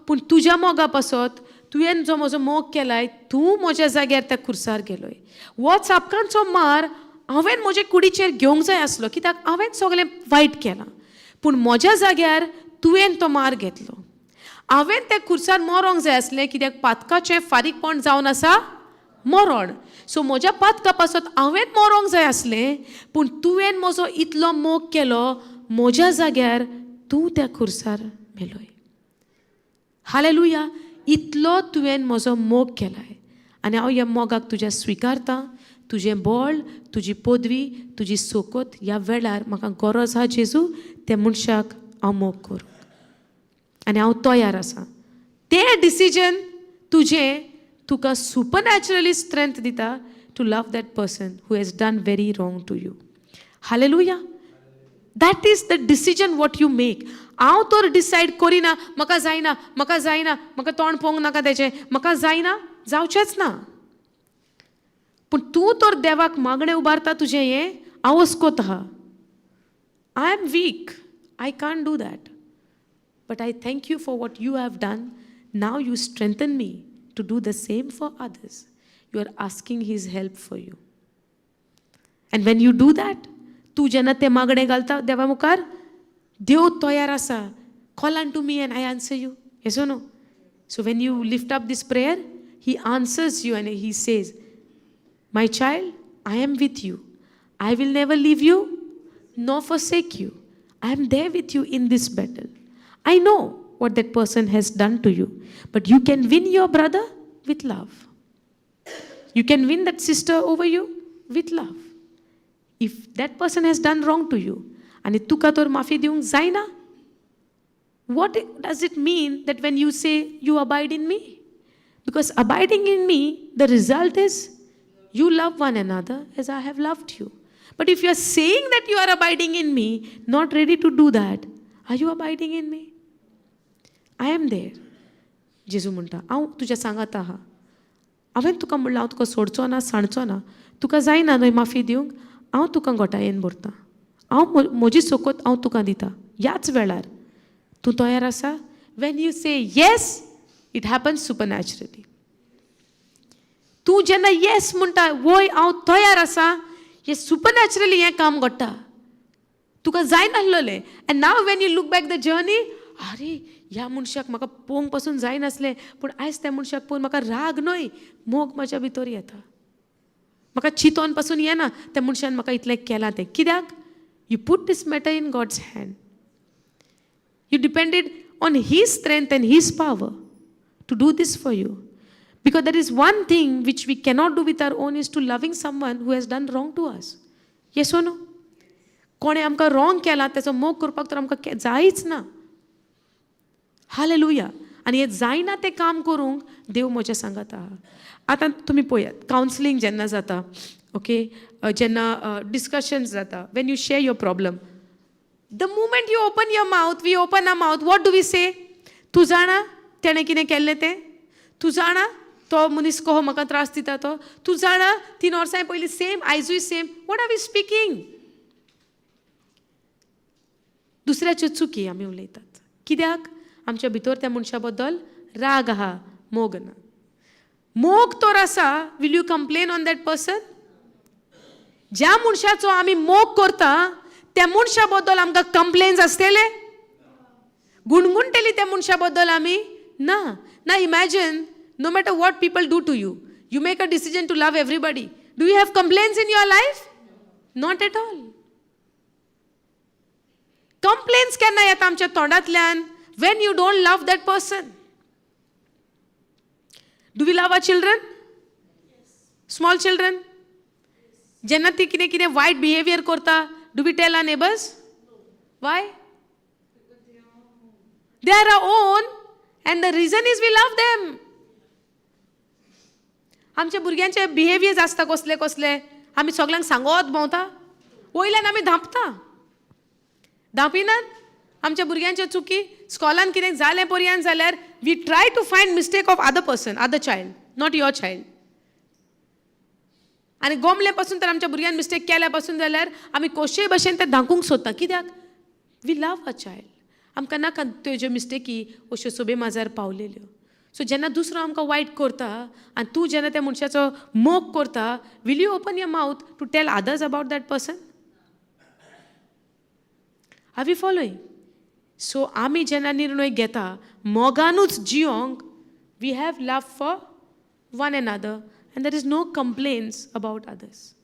पूण तुज्या मोगा पासत तुवें जो म्हजो मोग केलाय तूं म्हज्या जाग्यार त्या खुर्सार गेलोय. हो चापकांचो मार हांवें म्हजे कुडीचेर घेवंक जाय आसलो कित्याक हांवें सगळें वायट केलां, पूण म्हज्या जाग्यार तुवें तो मार घेतलो. हांवें त्या खुर्सार मरोंक जाय आसलें कित्याक पातकाचें फारीकपण जावन आसा मरण. सो म्हज्या पातका पासत हांवें मरोंक जाय आसलें पूण तुवें म्हजो इतलो मोग केलो, म्हज्या जाग्यार तूं त्या खुर्सार मेलोय. हालेलुया. इतलो तुवें म्हजो मोग केलाय आनी हांव ह्या मोगाक तुज्या स्विकारतां. तुजें बळ, तुजी पदवी, तुजी सोकोत ह्या वेळार म्हाका गरज आहा जेजू, त्या मनशाक हांव मोग करूंक आनी हांव तयार आसा. तें डिसिजन तुजें तुका सुपरनॅचरली स्ट्रेंथ दिता to love that person who has done very wrong to you. Hallelujah. That is the decision what you make. हांव तर डिसायड करिना म्हाका जायना, म्हाका जायना, म्हाका तोंड पळोवंक नाका तेजें, म्हाका जायना, जावचेंच ना. पूण तूं तर देवाक मागणें उबारता तुजें हें हांव अस्कोत आहा. I am weak, I can't do that, but I thank you for what you have done. Now you strengthen me to do the same for others. You are asking his help for you. And when you do that, तूं जेन्ना तें मागणें घालता देवा मुखार, देव तयार आसा. Call unto me and I answer you. Yes or no? So when you lift up this prayer, he answers you and he says, my child, I am with you. I will never leave you nor forsake you. I am there with you in this battle. I know what that person has done to you, but you can win your brother with love. You can win that sister over you with love. If that person has done wrong to you, आनी तुका तर माफी दिवंक जायना, what does it mean that when you say you abide in me? Because abiding in me, the result is you love one another as I have loved you. But if you are saying that you are abiding in me, not ready to do that, are you abiding in me? I am there. जेजू म्हणटा हांव तुज्या सांगात आहा. हांवें तुका म्हणलां हांव तुका सोडचो ना, सांडचो ना. तुका जायना न्हय माफी दिवंक, हांव तुका घोटायेन भरता. हांव म्हजी सोकोत हांव तुका दिता ह्याच वेळार. तूं तयार आसा? When you say yes, it happens supernaturally. तूं जेन्ना येस म्हणटा, वय हांव तयार आसा, हें सुपरनॅचरली हें काम घडटा. तुका जायनासलें. And now when you look back the journey, आरे ह्या मनशाक म्हाका पळोवंक पासून जायनासलें, पूण आयज त्या मनशाक पळोवन म्हाका राग न्हय, मोग म्हज्या भितर येता. म्हाका चिंतोन पासून येना त्या मनशान म्हाका इतलें केलां तें. कित्याक? You put this matter in God's hand. You depended on his strength and his power to do this for you. Because there is one thing which we cannot do with our own is to loving someone who has done wrong to us. Yes or no? कोणें आमकां wrong केलां तेचो मोग करपाक तर आमकां जायच ना. हालेलुया. आनी हें जायना तें काम करूंक देव म्हज्या सांगात आहा. आतां तुमी पळयात, कावन्सिलींग जेन्ना जाता, ओके, जेन्ना डिस्कशन्स जाता, when you share your problem, the moment you open your mouth, we open our mouth, what do we say? तूं जाणा तेणें कितें केल्लें तें, तूं जाणा तो मनीस कहो म्हाका त्रास दिता तो, तूं जाणा 3 वर्सां पयलीं सेम, आयजूय same. What are we speaking? दुसऱ्याच्यो चुकी आमी उलयतात. कित्याक? आमच्या भितर त्या मनशा बद्दल राग आहा, मोग ना. मोग तर आसा, will you complain on that person? ज्या मनशाचो आमी मोग करता त्या मनशा बद्दल आमकां कंप्लेन्स आसतले? गुणगुणटली त्या मनशा बद्दल आमी? ना ना. Imagine, no matter what people do to you, you make a decision to love everybody. Do you have complaints in your life? Not at all. Complaints केन्ना येता आमच्या तोंडांतल्यान? When you don't love that person. Do we love our children, small children? जेन्ना ती कितें कितें वायट behaviour करता, do we tell our neighbours? Why? They are our own, and the reason is we love them. आमच्या भुरग्यांचे behaviours आसता कसले कसले, आमी सगल्यांक सांगत भोंवता, वयल्यान आमी धांपता. धांपिनात आमच्या भुरग्यांच्यो चुकी? स्कॉलान कितें जालें पर्यान जाल्यार we try to find mistake of other person, other child, not your child. आनी गोमले पासून तर आमच्या भुरग्यान मिस्टेक केल्या पासून जाल्यार आमी कशेय भशेन ते धांकूंक सोदता. कित्याक? We love a child. आमकां नाका त्यो मिस्टेकी अश्यो सोबे माजार पावलेल्यो. सो जेन्ना दुसरो आमकां वायट करता आनी तूं जेन्ना त्या मनशाचो मोग करता, will you open your mouth to tell others about that person? Are we following? So आमी जेन्ना निर्णय घेता मोगानूच जियोंक, we have love for one another and there is no complaints about others.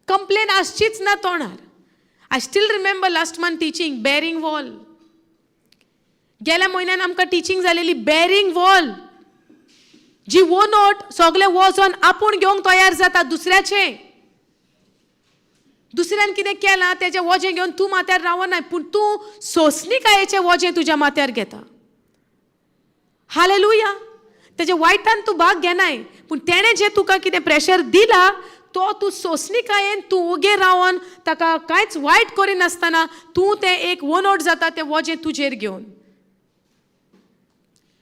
Complain आसचीच ना तोंडार. I still remember last month teaching, bearing wall. गेल्या म्हयन्यान आमकां teaching जालेली, बेरिंग वॉल, जी वोनोट सगळें वचोन आपूण घेवंक तयार जाता दुसऱ्याचें. दुसऱ्यान कितें केलां तेजें वजें घेवन तूं माथ्यार रावना, पूण तूं सोंसणीकायेचें वजें तुज्या माथ्यार घेता. हालेलुया. तेजे वायटान तूं भाग घेनाय, पूण तेणें जें तुका कितें प्रेशर दिला तो तूं सोंसणीकायेन, तूं ओगे रावन, ताका कांयच वायट करिनासतना तूं तें एक वनोट जाता तें वजें तुजेर घेवन.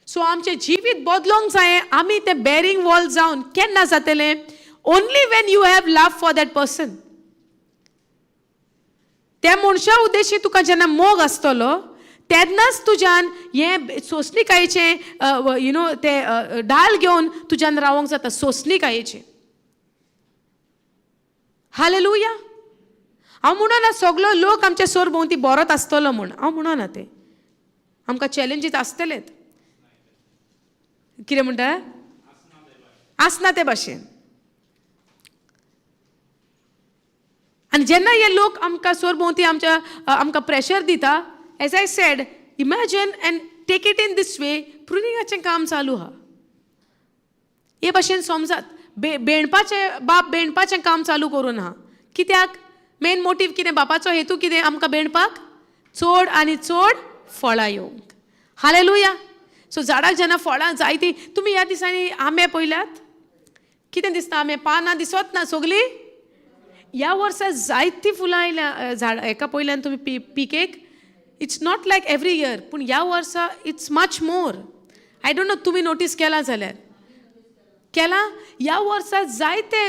सो आमचें जिवीत बदलोंक जाय. आमी तें बेरिंग वॉल जावन केन्ना जातलें? Only when you have love for that person. त्या मनशा उद्देशी तुका जेन्ना मोग आसतलो तेन्नाच तुज्यान हें सोंसणीकायेचें you know तें ढाल घेवन तुज्यान रावोंक जाता, सोंसणीकायेचें. हालेलुया. हांव म्हणना सगलो लोक आमच्या सरभोंवती बरोच आसतलो म्हूण, हांव म्हणना तें. आमकां चॅलेंजीस आसतलेत. कितें म्हणटा? आसना ते भाशेन. आनी जेन्ना हे लोक आमकां सरभोंवती आमच्या आमकां प्रेशर दिता, as I said, imagine and take it in this way, प्रुनिंगाचें काम चालू आहा हे भाशेन समजात. बेणपाचें, बाप बेणपाचें काम चालू करून आहा. कित्याक? मेन मोटीव कितें? बापाचो हेतू कितें? आमकां बेणपाक चड आनी चड फळां येवंक. हालेलुया. सो झाडाक जेन्ना फळां जायतीं, तुमी ह्या दिसांनी आंबे पळयल्यात? कितें दिसता? आंबे पानां दिसत ना सगळीं. ह्या वर्सा जायतीं फुलां आयल्या झाड एका पयल्यान तुमी P pickaxe. It's not like every year, पूण ह्या वर्सा it's much more. I don't know तुमी नोटीस केलां जाल्यार. केलां? ह्या वर्सा जायते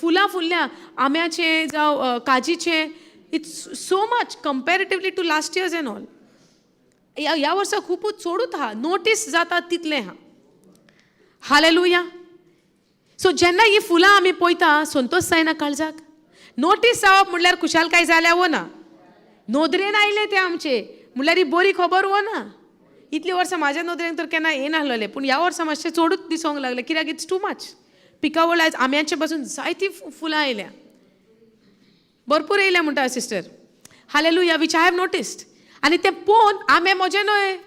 फुलां फुलल्या, आंब्याचें जावं काजीचें. It's so much comparatively to last years and all. ह्या ह्या वर्सा खुबूच चडूच आहा, नोटीस जाता तितलें आहा. हालेलुया. सो जेन्ना ही फुलां आमी पळयता, संतोश जायना काळजाक? नोटीस जावप म्हणल्यार खुशालकाय जाल्या वो ना? नदरेन आयलें तें आमचे म्हणल्यार ही बरी खबर वो ना? इतलीं वर्सां म्हाज्या नदरेन तर केन्ना येनासलेलें, पूण ह्या वर्सा मातशें चडूच दिसोंक लागलें. कित्याक? It's too much. पिकावळ आयज आंब्याचे पासून जायतीं फुलां आयल्या, भरपूर येयल्या म्हणटा sister. Hallelujah. Which I have noticed. आनी तें पळोवन, आंबे म्हजे न्हय,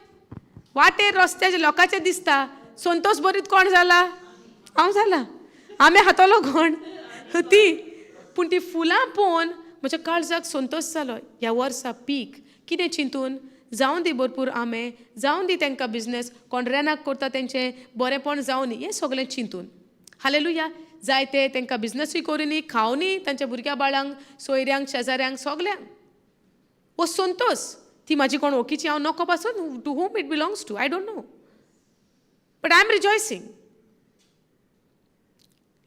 वाटेर रस्त्याचे लोकांचे दिसता. संतोष बरीत कोण जाला? हांव जाला. आंबे खातलो कोण? ती. पूण ती फुलां पळोवन म्हज्या काळजाक संतोश जालो. ह्या वर्सा पीक कितें चिंतून, जावं दी भरपूर आंबे, जावं दी तांकां बिजनस, कोण रेनाक करता तेंचें बरेंपण जावं दी, हें सगळें चिंतून. हालेलुया. जायते तांकां बिजनसूय करुनी, खावनी, तांच्या भुरग्या बाळांक, सोयऱ्यांक, शेजाऱ्यांक, सगल्यांक. हो संतोश. ती म्हाजी कोण वळखीची हांव नको पासून, to whom it belongs to I don't know, but I am rejoicing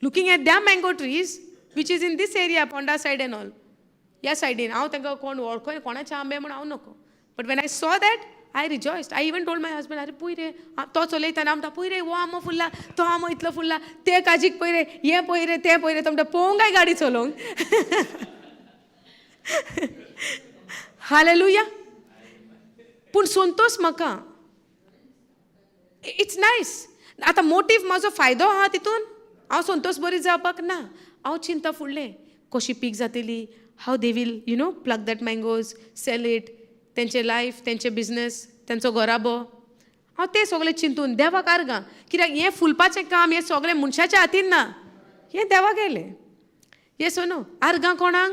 looking at the mango trees which is in this area, Ponda side and all. ह्या सायडीन हांव तांकां कोण वळखोय, कोणाचे आंबे म्हूण हांव नको, but when I saw that, I rejoiced. I even told my husband, "अरे पळय रे." तो चलयतना हांव म्हणटा, "पळय रे, हो आंबो फुल्ला, तो आंबो इतलो फुल्ला, ते काजीक पळय रे, हें पळय रे, तें पळय रे." तो म्हणटा, "पळोवंक काय गाडी चलोवंक?" हालेलुया. पूण संतोश म्हाका, it's nice. आतां मोटीव म्हाजो फायदो आहा तितून, हांव संतोश बरी जावपाक ना, हांव चिंता फुडलें कशी पीक जातली, how they will you know pluck that mangoes, sell it, तेंचे लायफ, तेंचे बिजनस, तेंचो घराबो, हांव तें सगळें चिंतून देवाक आर्गां. कित्याक हें फुलपाचें काम हें सगळें मनशाच्या हातीन ना, हें देवाक गेलें. येस नो? आर्गां कोणाक?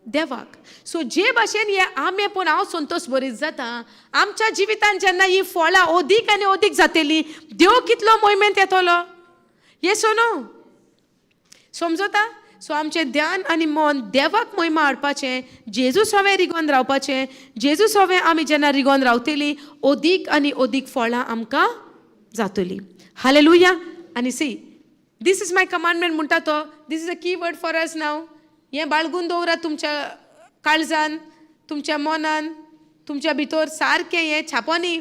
देवाक. सो जे भाशेन हे आंबे पळोवन हांव संतोश बरीच जाता, आमच्या जिवितान जेन्ना ही फळां अदीक आनी अदीक जातली, देव कितलो मोहिमेंत येतलो. येस नो? समजता? सो आमचें ध्यान आनी मन देवाक मोहिमा हाडपाचें, जेजू सवें रिगोन रावपाचें. जेजू सवें आमी जेन्ना रिगोन रावतली, अदीक आनी अदीक फळां आमकां जातली. हालेलुया. आनी see, this is my commandment म्हणटा तो, this is a key word for us now. हें बाळगून दवरात तुमच्या काळजान, तुमच्या मनान, तुमच्या भितर सारकें हें छापोनी.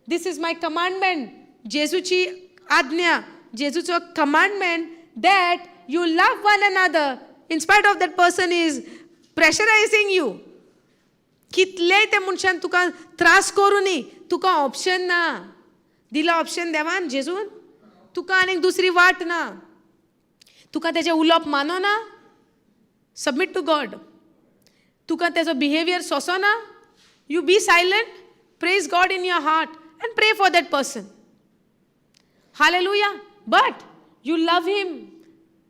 This is my commandment, जेजूची आज्ञा, जेजूचो commandment, that you love one another in spite of that person is pressurising you. कितलेय त्या मनशान तुका त्रास करूं, तुका ऑप्शन ना. दिला ऑप्शन देवान जेजून, तुका आनीक दुसरी वाट ना. तुका तेजें उलोवप मानना, सबमीट टू गॉड. तुका तेजो behaviour सोंसना, you be silent, praise God in your heart and pray for that person. Hallelujah. But you love him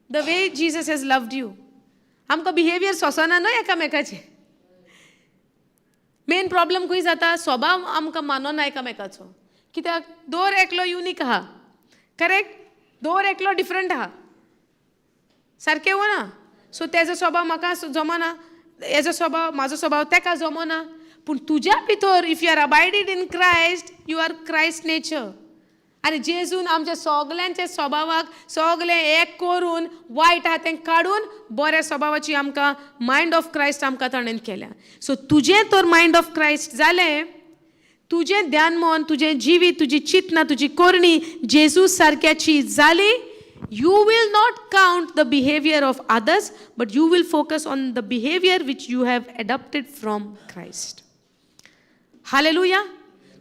the way Jesus has loved you. आमकां बिहेवियर सोंसना न्हय एकामेकाचें. मेन प्रॉब्लम खंय जाता? स्वभाव आमकां मानना एकामेकाचो. कित्याक दर एकलो युनीक आहा, करेक्ट? दर एकलो डिफरंट आहा, सारकें वो ना? सो तेजो स्वभाव म्हाका जमना, हेजो स्वभाव, म्हाजो स्वभाव तेका जमना. पूण तुज्या भितर if you are abided in Christ, you are Christ nature. आनी जेजून आमच्या सगल्यांच्या स्वभावाक सगलें एक करून, वायट आहा तें काडून, बऱ्या स्वभावाची आमकां मायंड ऑफ क्रायस्ट आमकां ताणें केल्या. सो तुजें तर मायंड ऑफ क्रायस्ट जालें, तुजें ध्यान मन, तुजें जिवीत, तुजी चिंतना, तुजी करणी जेजू सारक्याची जाली, you will not count the behaviour of others, but you will focus on the behaviour which you have adopted from Christ. Hallelujah.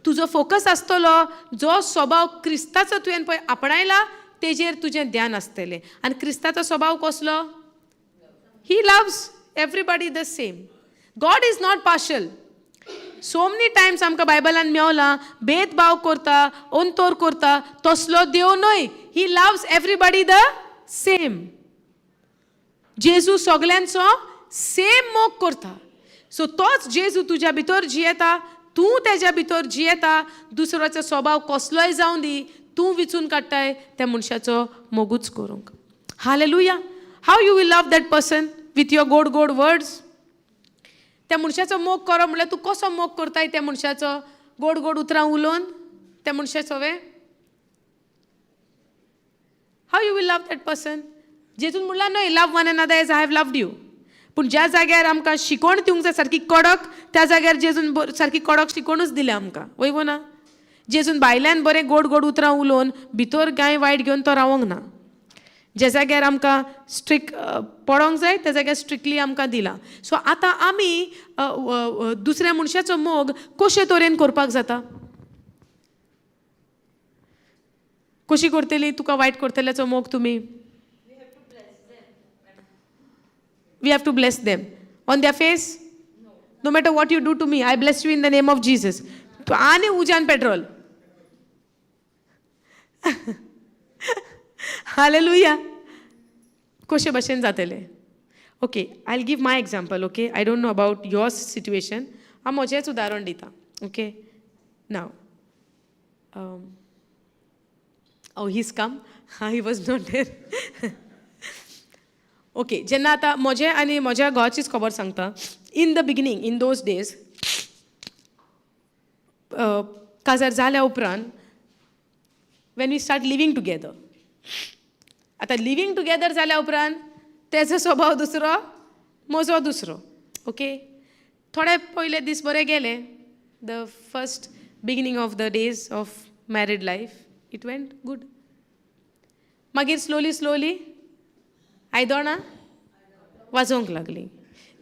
तुजो फोकस आसतलो जो स्वभाव क्रिस्ताचो तुवें पळय आपणायला, तेजेर तुजें ध्यान आसतलें. आनी क्रिस्ताचो स्वभाव कसलो? He loves everybody the same. God is not partial. So many times आमकां बायबलान मेवला, भेदभाव करता, अंतर करता, तसलो देव न्हय. He loves everybody the same. जेजू सगल्यांचो सेम मोग करता. सो तोच जेजू तुज्या भितर जियेता, तूं तेज्या भितर जियेता. दुसऱ्याचो स्वभाव कसलोय जावं दी, तूं विचून काडटाय त्या मनशाचो मोगूच करूंक. Hallelujah. How you will love that person? With your गोड गोड वर्ड्स? त्या मनशाचो मोग करप म्हणल्यार तूं कसो मोग करताय त्या मनशाचो? गोड गोड उतरां उलोवन त्या मनशाचो वे? How you will love that person? जेजून म्हणलां न्हय, love one another as I have loved you. पूण ज्या जाग्यार आमकां शिकवण दिवंक जाय सारकी कडक, त्या जाग्यार जेजून सारकी कडक शिकवणूच दिल्या आमकां, वय वो ना? जेजून भायल्यान बरें गोड गोड उतरां उलोवन भितर कांय वायट घेवन तो रावोंक ना. ज्या जाग्यार आमकां स्ट्रिक्ट पडोंक जाय, त्या जाग्यार स्ट्रिक्टली आमकां दिलां. सो आतां आमी दुसऱ्या मनशाचो मोग कशे तरेन करपाक जाता? कशी करतली तुका वायट करतल्याचो मोग तुमी? We have to bless them on their face. No matter what you do to me, I bless you in the name of Jesus. आनी उज्यान पेट्रोल. हालेलुया. कशे भशेन जातलें? Okay, I will give my example. Okay, I don't know about your situation. हांव म्हजेंच उदाहरण दिता. Okay, now, oh, he's come. He was not there. Okay, जेन्ना आतां म्हजें आनी म्हज्या घोवाचीच खबर सांगता. In the beginning, in those days, काजार जाल्या उपरांत, when we start living together, आतां लिवींग टुगेदर जाल्या उपरांत तेजो स्वभाव दुसरो, म्हजो दुसरो. ओके, थोडे पयले दीस बरे गेले. The first beginning of the days of married life, it went good. मागीर स्लोली स्लोली आयदनां वाजोवंक लागली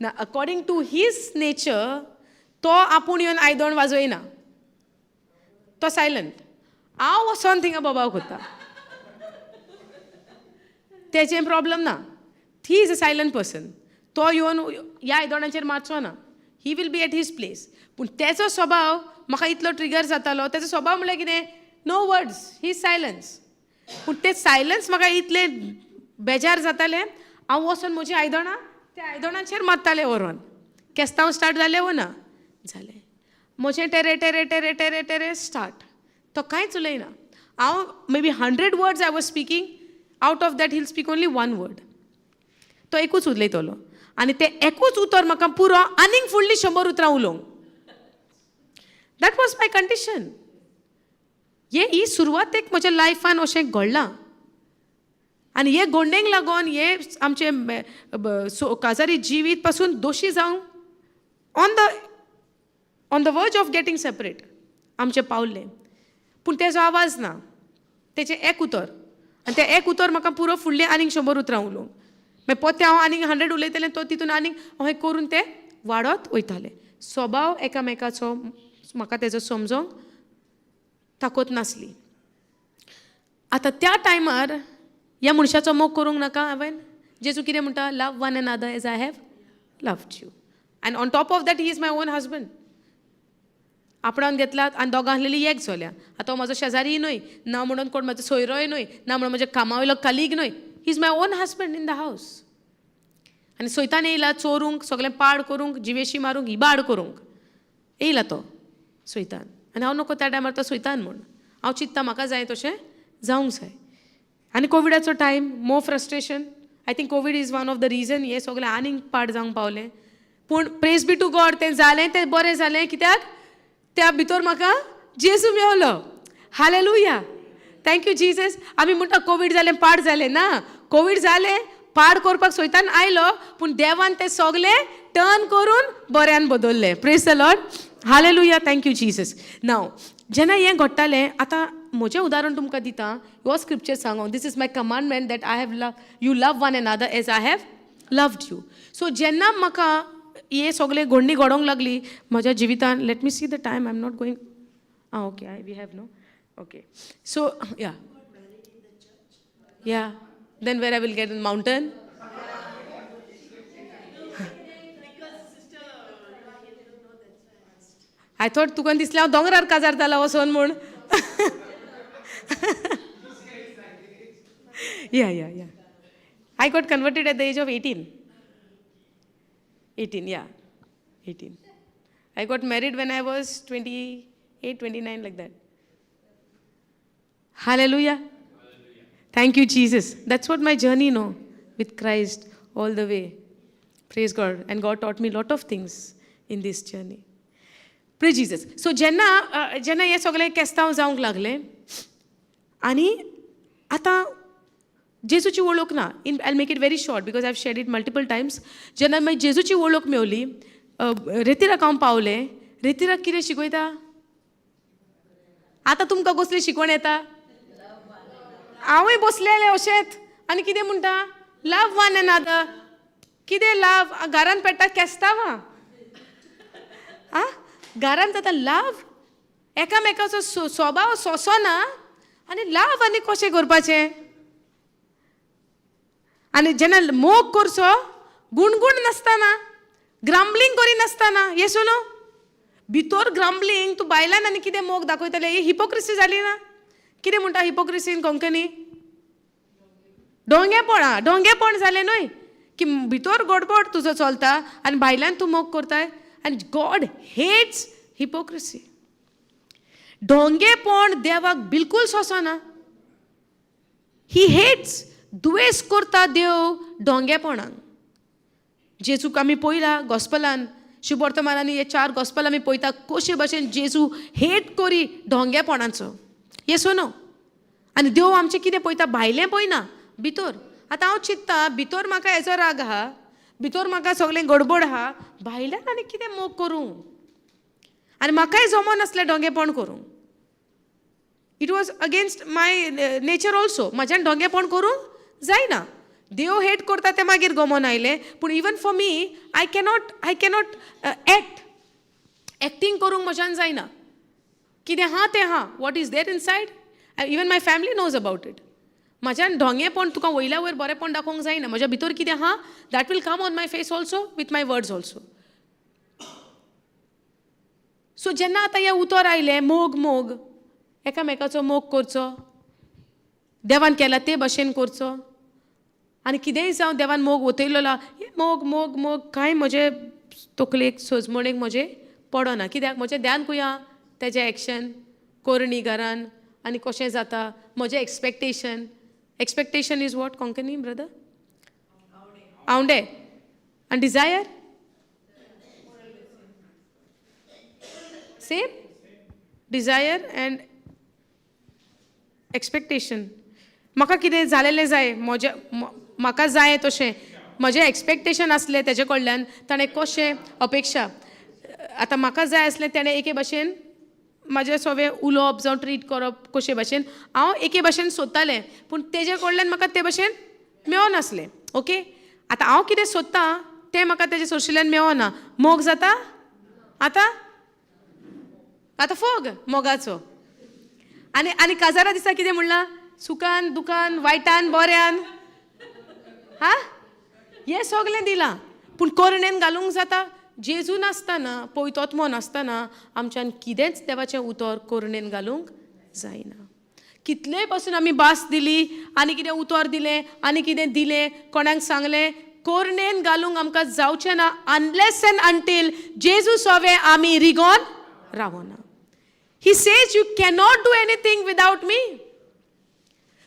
ना. अकॉर्डिंग टू his nature, तो आपूण येवन आयदण वाजयना, तो सायलंट. हांव वचोन थिंगा बोबाव करता, तेचें प्रॉब्लम ना. He is a silent person. तो येवन ह्या आयदणाचेर मारचो ना, he will be at his place. पूण तेचो स्वभाव म्हाका इतलो ट्रिगर जातालो. तेचो स्वभाव म्हणल्यार कितें, नो वर्ड्स, ही सायलन्स. पूण ते सायलन्स म्हाका इतलें बेजार जातालें, हांव वचोन म्हजीं आयदणां त्या आयदणांचेर मारतालें व्हरोन. केस्तांव स्टार्ट जालें वो ना जालें, म्हजें टेरे टेरे टेरे टेरे टेरे स्टार्ट. तो कांयच उलयना. हांव maybe 100 words I was speaking, out of that he'll speak only one word. तो एकूच उलयतलो आनी तें एकूच उतर म्हाका पुरो आनीक फुडलीं 100 उतरां उलोवंक. That was my condition. हे ही सुरवातेक म्हज्या लायफान अशें घडलां आनी हे गोंडेक लागून हे आमचें काजारी जिवीत पासून दोशी जावंक on the verge of getting separate आमचें पावलें. पूण तेजो आवाज ना, तेचें एक उतर, आनी तें एक उतर म्हाका पुरो फुडलें आनीक 100 उतरां उलोवंक. मागीर पोत्तें हांव आनीक 100 उलयतलें, तो तितून आनीक अहें करून तें वाडत वयतालें. स्वभाव एकामेकाचो म्हाका तेजो समजोंक ताकत नासली. आतां त्या टायमार ह्या मनशाचो मोग करूंक नाका हांवें. जेजू कितें म्हणटा, love one another as I have loved you. And on top of that he is my own husband. आपणावन घेतलात आनी दोगां आसलेली एक जाल्या. आतां हो म्हजो शेजारीय न्हय, ना म्हणून कोण म्हजो सोयरोय न्हय, ना म्हणून म्हज्या कामा वयलो कलीग न्हय, he is my own husband in the house. आनी सैतान येयला चोरूंक, सगळें पाड करूंक, जिवेशी मारूंक, इबाड करूंक येयला तो सैतान. आनी हांव नको त्या टायमार तो सैतान म्हूण. हांव चिंत्ता म्हाका जाय तशें जावंक जाय. आनी कोविडाचो time, more frustration. I think Covid is one of the reason हें सगळें आनीक पाड जावंक पावलें. पूण प्रेज बी टू गॉड, तें जालें तें बरें जालें. कित्याक त्या भितर म्हाका जेजू मेवलो. Hallelujah, thank you Jesus. आमी म्हणटा कोवीड जालें पाड जालें, ना, कोवीड जालें पाड करपाक सैतान आयलो, पूण देवान तें सगलें टर्न करून बऱ्यान बदललें. Praise the Lord, hallelujah, thank you Jesus. Now जेन्ना हें घडटालें, आतां म्हजें उदाहरण तुमकां दिता, हो स्क्रिप्चर सांगो, this is my commandment that I have love you, love one another as I have loved you. So जेन्ना म्हाका हे सगळे घडणी घडोवंक लागली म्हज्या जिवितान, let me see the time, I am not going, ah okay, I we have no, okay, so yeah yeah, then where I will get in mountain. I thought तुका दिसलें हांव दोंगरार काजार जाला वचोन म्हूण. Yeah yeah yeah, I got converted at the age of 18. 18, yeah, 18. I got married when I was 28, 29, like that. Hallelujah. Thank you, Jesus. That's what my journey, no, with Christ all the way. Praise God. And God taught me a lot of things in this journey. Praise Jesus. So, जेन्ना जेन्ना हें सगळें केस्तांव जावंक लागलें, आनी आतां जेजूची वळख ना, in I make it very short because I have shared it multiple times. जेन्ना मागीर जेजूची वळख मेवली, रेतिराक हांव पावलें. रेतिराक कितें शिकयता आतां तुमकां कसली शिकवण येता? हांवूय बसलेलें अशेंच आनी कितें म्हणटा, लव वन एनादर. कितें लव? घरान पेट्टा केस्तांवां, आं घरान जाता लव, एकामेकाचो स्वभाव सोंसना आनी लव आनी कशें करपाचें? आनी जेन्ना मोग करचो गुणगुण नासतना, ग्रामलींग करिनासतना, येसो न्हू भितर ग्रामलींग, तूं बायलान आनी कितें मोग दाखयतलें? ही हिपोक्रिसी जाली ना? कितें म्हणटा हिपोक्रिसी इन कोंकणी? डोंगेपण. आं, डोंगेपण जालें न्हय की भितर गडबड तुजो चलता आनी भायल्यान तूं मोग करताय. आनी गॉड हेट्स हिपोक्रिसी. डोंगेपण देवाक बिलकूल सोंसना. ही हेट्स, दुवेस करता देव डोंगेपणाक. जेजूक आमी पळयला गॉस्पलान, शुभवर्तमानांनी हे 4 गॉस्पल आमी पळयता कशे भशेन जेजू हेट करी डोंगेपणाचो. येसो न्हू? आनी देव आमचें कितें पळयता? भायलें पळयना, भितर. आतां हांव चिंत्ता भितर म्हाका हेजो राग आहा, भितर म्हाका सगळें गडबड आहा, भायल्यान आनी कितें मोग करूं? आनी म्हाकाय जमनासलें डोंगेपण करूंक. It was against my nature also. म्हाज्यान डोंगेपण करूंक जायना. देव हेट करता तें मागीर गमोन आयलें, पूण even for me I cannot act acting करूंक म्हज्यान जायना. कितें आहा तें आहा, what is there inside, even my family knows about it. म्हज्यान ढोंगेपण तुका वयल्या वयर बरेंपण दाखोवंक जायना. म्हज्या भितर कितें आहा that will come on my face also, with my words also. So जेन्ना आतां हें उतर आयलें मोग मोग, एकामेकाचो मोग करचो, देवान केला ते भशेन करचो, आनी कितेंय जावं देवान मोग ओतयलो, हें मोग मोग मोग कांय म्हजे तकलेक सजमणेक म्हजें पडना. कित्याक म्हजें ध्यान खंय आहा, तेजें एक्शन करणी घरान आनी कशें जाता, म्हजें expectation. Expectation is what Konkani brother? आवंडे. आनी Dzire same, desire and expectation. म्हाका कितें जालेलें जाय, म्हजें म्हाका जाय तशें म्हजें एक्सपेक्टेशन आसलें तेजे कडल्यान, ताणें कशें अपेक्षा. आतां म्हाका जाय आसलें तेणें एके भशेन म्हाजें सगळें उलोवप जावं ट्रीट करप कशे भशेन हांव एके भशेन सोदतालें, पूण तेजे कडल्यान म्हाका ते भशेन मेळनासलें. ओके, आतां हांव कितें सोदतां तें म्हाका तेजे सोर्शिल्यान मेळना. मोग जाता आतां, आतां फोग मोगाचो. आनी आनी काजारा दिसा कितें म्हणलां, सुखान दुखान वायटान बऱ्यान, हा हें सगलें दिलां, पूण करणेन घालूंक जाता. जेजू नासतना, पवित्र नासतना आमच्यान कितेंच देवाचें उतर करणेन घालूंक जायना. कितलेय पासून आमी भास दिली आनी कितें उतर दिलें आनी कितें दिलें, कोणाक सांगलें, करणेन घालूंक आमकां जावचें ना अनलेस एंड अंटील जेजू सोवे आमी रिगोन रावना. He says you cannot do anything without me.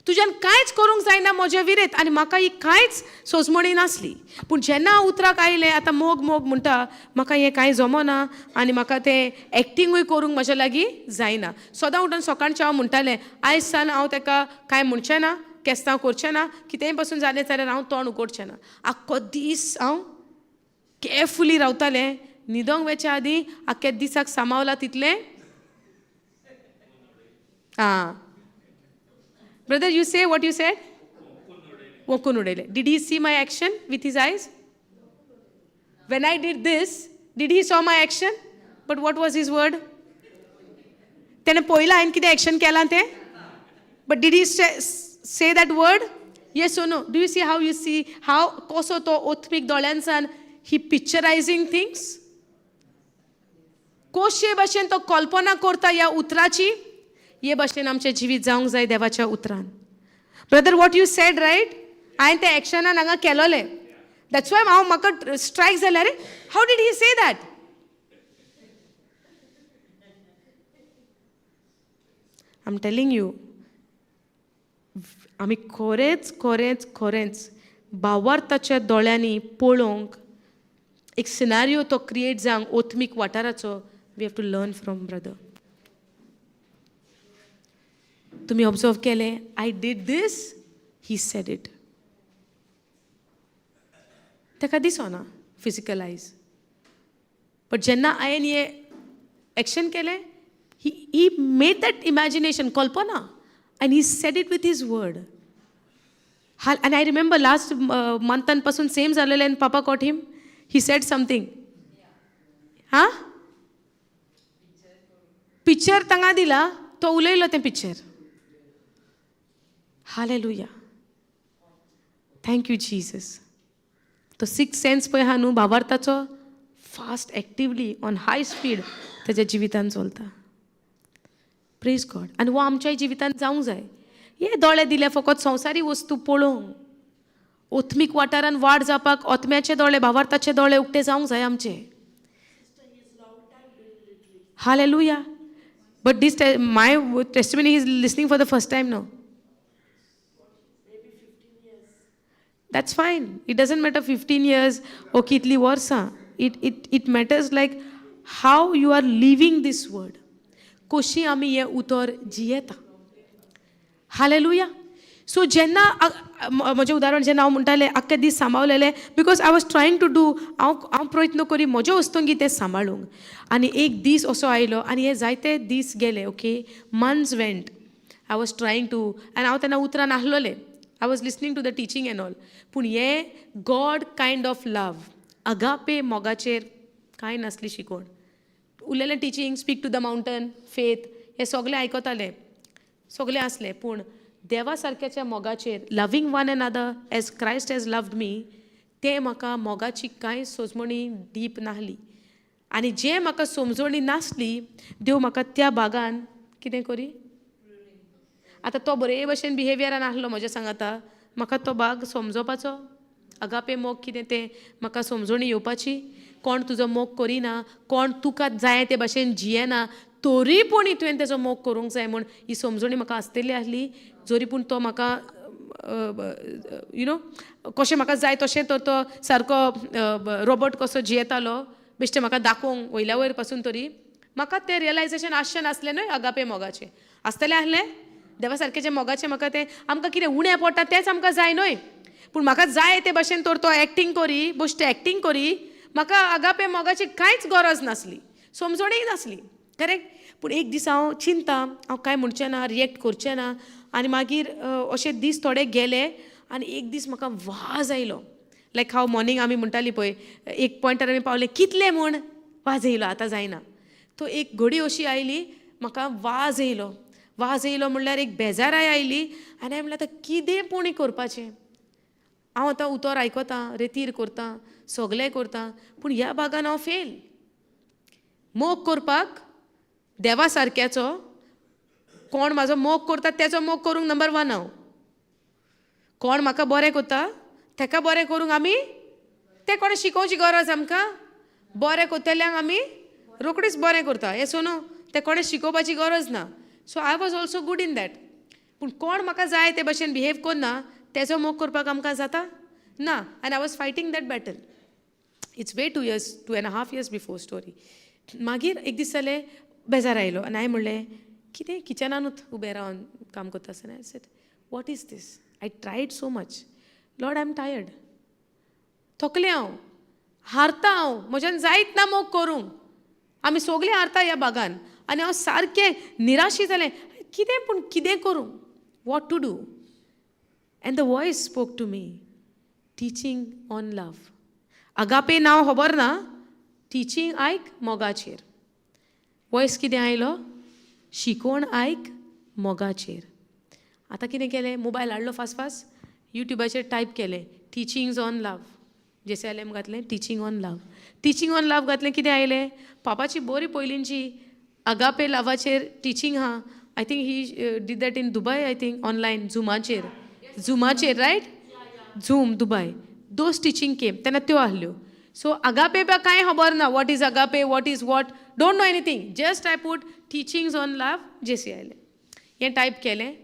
तुज्यान कांयच करूंक जायना म्हजे विरेत. आनी म्हाका ही कांयच सोजमणी नासली. पूण जेन्ना हांव उतराक आयलें, आतां मोग मोग म्हणटा, म्हाका हें कांय जमना आनी म्हाका तें एक्टिंगूय करूंक म्हज्या लागीं जायना. सदां उठून सकाळचें हांव म्हणटालें, आयज सान हांव ताका कांय म्हणचें ना, केस्तांव करचें ना, कितेंय पसून जालें जाल्यार हांव तोंड उगडचें ना. आख्खो दीस हांव केअरफुली रावतालें. न्हिदोंक वचच्या आदीं आख्ख्या दिसाक सांबावला तितलें. आं brother, you say what you said? वोकून उडयलें. Did he see my action with his eyes? When I did this, did he saw my action? But what was his word? तेणें पळयलां हांवें कितें एक्शन केलां तें? But did he say that word? Yes or no? Do you see how, you see how कसो तो ओथमीक दोळ्यांसान ही पिक्चरायझींग things, कशे भशेन तो कल्पना करता ह्या उतराची. हे भशेन आमचें जिवीत जावंक जाय देवाच्या उतरान. Brother, what you said right, हांवें तें एक्शनान हांगा केलोलें. That's why हांव म्हाका स्ट्रायक जालें, अरे how did he say that? I am telling you, आमी खरेंच खरेंच खरेंच भावार्थाच्या दोळ्यांनी पळोवंक एक सिनारियो तो क्रिएट जावंक ओत्मीक वाठाराचो, we have to learn from brother. तुमी ऑब्जर्व केलें, I did this, he said it. ताका दिसना फिजिकल आयज, बट जेन्ना हांवें हें एक्शन केलें, he made that imagination, Kalpana, and he said it with his word. हाल आनी I remember last मंथान पासून सेम जालेलें, आनी पापा caught him, he said something. हां, पिक्चर तांगा दिला, तो उलयलो तें picture. Hallelujah, thank you Jesus. तो सिक्स सेन्स पळय आहा न्हू भावार्थाचो, fast actively on high speed तेज्या जिवितान चलता. Praise God. आनी हो आमच्याय जिवितान जावंक जाय. हे दोळे दिले फकत संवसारी वस्तू पळोवंक, ओत्मीक वाठारान वाड जावपाक ओत्म्याचे दोळे, भावार्थाचे दोळे उक्ते जावंक जाय आमचे. Hallelujah. But this my testimony is listening for the first time no. That's fine. It doesn't matter 15 years or कितली वर्सां. It matters like how you are living this word. कशी आमी हें उतर जियेता. हालेलुया. सो जेन्ना म्हजें उदाहरण जेन्ना हांव म्हणटालें आख्खे दीस सांबाळलेलें, because I was trying to do, हांव प्रयत्न करी म्हज्या वस्तूंगी तें सांबाळूंक. आनी एक दीस असो आयलो आनी हे जायते दीस गेले. Okay, months went, I was trying to, आनी हांव तेन्ना उतरान आहलोलें. I was listening to the teaching and all. पूण हें God kind of love, agape मोगाचेर कांय नासली शिकवण. उरलेलें teaching, speak to the mountain, faith, हें सगलें आयकतालें, सगलें आसलें. पूण देवा सारक्याच्या मोगाचेर, loving one another as Christ has loved me, तें म्हाका मोगाची कांय सोजमणी डीप नासली. आनी जें म्हाका समजणी नासली, देव म्हाका त्या भागान कितें करी. आतां तो बरे भशेन बिहेवियरान आसलो म्हज्या सांगाता, म्हाका तो भाग समजोवपाचो, अगापे मोग कितें तें म्हाका समजणी येवपाची. कोण तुजो मोग करिना, कोण तुका जाय ते भशेन जियेना, तरी पूण तुवें तेजो मोग करूंक जाय म्हूण ही समजणी म्हाका आसतली आसली. जरी पूण तो म्हाका कशें म्हाका जाय तशें तर तो सारको रोबोट कसो जियेतालो, बेश्टें म्हाका दाखोवंक वयल्या वयर पासून तरी म्हाका तें रियलायजेशन आसचें नासलें न्हय. अगापे मोगाचें आसतलें आसलें, देवा सारकें मोगाचें म्हाका तें, आमकां कितें उणें पडटा तेंच आमकां जाय न्हय. पूण म्हाका जाय ते भशेन तर तो एक्टींग करी, बेश्टें एक्टींग करी, म्हाका अगापे मोगाची कांयच गरज नासली, समजणीय नासली, करेक्ट. पूण एक दीस हांव चिंता, हांव कांय म्हणचें ना, रिएक्ट करचें ना. आनी मागीर अशे दीस थोडे गेले आनी एक दीस म्हाका वाज आयलो. लायक हांव मॉर्निंग आमी म्हणटाली पळय, एक पॉयंटार आमी पावले, कितले म्हूण वाज येयलो, आतां जायना. तो एक घडी अशी आयली, म्हाका वाज येयलो. वाज येयलो म्हणल्यार एक बेजाराय आयली. आनी हांवें म्हणलें, आतां कितें पूण करपाचें? हांव आतां उतर आयकतां, रेतीर करतां, सगलें करतां, पूण ह्या भागान हांव फेल. मोग करपाक देवा सारक्याचो, कोण म्हाजो मोग करता तेजो मोग करूंक नंबर वन हांव. कोण म्हाका बरें करता तेका बरें करूंक आमी, तें कोणें शिकोवची गरज आमकां? बरें करतल्यांक आमी रोखडीच बरें करता, हें सोनो तें कोणें शिकोवपाची गरज ना. So I was also good in that. पूण कोण म्हाका जाय ते भशेन बिहेव करना तेजो मोग करपाक आमकां जाता ना. And I was fighting that battle. It's way 2 years, 2.5 years before story. मागीर एक दीस जालें, बेजार आयलो आनी हांवें म्हणलें, कितें किचनानूच उबें रावन काम करता आसतना, I said, "What is this? I tried so much, Lord, I am tired. थकलें हांव, हारता हांव, म्हज्यान जायत ना मोग करूंक. आमी सगलीं हारता ह्या बागान." आनी हांव सारकें निराशी जालें, कितें पूण कितें करूं, what to do? And the voice spoke to me, "Teaching on love." Agape नांव खबर ना, टिचींग आयक मोगाचेर. वॉयस कितें आयलो? शिकवण आयक मोगाचेर. आतां कितें केलें? मोबायल हाडलो फास्ट फास्ट, युट्यूबाचेर टायप केलें, टिचींग्स ऑन लव. जेसीएलएम घातलें, teaching on love. Teaching on love घातलें, कितें आयलें? पापाची बरी पयलींची अगापे लवाचेर टिचींग आहा. I think he did that in Dubai, I think, online झुमाचेर, झुमाचेर, right, Zoom Dubai. Those teaching came तेन्ना, त्यो आहल्यो. सो अगापे बा कांय खबर ना, what is agape, what is what, don't know anything. Just I put "teachings on love JCLM", हें type केलें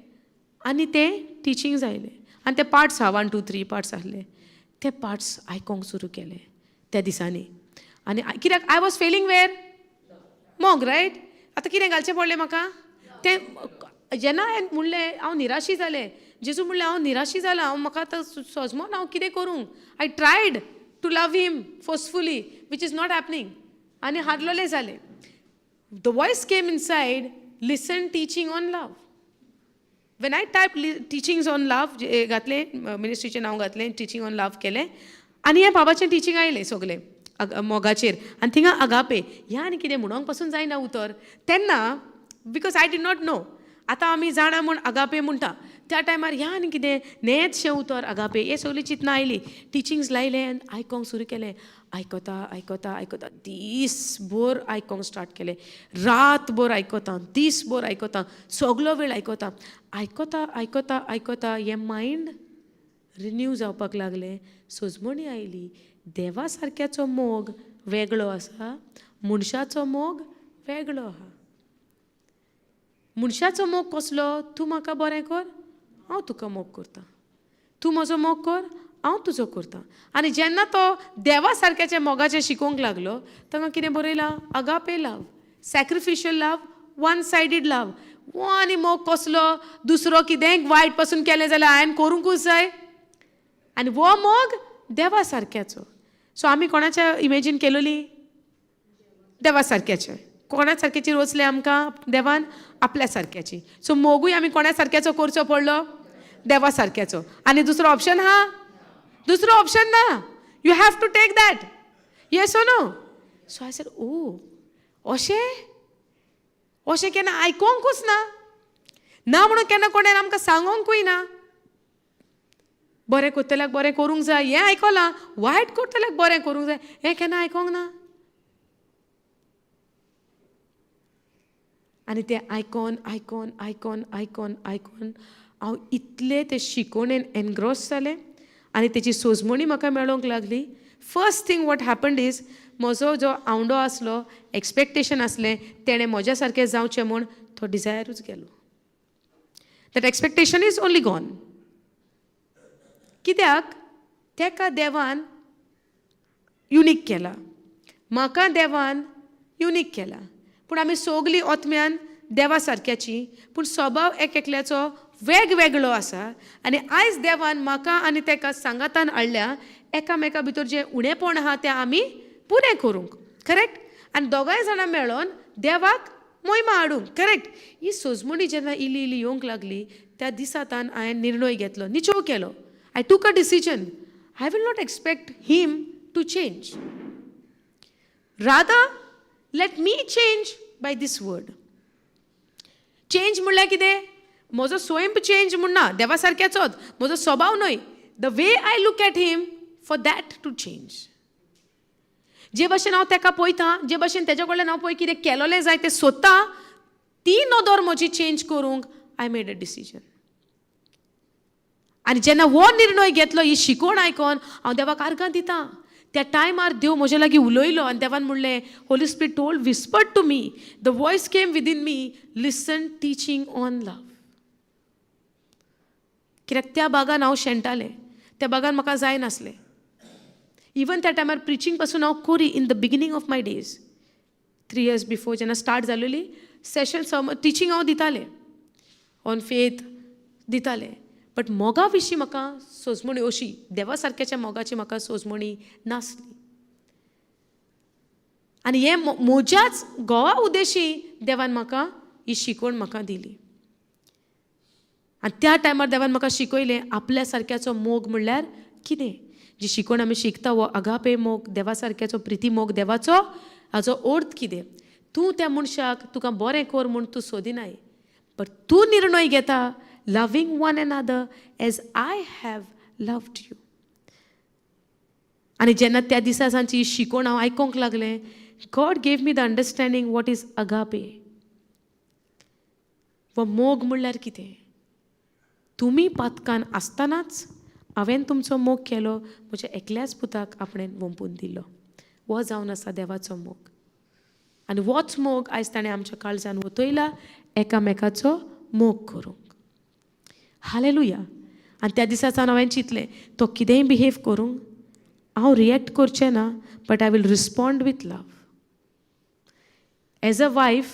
आनी तें टिचींग्स आयलें. आनी ते पार्ट्स आहा, वन टू थ्री पार्ट्स आहले. ते पार्ट्स आयकोंक सुरू केले त्या दिसांनी. आनी कित्याक I was failing wear मोग, रायट? आतां कितें घालचें पडलें म्हाका तें? जेन्ना हांवें म्हणलें, हांव निराशी जालें, जेजू म्हणलें, हांव निराशी जालां, हांव म्हाका आतां सोजमना हांव कितें करूं. I tried to love him forcefully, which is not happening, आनी हारलोलें जालें. The voice came inside, "Listen teaching on love." When I type "teachings on love" घातलें, मिनिस्ट्रीचें नांव घातलें, टिचींग ऑन लव केलें आनी हें बाबाचें टिचींग आयलें सगलें मोगाचेर. आनी थिंगा अगापे ह्या आनी कितें म्हणोंक पासून जायना उतर तेन्ना, because I did not know. आतां आमी जाणा म्हूण अगापे म्हणटा. त्या टायमार ह्या आनी कितें नेचशें उतर अगापे, हें सगळीं चिंतना आयलीं. टिचींग्स लायलें आनी आयकोंक सुरू केलें. आयकता आयकता आयकता, दीसभर आयकोंक स्टार्ट केलें. रातभर आयकता, दीसभर आयकता, सगलो वेळ आयकता, आयकता आयकता आयकता, हें मायंड रिन्यू जावपाक लागलें. सोजमणी आयली, देवा सारक्याचो मोग वेगळो आसा, मनशाचो मोग वेगळो आहा. मनशाचो मोग कसलो? तूं म्हाका बरें कर, हांव तुका मोग करता. तूं म्हजो मोग कर, हांव तुजो करता. आनी जेन्ना तो देवा सारक्याच्या मोगाचें शिकोवंक लागलो, तांकां कितें बरयलां? Agape love, sacrificial love, one sided love. वो आनी मोग कसलो दुसरो? कितेंय वायट पासून केलें जाल्यार हांवें करूंकूच जाय. आनी हो मोग देवा सारक्याचो. सो आमी कोणाच्या इमेजीन केलोली? देवा सारक्याचे. कोणा सारक्याची रोचले आमकां देवान? आपल्या सारक्याची. सो मोगूय आमी कोणा सारक्याचो करचो पडलो? देवा सारक्याचो. आनी दुसरो ऑप्शन हा? दुसरो ऑप्शन ना. You have to take that, yes or no? So I said, oh. अशें अशें केन्ना आयकोंकूच ना, ना म्हणून केन्ना कोणें आमकां सांगोंकूय ना. बरें करतल्याक बरें करूंक जाय हें आयकलां, वायट करतल्याक बरें करूंक जाय हें केन्ना आयकोंक ना. आनी तें आयकोन आयकोन आयकोन आयकोन आयकोन हांव इतलें ते शिकोवणेन एनग्रोस जालें आनी तेची सोजमणी म्हाका मेळोंक लागली. First thing what happened is म्हजो जो आवंडो आसलो, एक्सपेक्टेशन आसलें तेणें म्हज्या सारकें जावचें म्हूण, तो डिजायरूच गेलो. That expectation is only gone. कित्याक तेका देवान युनीक केला, म्हाका देवान युनीक केला. पूण आमी सगलीं ओतम्यान देवा सारक्याची, पूण स्वभाव एक एकल्याचो वेगवेगळो आसा. आनी आयज देवान म्हाका आनी तेका सांगातान हाडल्या एकामेका भितर जें उणेपण आहा तें आमी पुरें करूंक, करेक्ट? आनी दोगांय जाणां मेळोन देवाक मोहिमा हाडूंक, करेक्ट? ही सोजमणी जेन्ना इल्ली इल्ली येवंक लागली त्या दिसातान हांवें निर्णय घेतलो, निचोव केलो. I took a decision, I will not expect him to change, rather let me change by this word. Change म्हणल्यार कितें? म्हजो स्वयं चेंज म्हूण ना, देवा सारक्याचोच म्हजो स्वभाव न्हय, the way I look at him for that to change. जे भशेन हांव तेका पळयतां, जे भशेन तेज्या कडल्यान हांव पळय कितें केलोलें जाय तें सोदतां, ती नदर म्हजी चेंज करूंक I made a decision. आनी जेन्ना हो निर्णय घेतलो, ही शिकोवण आयकोन हांव देवाक आर्गां दितां. त्या टायमार देव म्हजे लागीं उलयलो आनी देवान म्हणलें, Holy Spirit told, whispered to me, the voice came within me, listen teaching on love. कित्याक त्या बागान हांव शेणटालें, त्या बागान म्हाका जायनासलें. इवन त्या टायमार प्रिचींग पासून हांव कोरी in the beginning of my days, 3 years before जेन्ना स्टार्ट जालेली सेशन टिचींग हांव दितालें, ऑन फेथ दितालें, बट मोगा विशीं म्हाका सोजमणी अशी देवा सारक्याच्या मोगाची म्हाका सोजमणी नासली. आनी हें म्हज्याच घोवा उद्देशी देवान म्हाका ही शिकवण म्हाका दिली. आनी त्या टायमार देवान म्हाका शिकयलें आपल्या सारक्याचो मोग म्हणल्यार कितें. जी शिकवण आमी शिकता हो अगापे मोग, देवा सारक्याचो प्रिती मोग देवाचो, हाचो अर्थ कितें. तूं त्या मनशाक तुका बरें कर म्हूण तूं सोदिनाय, बट तूं निर्णय घेता loving one another as I have loved you. आनी जेन्ना त्या दिसा सांची शिकवण हांव आयकोंक लागलें, God gave me the understanding what is agape. वो मोग म्हणल्यार कितें. तुमी पातकान आसतनाच हांवें तुमचो मोग केलो, म्हज्या एकल्याच पुताक आपणें वोंपून दिलो. हो जावन आसा देवाचो मोग. आनी होच मोग आयज ताणें आमच्या काळजान वतयला एकामेकाचो मोग करूंक. हालेलुया. आनी त्या दिसा सावन हांवें चिंतलें, तो कितेंय बिहेव करूंक हांव रिएक्ट करचें ना, but I will respond with love. As a wife,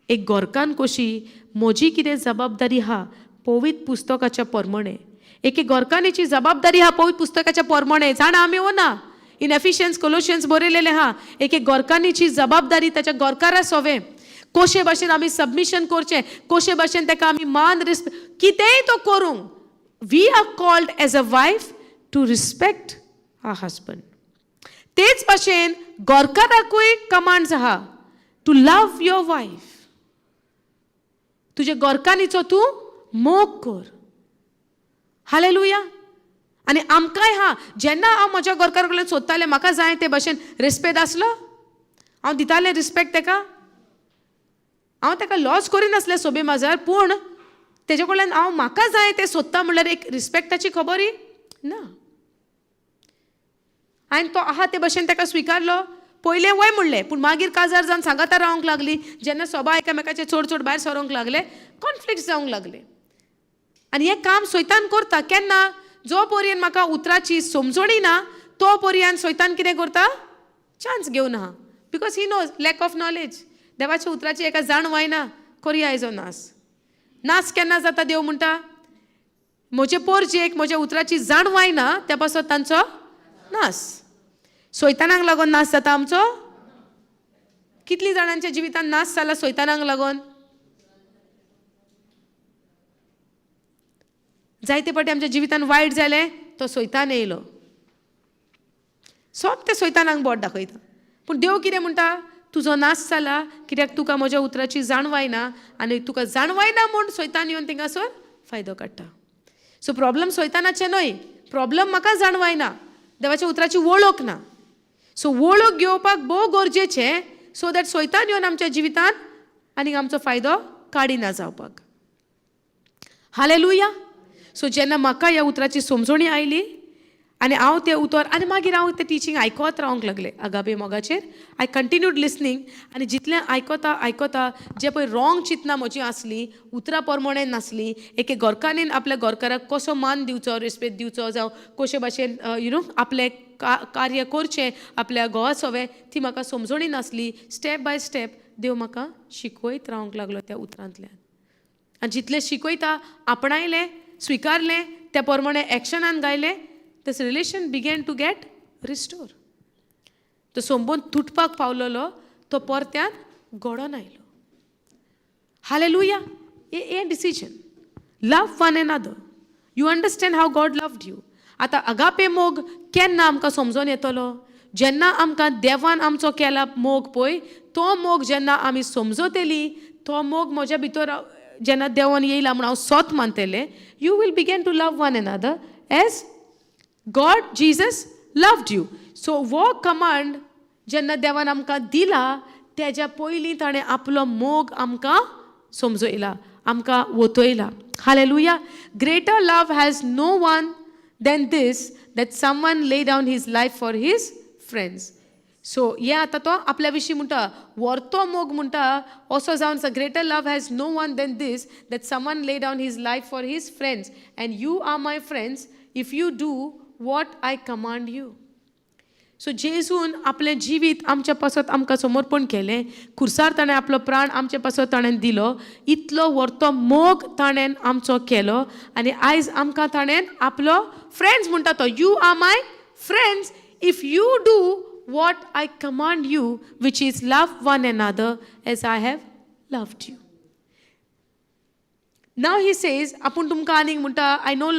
एक गोरकान कशी म्हजी कितें जबाबदारी आहा पवित्र पुस्तकाच्या परमणे, एके गोरकानीची जबाबदारी आहा पवित्र पुस्तकाच्या परमणे, जाणा आमी वो ना, इन एफिशियन्स कोलोशियन्स बरयलेलें आहा, एके गोरकानीची जबाबदारी ताच्या गोरकारा सोवें कशे भाशेन आमी सबमिशन करचें, कशे भाशेन ताका आमी मान रिस्पेक्ट कितेंय तो करूंक. We are called as a wife to respect our husband. तेच भाशेन गोरकाराकूय कमांड्स आहा टू लव your wife. तुजे गोरकानीचो तूं मोग कर. हालेलुया. आनी आमकांय हा, जेन्ना हांव म्हज्या गोरकार कडल्यान सोदतालें म्हाका जाय ते भाशेन रेस्पेद आसलो, हांव दितालें रिस्पेक्ट तेका, हांव तेका लॉस करिनासलें सोबे माजार, पूण तेजे कडल्यान हांव म्हाका जाय तें सोदता म्हणल्यार एक रिस्पेक्टाची खबरय ना. हांवें तो आहा ते भाशेन तेका स्विकारलो, पयलें वय म्हणलें, पूण मागीर काजार जावन सांगाता रावंक लागली. जेन्ना सोबा एकामेकाचे चड चड भायर सरोंक लागले, कॉन्फ्लिक्ट जावंक लागले. आनी हें काम सैतान करता केन्ना, जो पर्यंत म्हाका उतराची समजणी ना तो पर्यंत सैतान कितें करता, चान्स घेवन आहा. Because he knows lack of knowledge. देवाच्या उतराची एका जाणवाय ना, करी आयजो नास. नास केन्ना जाता, देव म्हणटा म्हजे पोरजेक म्हज्या उतराची जाणवाय ना त्या पासत तांचो नास. सैतानाक लागून नास जाता आमचो. कितली जाणांच्या जिवितांत नास जाला सैतानाक लागून? जायते फावटी आमच्या जिवितांत वायट जालें तो सैतान येयलो, सोब ते सैतानाक बोट दाखयता. पूण देव कितें म्हणटा, तुजो नाश जाला, कित्याक तुका म्हज्या उतराची जाणवाय ना, आनी तुका जाणवाय ना म्हूण सैतान येवन थिंगासर फायदो काडटा. सो प्रॉब्लम सैतानाचें न्हय, प्रॉब्लम म्हाका जाणवाय ना, देवाच्या उतराची वळख ना. सो वळख घेवपाक भोव गरजेचें, सो that सैतान येवन आमच्या जिवितांत आनी आमचो फायदो काडिना जावपाक. हालेलुया. सो जेन्ना म्हाका ह्या उतराची समजणी आयली आनी हांव तें उतर आनी मागीर हांव तें टिचींग आयकत रावंक लागलें अगाबे मोगाचेर. I continued listening आनी जितलें आयकता आयकता जें पळय रॉंग चिंतना म्हजी आसलीं, उतरां प्रमाणें नासलीं, एके घरकान्नीन आपल्या घरकाराक कसो मान दिवचो, रेस्पेद दिवचो, जावं कशे भाशेन you know आपलें कार्य करचें आपल्या घोवा सवें, ती म्हाका समजणी नासली. स्टेप बाय स्टेप देव म्हाका शिकयत रावंक लागलो त्या उतरांतल्यान. आनी जितलें शिकयता आपणायलें, स्विकारलें, त्या प्रमाणें एक्शनान गायलें, this relation began to get restore. तो संबंद तुटपाक पावलेलो तो परत्यान घडोन आयलो. हालेलुया. हें decision, love one another. You understand how God loved you. आतां अगापे मोग केन्ना आमकां समजोन येतलो? जेन्ना आमकां देवान आमचो केला मोग पळय, तो मोग जेन्ना आमी समजतली, तो मोग म्हज्या भितर जेन्ना देवान येयला म्हूण हांव सोत मानतलें, you will begin to love one another as God Jesus loved you. So हो कमांड जेन्ना देवान आमकां दिला तेज्या पयलीं ताणें आपलो मोग आमकां समजयला, आमकां वतयला. Hallelujah. Greater love has no one than this, that someone lay down his life for his friends. So हें आतां तो आपल्या विशीं म्हणटा, व्हरतो मोग म्हणटा असो जावन आसा, greater love has no one than this, that someone lay down his life for his friends, and you are my friends if you do what I command you. So जेजून आपलें जिवीत आमच्या पासत आमकां समर्पण केलें, खुर्सार ताणें आपलो प्राण आमचे पासत ताणें दिलो, इतलो व्हरतो मोग ताणें आमचो केलो आनी आयज आमकां ताणें आपलो फ्रेंड्स म्हणटा तो, you are my friends if you do what I command you, which is love one another as I have loved you. Now he says, आपूण तुमकां आनीक म्हणटा, I no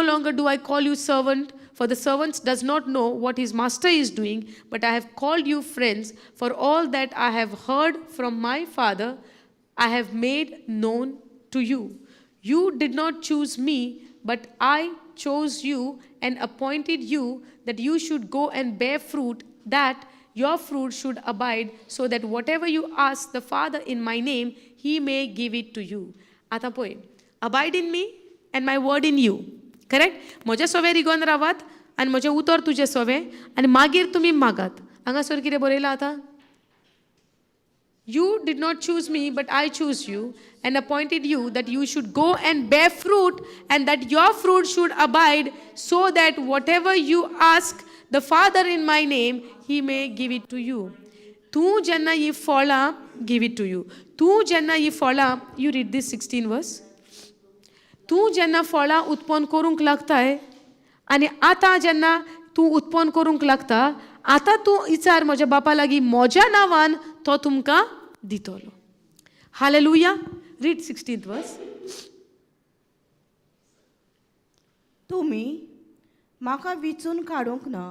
longer do I call you servant, for the servant does not know what his master is doing, but I have called you friends, for all that I have heard from my Father, I have made known to you. You did not choose me, but I chose you and appointed you that you should go and bear fruit, that your fruit should abide, so that whatever you ask the Father in my name, he may give it to you. Ata poy, abide in me and my word in you. Correct? म्हज्या सवें रिगोन रावात आनी म्हजें उतर तुजें सवें आनी मागीर तुमी मागात. हांगासर कितें बरयलां आतां? You did not choose me, but I chose you and appointed you that you should go and bear fruit and that your fruit should abide, so that whatever you ask the Father in my name, he may give it to you. तूं जेन्ना ही फळां give it to you. तूं जेन्ना ही फळां, you read this 16 verse. तूं जेन्ना फळां उत्पन्न करूंक लागताय आनी आतां जेन्ना तूं उत्पन्न करूंक लागता, आतां तूं विचार म्हज्या बापा लागीं म्हज्या नांवान, तो तुमकां दितलो. हालेलुया. Read 16th verse. तुमी म्हाका विचून काडूंक ना,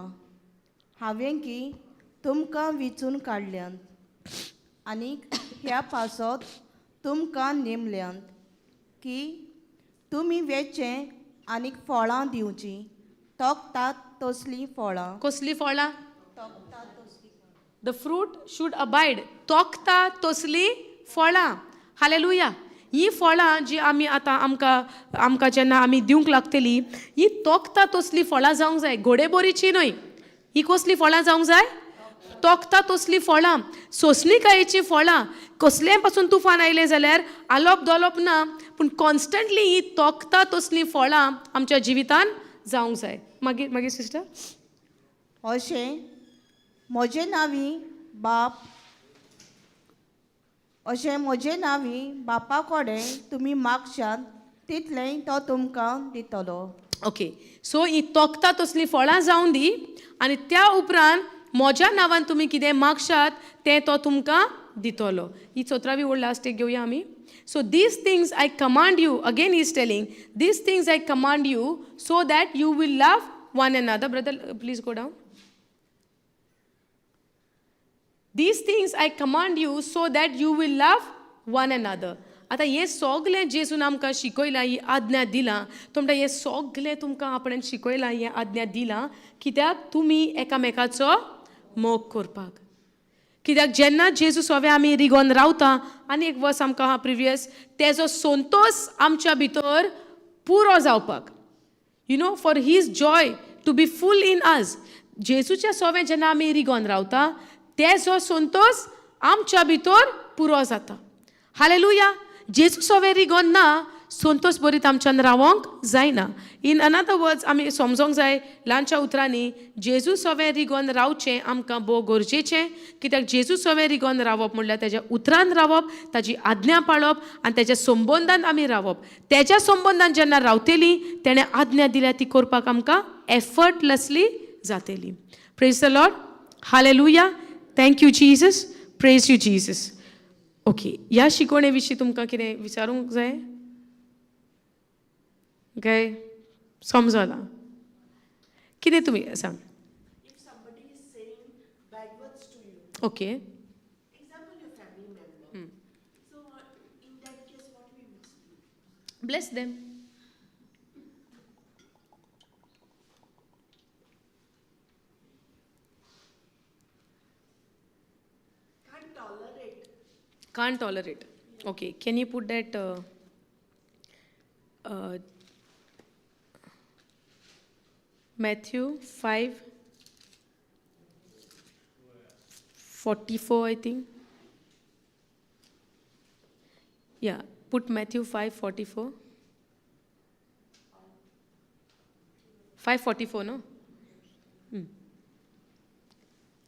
हांवें की तुमकां विचून काडल्यात आनी ह्या पासत तुमकां नेमल्यांत की तुमी वेचें आनी फळां दिवचीं, तोखतात तसलीं फळां. कसलीं फळां? The fruit should abide. तोखता तसलीं फळां. हालेलुया. ही फळां जी आमी आतां आमकां आमकां जेन्ना आमी दिवंक लागतली, ही तोखता तसलीं फळां जावंक जाय, घोडेबोरीची न्हय. ही कसलीं फळां जावंक जाय? तोखता तसलीं फळां, सोंसणिकायेचीं फळां. कसलें पासून तुफान आयलें जाल्यार आलोप दोलोप ना, पूण कॉन्स्टंटली ही तोखता तसलीं फळां आमच्या जिवितान जावंक जाय. मागीर मागीर सिस्टर, अशें म्हजें नांवी बाप, अशें म्हजें नांवी बापा कडेन तुमी मागशात तितलें तो तुमकां दितलो. ओके. सो ही तोखता तसलीं फळां जावं दी आनी त्या उपरांत म्हज्या नांवान तुमी कितें मागशात तें तो तुमकां दितलो. ही 17वी ओळ लास्ट एक घेवया आमी. So these things I command you, again he is telling, these things I command you so that you will love one another. Brother, please go down. These things I command you so that you will love one another. आतां हें सगलें जेजून आमकां शिकयलां, ही आज्ञा दिलां. तो म्हणटा हें सगलें तुमकां आपणें शिकयलां, हें आज्ञा दिलां कित्याक तुमी एकामेकाचो मोग करपाक. कित्याक जेन्ना जेजू सोवे आमी रिगोन रावता, आनी एक वर्स आमकां आहा प्रिवियस, तेजो संतोश आमच्या भितर पुरो जावपाक, for his joy to be full in us. जेजूच्या सोवे जेन्ना आमी रिगोन रावता, तेजो संतोश आमच्या भितर पुरो जाता. हालेलुया. जेजू सोवे रिगोन ना, संतोश बरीत आमच्यान रावोंक जायना. इन अनदर वर्ड्स, आमी समजोंक जाय ल्हानच्या उतरांनी, जेजू सोवे रिगोन रावचें आमकां भोव गरजेचें. कित्याक जेजू सोवे रिगोन रावप म्हणल्यार तेज्या उतरान रावप, ताजी आज्ञा पाळप आनी तेज्या संबंदान आमी रावप. तेज्या संबंदान जेन्ना रावतली, तेणें आज्ञा दिल्या ती करपाक आमकां एफर्टलेसली जातली. Praise the Lord. Hallelujah. Thank you, Jesus. Praise you, Jesus. Okay, ह्या शिकवणे विशीं तुमकां कितें विचारूंक जाय काय समजलां कितें तुमी सांग. If somebody is saying bad words to you, example, your family member. So in that case, what we must do? Bless them. Can't tolerate. Can't tolerate. Okay, can you put that Matthew 5:44, I think. Yeah, put Matthew 5:44. 5:44, no?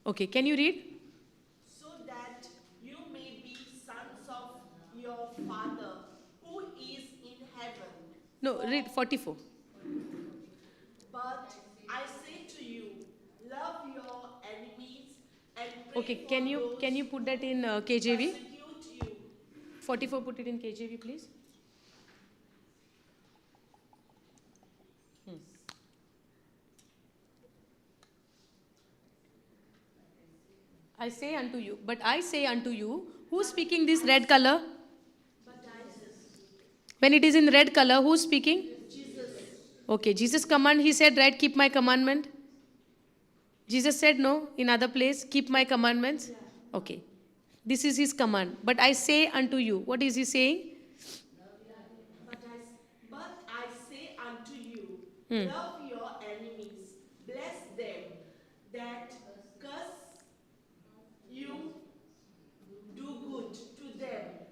Okay, can you read? So that you may be sons of your Father who is in heaven. No, read 44. But I say to you, love your enemies and pray Okay, for can you those can you put that in who KJV? Persecute you. 44, put it in KJV, please. I say unto you, but I say unto you, who's speaking this red color? When it is in red color, who's speaking? Jesus. Okay, Jesus command, he said, right, keep my commandment. Jesus said no, in other place, keep my commandments. Okay, this is his command. But I say unto you, what is he saying? But I say unto you, love your enemies, bless them that curse you, do good to them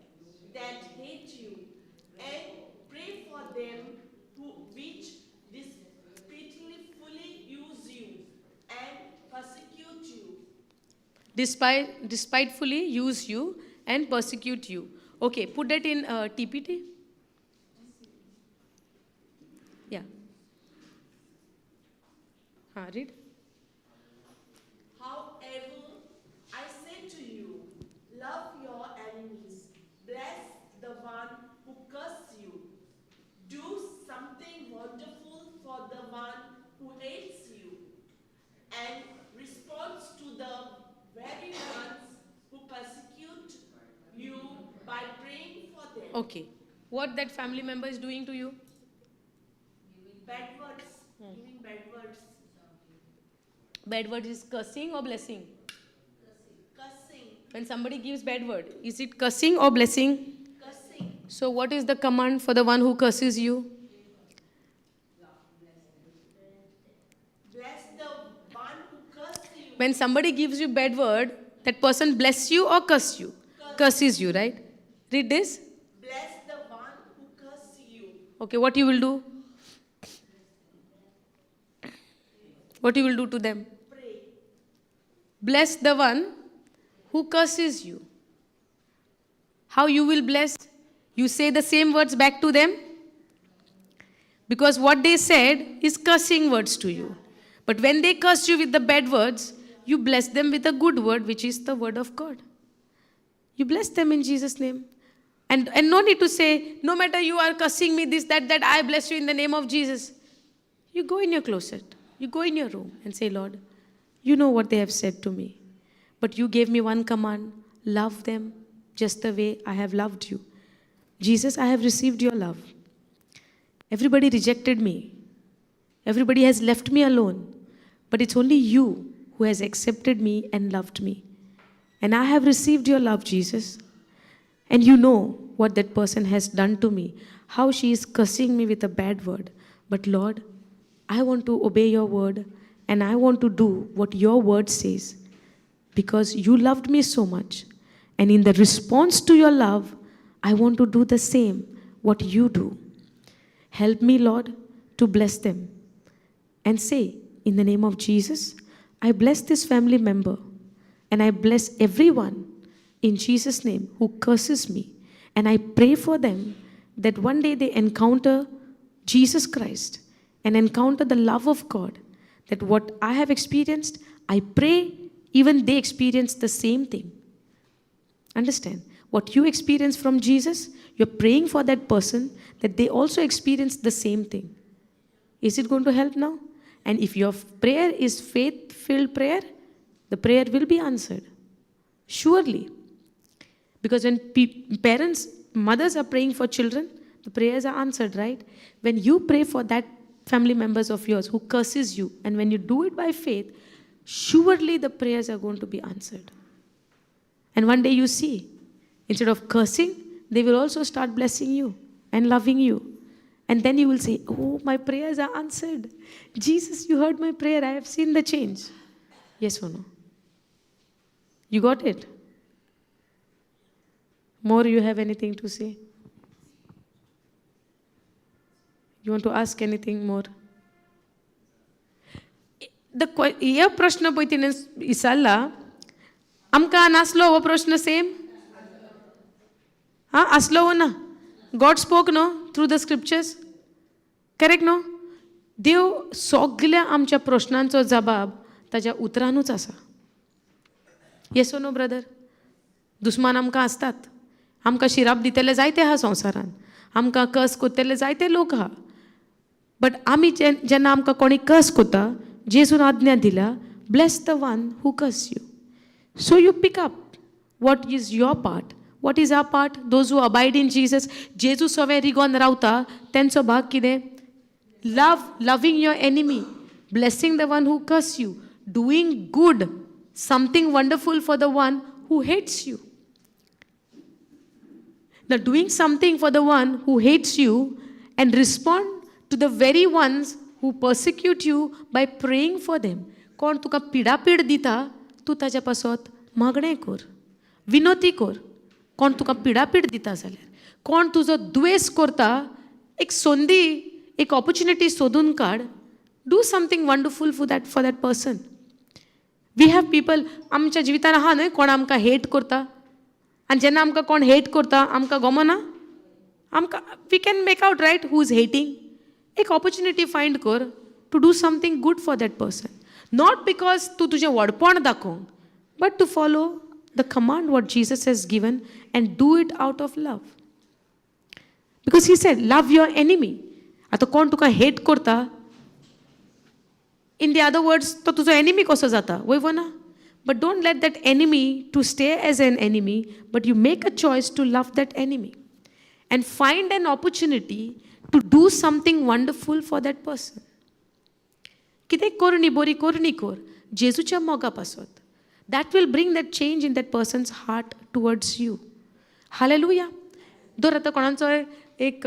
that hate you, and pray for them who which despitefully use you and persecute you. Despitefully use you and persecute you. Okay, put that in TPT. Yeah. Read. However, I say to you, love your enemies, bless the one who curses you, do something wonderful for the one who hates you, and respond to the very ones who persecute you by praying for them. Okay. What that family member is doing to you? Bad words, giving bad words, Bad word is cursing or blessing? Cursing. When somebody gives bad word, is it cursing or blessing? Cursing. So what is the command for the one who curses you? Bless the one who curses you. When somebody gives you bad word, that person bless you or curse you? Curses you, right? Read this. Bless the one who curses you. Okay, what you will do? What you will do to them? Pray. Bless the one who curses you. How you will bless? You say the same words back to them? Because what they said is cursing words to you. But when they curse you with the bad words, you bless them with a good word, which is the word of God. You bless them in Jesus' name. And no need to say, no matter you are cursing me, this, that, that, I bless you in the name of Jesus. You go in your closet, you go in your room and say, Lord, you know what they have said to me. But you gave me one command, love them just the way I have loved you. Jesus, I have received your love. Everybody rejected me. Everybody has left me alone. But it's only you who has accepted me and loved me. And I have received your love, Jesus. And you know what that person has done to me, how she is cursing me with a bad word. But Lord, I want to obey your word and I want to do what your word says because you loved me so much. And in the response to your love, I want to do the same, what you do. Help me, Lord, to bless them. And say, in the name of Jesus, I bless this family member and I bless everyone in Jesus' name who curses me. And I pray for them that one day they encounter Jesus Christ and encounter the love of God. That what I have experienced, I pray even they experience the same thing. Understand? What you experience from Jesus, you're praying for that person that they also experience the same thing. Is it going to help now? And if your prayer is faith-filled prayer, the prayer will be answered. Surely. Because when parents, mothers are praying for children, the prayers are answered, right? When you pray for that family members of yours who curses you, and when you do it by faith, surely the prayers are going to be answered. And one day you see, instead of cursing, they will also start blessing you and loving you. And then you will say, oh, my prayers are answered. Jesus, you heard my prayer. I have seen the change. Yes or no? You got it? More, you have anything to say? You want to ask anything more? हे प्रश्न पळय तिणें विचारला आमकां नासलो हो प्रश्न same आं आसलो वो ना? God spoke no through the scriptures, correct न्हू? देव सगल्या आमच्या प्रश्नांचो जबाब ताज्या उतरानूच आसा. Yes no brother? दुस्मान आमकां आसतात, आमकां शिराप दितले जायते आहा संवसारान, आमकां कस कोत्तले जायते लोक आहा. बट आमी जेन्ना आमकां कोणी कस कोता, जेजून आज्ञा दिल्या, bless the one who curse you. So you pick up what is your part. What is our part? Those who abide in Jesus. जेजू सवें रिगोन रावता तेंचो भाग कितें? Love, loving your enemy, blessing the one who curse you, doing good, something wonderful for the one who hates you. Now, doing something for the one who hates you and respond to the very ones who persecute you by praying for them. कोण तुका पिडापीड दिता तूं ताज्या पासत मागणें कर, विनोती कर. कोण तुका पिडापीड दिता जाल्यार, कोण तुजो दुयेंस करता, एक संदी, एक ऑपॉर्च्युनिटी सोदून काड. Do something wonderful for that person. We have people आमच्या जिवितान आहा न्हय कोण आमकां हेट करता, आनी जेन्ना आमकां कोण हेट करता आमकां गमना, आमकां we can make out, right, who is hating. एक ऑपॉर्च्युनिटी फायंड कर to do something good for that person. Not because तूं तुजें व्हडपण दाखोवंक, but to follow the command what Jesus has given and do it out of love. Because he said, love your enemy. आतां कोण तुका hate करता, in the other words तो तुजो एनिमी कसो जाता, वय वो ना? But don't let that enemy to stay as an enemy, but you make a choice to love that enemy and find an opportunity to do something wonderful for that person. कितें करणी बरी करणी कर जेजूच्या मोगा पासत. That will bring that change in that person's heart towards you. Hallelujah. दर आतां कोणाचो एक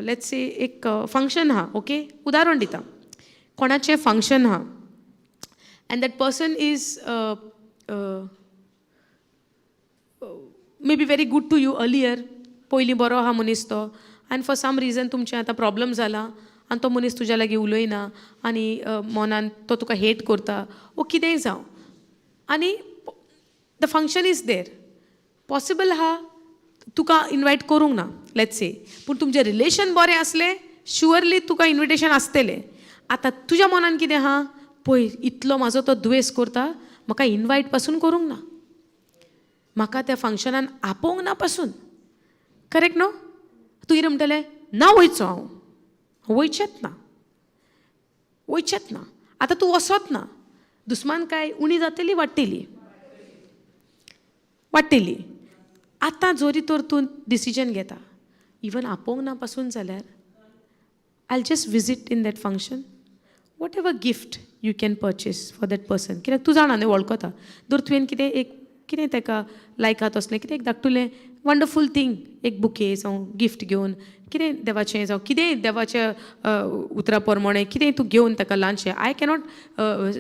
let's say एक फंक्शन आहा, ओके, उदाहरण दिता, कोणाचें फंक्शन आहा and that person is may be very good to you earlier, पयलीं बरो आहा मनीस तो, आनी फॉर सम रिजन तुमचें आतां प्रॉब्लम जाला आनी तो मनीस तुज्या लागीं उलयना आनी मनान तो तुका हेट करता वो कितेंय जावं, आनी the function is there, possible आहा तुका इनवायट करूंक ना, let's say, पूण तुमचें रिलेशन बरें आसलें शुअरली तुका इनविटेशन आसतलें. आतां तुज्या मनान कितें आहा, पळय इतलो म्हाजो तो दुयेंस करता, म्हाका इनवायट पासून करूंक ना, म्हाका त्या फंक्शनान आपोवंक ना पासून, करेक्ट न्हू? तूं कितें म्हणटलें, ना वयचो हांव, वयचेंच ना, वयचेंच ना. आतां तूं वचत ना, दुस्मान काय उणी जातली वाडटली? वाडटेली. आतां जोरी तर तूं डिसिजन घेता, इवन आपोवंक ना पासून जाल्यार I just visit in that function, whatever gift you can purchase for that person, कित्याक तूं जाणा न्हय, वळखता. जर तुवें कितें एक कितें ताका लायकात तसलें कितें एक धाकटुलें वंडरफूल थींग, एक बुके जावं गिफ्ट घेवन कितें देवाचें जावं कितेंय देवाच्या उतरा प्रमाणें कितेंय तूं घेवन ताका ल्हानशें. I cannot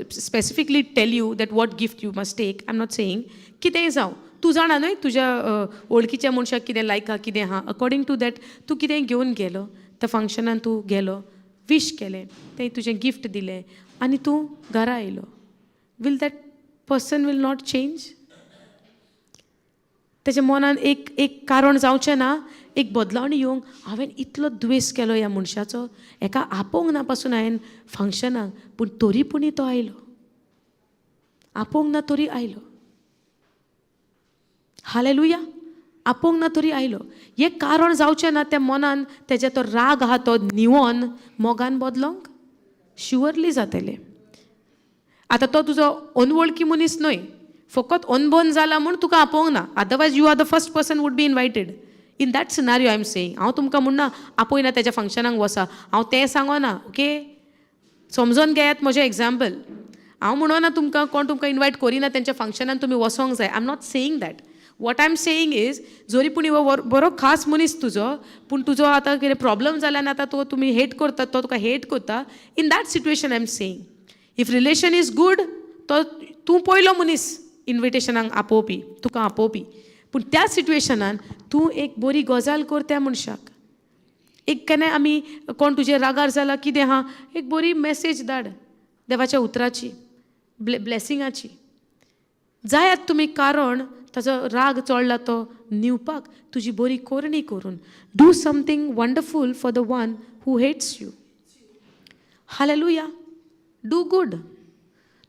specifically tell you that what gift you must take, I am not saying. कितेंय जावं, तूं जाणा न्हय तुज्या वळखीच्या मनशाक कितें लायका कितें आहा, अकॉर्डींग टू that तूं कितेंय घेवन गेलो त्या फंक्शनान, तूं गेलो, विश केलें, तें तुजें गिफ्ट दिलें आनी तूं घरा आयलो. Will that person will not change? तेच्या मनान एक एक कारण जावचें ना एक बदलावणी येवंक, हांवें इतलो द्वेस केलो ह्या मनशाचो, हेका आपोवंक ना पासून हांवें फंक्शनाक, पूण तरी पुणी तो आयलो, आपोवंक ना तरी आयलो. हालेलुया. आपोवंक ना तरी आयलो. हें कारण जावचें ना त्या मनान तेज्या तो राग आहा तो न्हिवोन मोगान बदलोंक? शुअरली जातलें. आतां तो तुजो अनवळखी मनीस न्हय, फकत अनबन जाला म्हूण तुका आपोवंक ना, otherwise you are the first person would be invited. In that scenario I am saying. हांव तुमकां म्हणना आपयना तेज्या फंक्शनाक वसा, हांव तें सांगना. ओके, समजोन घेयात म्हजें एग्जाम्पल. हांव म्हणना तुमकां कोण तुमकां इनवायट करिना तेंच्या फंक्शनान तुमी वचोंक जाय. I am not saying that. What I am saying is, जरी पूण हो बरो खास मनीस तुजो, पूण तुजो आतां कितें प्रॉब्लम जाला आनी आतां तो तुमी हेट करता, तो तुका हेट करता, in that situation I am saying, if relation is good, तो तूं पयलो मनीस इनविटेशनाक आपोवपी, तुका आपोवपी. पूण त्या सिट्युएशनान तूं एक बरी गजाल कर त्या मनशाक. एक केन्नाय आमी कोण तुजेर रागार जाला कितें आहा, एक बरी मॅसेज धाड देवाच्या उतराची, ब्लेसिंगाची. जायात तुमी कारण ताजो राग चोडला तो न्हिवपाक तुजी बरी करणी करून. Do something wonderful for the one who hates you. Hallelujah. Do good.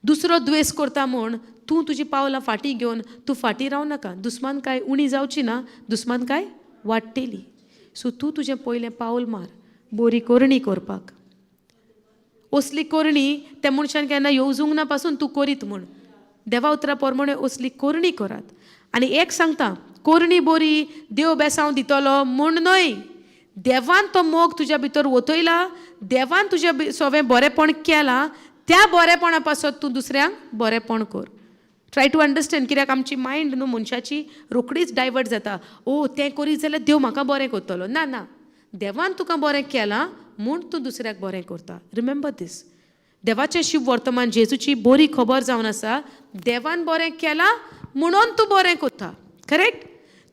दुसरो द्वेस करता म्हूण तूं तुजी पावलां फाटीं घेवन तूं फाटीं रावं नाका. दुस्मान काय उणी जावची ना, दुस्मान काय वाडटेली. सो तूं तुजें पयलें पावल मार बरी करणी करपाक. असली करणी त्या मनशान केन्ना येवजूंक ना पासून तूं करीत म्हूण. देवा उतरा प्रमाणे असली करणी करात. आनी एक सांगता, करणी बरी देव बेसांव दितलो म्हूण न्हय, देवान तो मोग तुज्या भितर वतयला, देवान तुज्या सगळें बरेंपण केलां, त्या बरेपणा पासत तूं दुसऱ्यांक बरेंपण कर. ट्राय टू अंडरस्टँड, कित्याक आमची मायंड न्हू मनशाची रोखडीच डायवर्ट जाता. ओ, तें करीत जाल्यार देव म्हाका बरें करतलो. ना ना, देवान तुका बरें केलां म्हूण तूं दुसऱ्याक बरें करता. रिमेंबर दीस. देवाचें शिव वर्तमान, जेजूची बरी खबर जावन आसा, देवान बरें केलां म्हणून तूं बरें करता. करेक्ट?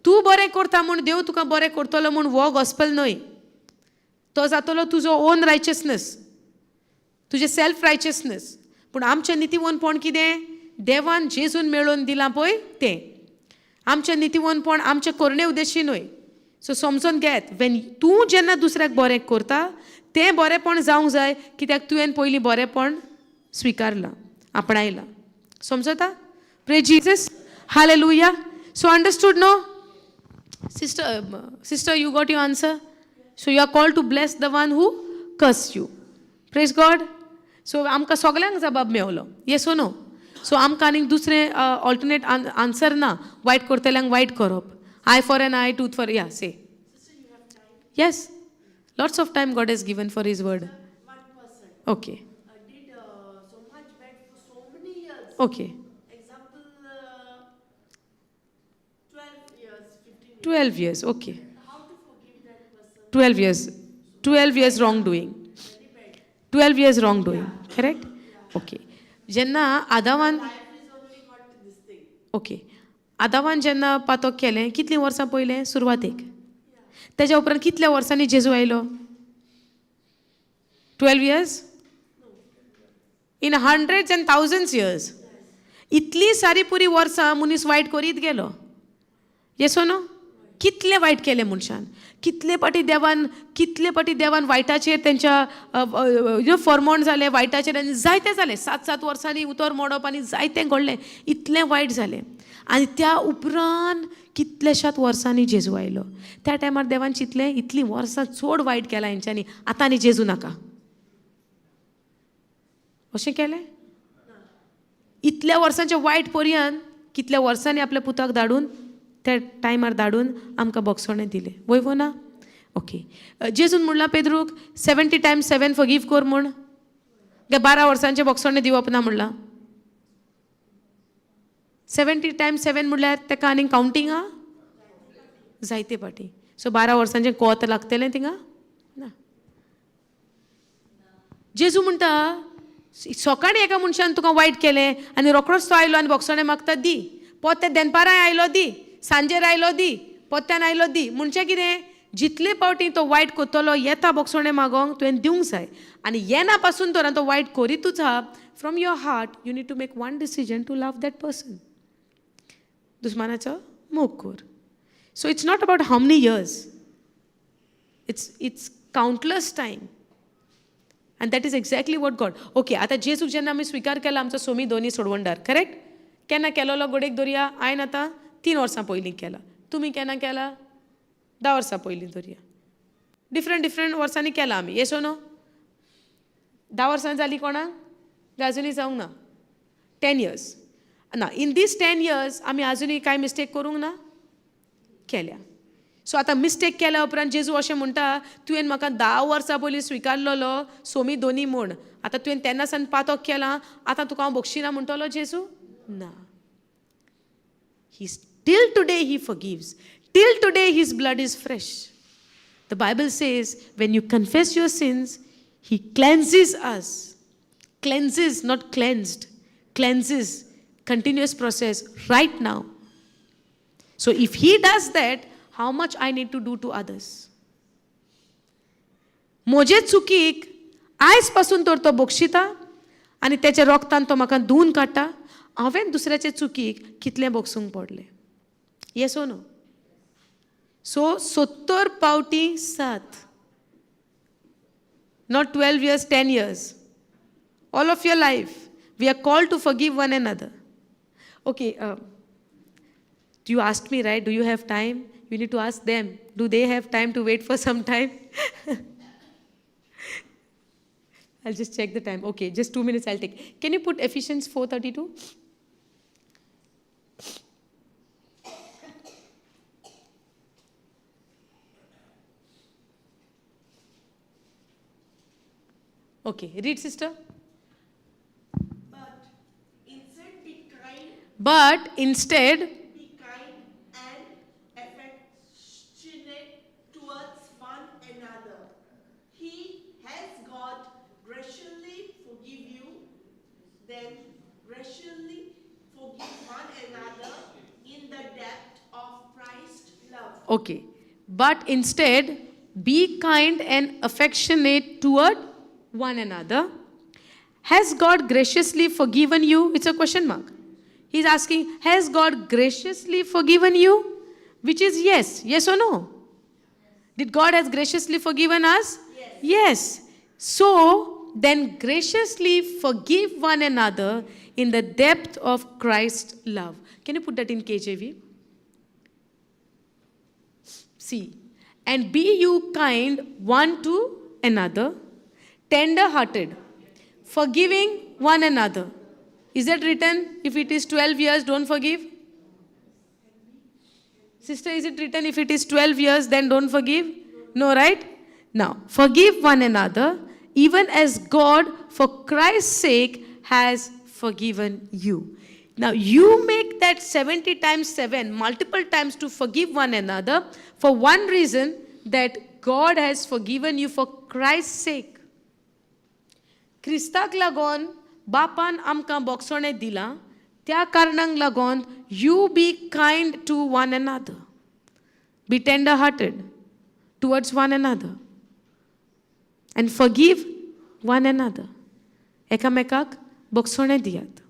तूं बरें करता म्हूण देव तुका बरें करतलो म्हूण हो गॉस्पल न्हय. तो जातलो तुजो ओन रायचसनस, तुजें सेल्फ रायचसनस. पूण आमचें नितीवनपण कितें? देवान जेजून मेळोवन दिलां पळय तें आमचें नितीवनपण, आमचें करणे उद्देशी न्हय. सो समजून घेत, वेन तूं जेन्ना दुसऱ्याक बरें करता तें बरेंपण जावंक जाय, कित्याक तुवें पयलीं बरेंपण स्विकारलां, आपणायलां. समजता? Praise Jesus. Hallelujah. So understood, no? Sister, you got your answer. So you are called to bless the one who curse you. Praise God. So आमकां सगल्यांक जबाब मेवलो, येस ओ नो? सो आमकां आनीक दुसरें ऑल्टरनेट आन्सर ना. वायट करतल्यांक वायट करप, eye for an eye, tooth for, yeah, say yes. Lots of time God has given for his word. One person did so much bad for so many years. Example, 12 years, 15 years. 12 years, okay. How to forgive that person? 12 years, 12 years wrong doing. 12 years wrong doing, correct? Okay. जेन्ना आदावान Life is only got this thing. Okay, आदावान जेन्ना पातक केलें, कितलीं वर्सां पयलें सुरवातेक? तेज्या उपरांत कितल्या वर्सांनी जेजू आयलो? 12 years? In hundreds and thousands years. इतलीं सारी पुरी वर्सां मनीस वायट करीत गेलो. येस नो? कितलें वायट केलें मनशान! कितले पाटी देवान, कितले पाटी देवान वायटाचेर तेंच्या you फॉर्मोण जालें वायटाचेर आनी जायतें जालें. सात सात वर्सांनी उतर मोडप आनी जायतें घडलें, इतलें वायट जालें. आनी त्या उपरांत कितल्याशात वर्सांनी जेजू आयलो. त्या टायमार देवान चिंतलें, इतलीं वर्सां चड वायट केलां हेंच्यांनी, आतां आनी जेजू नाका. अशें केलें? इतल्या वर्सांचें वायट पर्यंत कितल्या वर्सांनी आपल्या पुताक धाडून, त्या टायमार धाडून आमकां बोगसोणें दिलें, वय वो ना? ओके, जेजून म्हणलां पेद्रूक 70 times 7 forgive कर म्हूण, गे 12 वर्सांचें बोगसोणें दिवप ना म्हणलां. 70 times 7 म्हणल्यार तेका आनीक कावंटींग आहा जायते पाटी. सो 12 वर्सांचें कोत लागतलें थिंगा ना. जेजू म्हणटा सकाळीं एका मनशान तुका वायट केलें आनी रोकडोच तो आयलो आनी बोगसोणें मागता दी, पोत्या दनपारां आयलो दी, सांजेर आयलो दी, पोत्यान आयलो दी, म्हणचें कितें, जितले पावटी तो वायट करतलो येता बोगसोणें मागोंक तुवें दिवंक जाय. आनी येना पासून तर आनी तो वायट करीतूच आहा, from your heart you need to make one decision to love that person. दुस्मानाचो मोग कर. So it's not about how many years, it's countless time. And that is exactly what God. Okay, आतां जेजूक जेन्ना आमी स्विकार केला आमचो सोमी दोनी सोडवणदार, करेक्ट? केन्ना केलोलो गोडेक दवरया? हांवें आतां 3 वर्सां पयलीं केला, तुमी केन्ना केला? 10 वर्सां पयलीं दवरया. डिफरंट डिफरंट वर्सांनी केला आमी, येस नो? 10 वर्सां जालीं कोणाक? आजुनूय जावंक ना. 10 years ना. इन these 10 years आमी आजुनूय कांय मिस्टेक करूंक ना केल्या. सो आतां मिस्टेक केल्या उपरांत जेजू अशें म्हणटा, तुवें म्हाका 10 वर्सां पयलीं स्विकारलेलो सोमी दोनी म्हूण, आतां तुवें तेन्ना सावन पातक केलां, आतां तुका हांव बक्षिना म्हणटलो जेजू? ना. He still today he forgives. Till today his blood is fresh. The Bible says when you confess your sins, he cleanses us. Cleanses, not cleansed. Cleanses, continuous process right now. So if he does that, how much I need to do to others? म्हजे चुकीक आयज पासून तर तो बक्षिता आनी तेच्या रोगतान तो म्हाका धुवन काडटा, हांवें दुसऱ्याचे चुकीक कितलें बक्षूंक पडलें? Yes or no? So 70 पावटी 7, not 12 years, 10 years, all of your life we are called to forgive one another. Okay, you asked me, right? Do you have time? You need to ask them. Do they have time to wait for some time? I'll just check the time. Okay, just 2 minutes I'll take. Can you put Ephesians 4:32? Okay, read, sister. But instead be kind. But instead be kind and affectionate towards one another. He has God graciously forgive you, then graciously forgive one another in the depth of Christ's love. Okay, but instead be kind and affectionate toward one another. Has God graciously forgiven you? It's a question mark. He's asking, has God graciously forgiven you? Which is yes. Yes or no? Did God has graciously forgiven us? Yes. Yes. So then graciously forgive one another in the depth of Christ's love. Can you put that in KJV? See. And be you kind one to another, tender-hearted, forgiving one another. Is that written? If it is 12 years, don't forgive? Sister, is it written if it is 12 years, then don't forgive? No, right? Now, forgive one another, even as God, for Christ's sake, has forgiven you. Now, you make that 70 times 7, multiple times to forgive one another, for one reason, that God has forgiven you for Christ's sake. क्रिस्ताक लागून बापान आमकां बोगसणें दिलां, त्या कारणांक लागून you be kind to one another, be tender hearted towards one another and forgive one another. एकामेकाक बोगसणें दियात.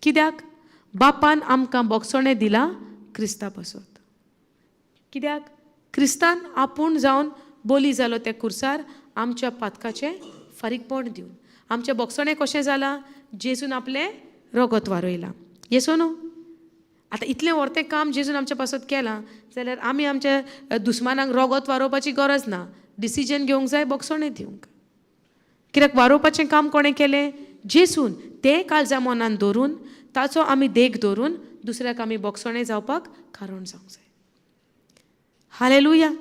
कित्याक? बापान आमकां बोगसणें दिलां क्रिस्ता पासत. कित्याक? क्रिस्तान आपूण जावन बोली जालो त्या कुर्सार आमच्या पातकाचें फारीकपण दिवन. आमचें बोगसणें कशें जालां? जेजून आपलें रगत वारयलां. येस नो? आतां इतलें व्हरतें काम जेजून आमच्या पासत केलां जाल्यार आमी आमच्या दुस्मानांक रगत वारोवपाची गरज ना. डिसिजन घेवंक जाय बोगसणें दिवंक. कित्याक वारोवपाचें काम कोणें केलें? जेजून. तें काळजा मनान दवरून, ताचो आमी देख दवरून दुसऱ्याक आमी बोगसणें जावपाक कारण जावंक जाय. Hallelujah.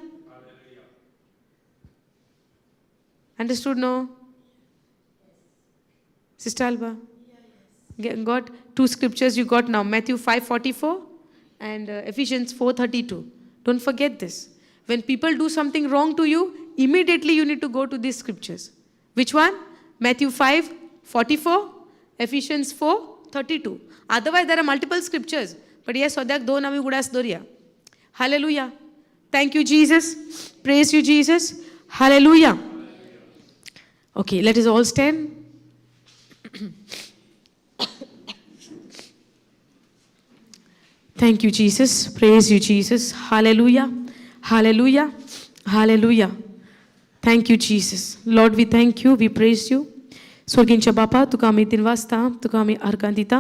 Understood no? Sister Alba, got two scriptures you got now, Matthew 5:44 and Ephesians 4:32. Don't forget this. When people do something wrong to you, immediately you need to go to these scriptures. Which one? Matthew 5:44, Ephesians 4:32. Otherwise, there are multiple scriptures. But yes, सद्याक दोन आमी उगडास दवरया. Hallelujah. Thank you, Jesus. Praise you, Jesus. Hallelujah. Okay, let us all stand. Thank you, Jesus. Praise you, Jesus. Hallelujah. Hallelujah. Hallelujah. Thank you, Jesus. Lord, we thank you. We praise you. स्वर्गींच्या बापा, तुका आमी दिनवासता, तुका आमी आर्गां दिता,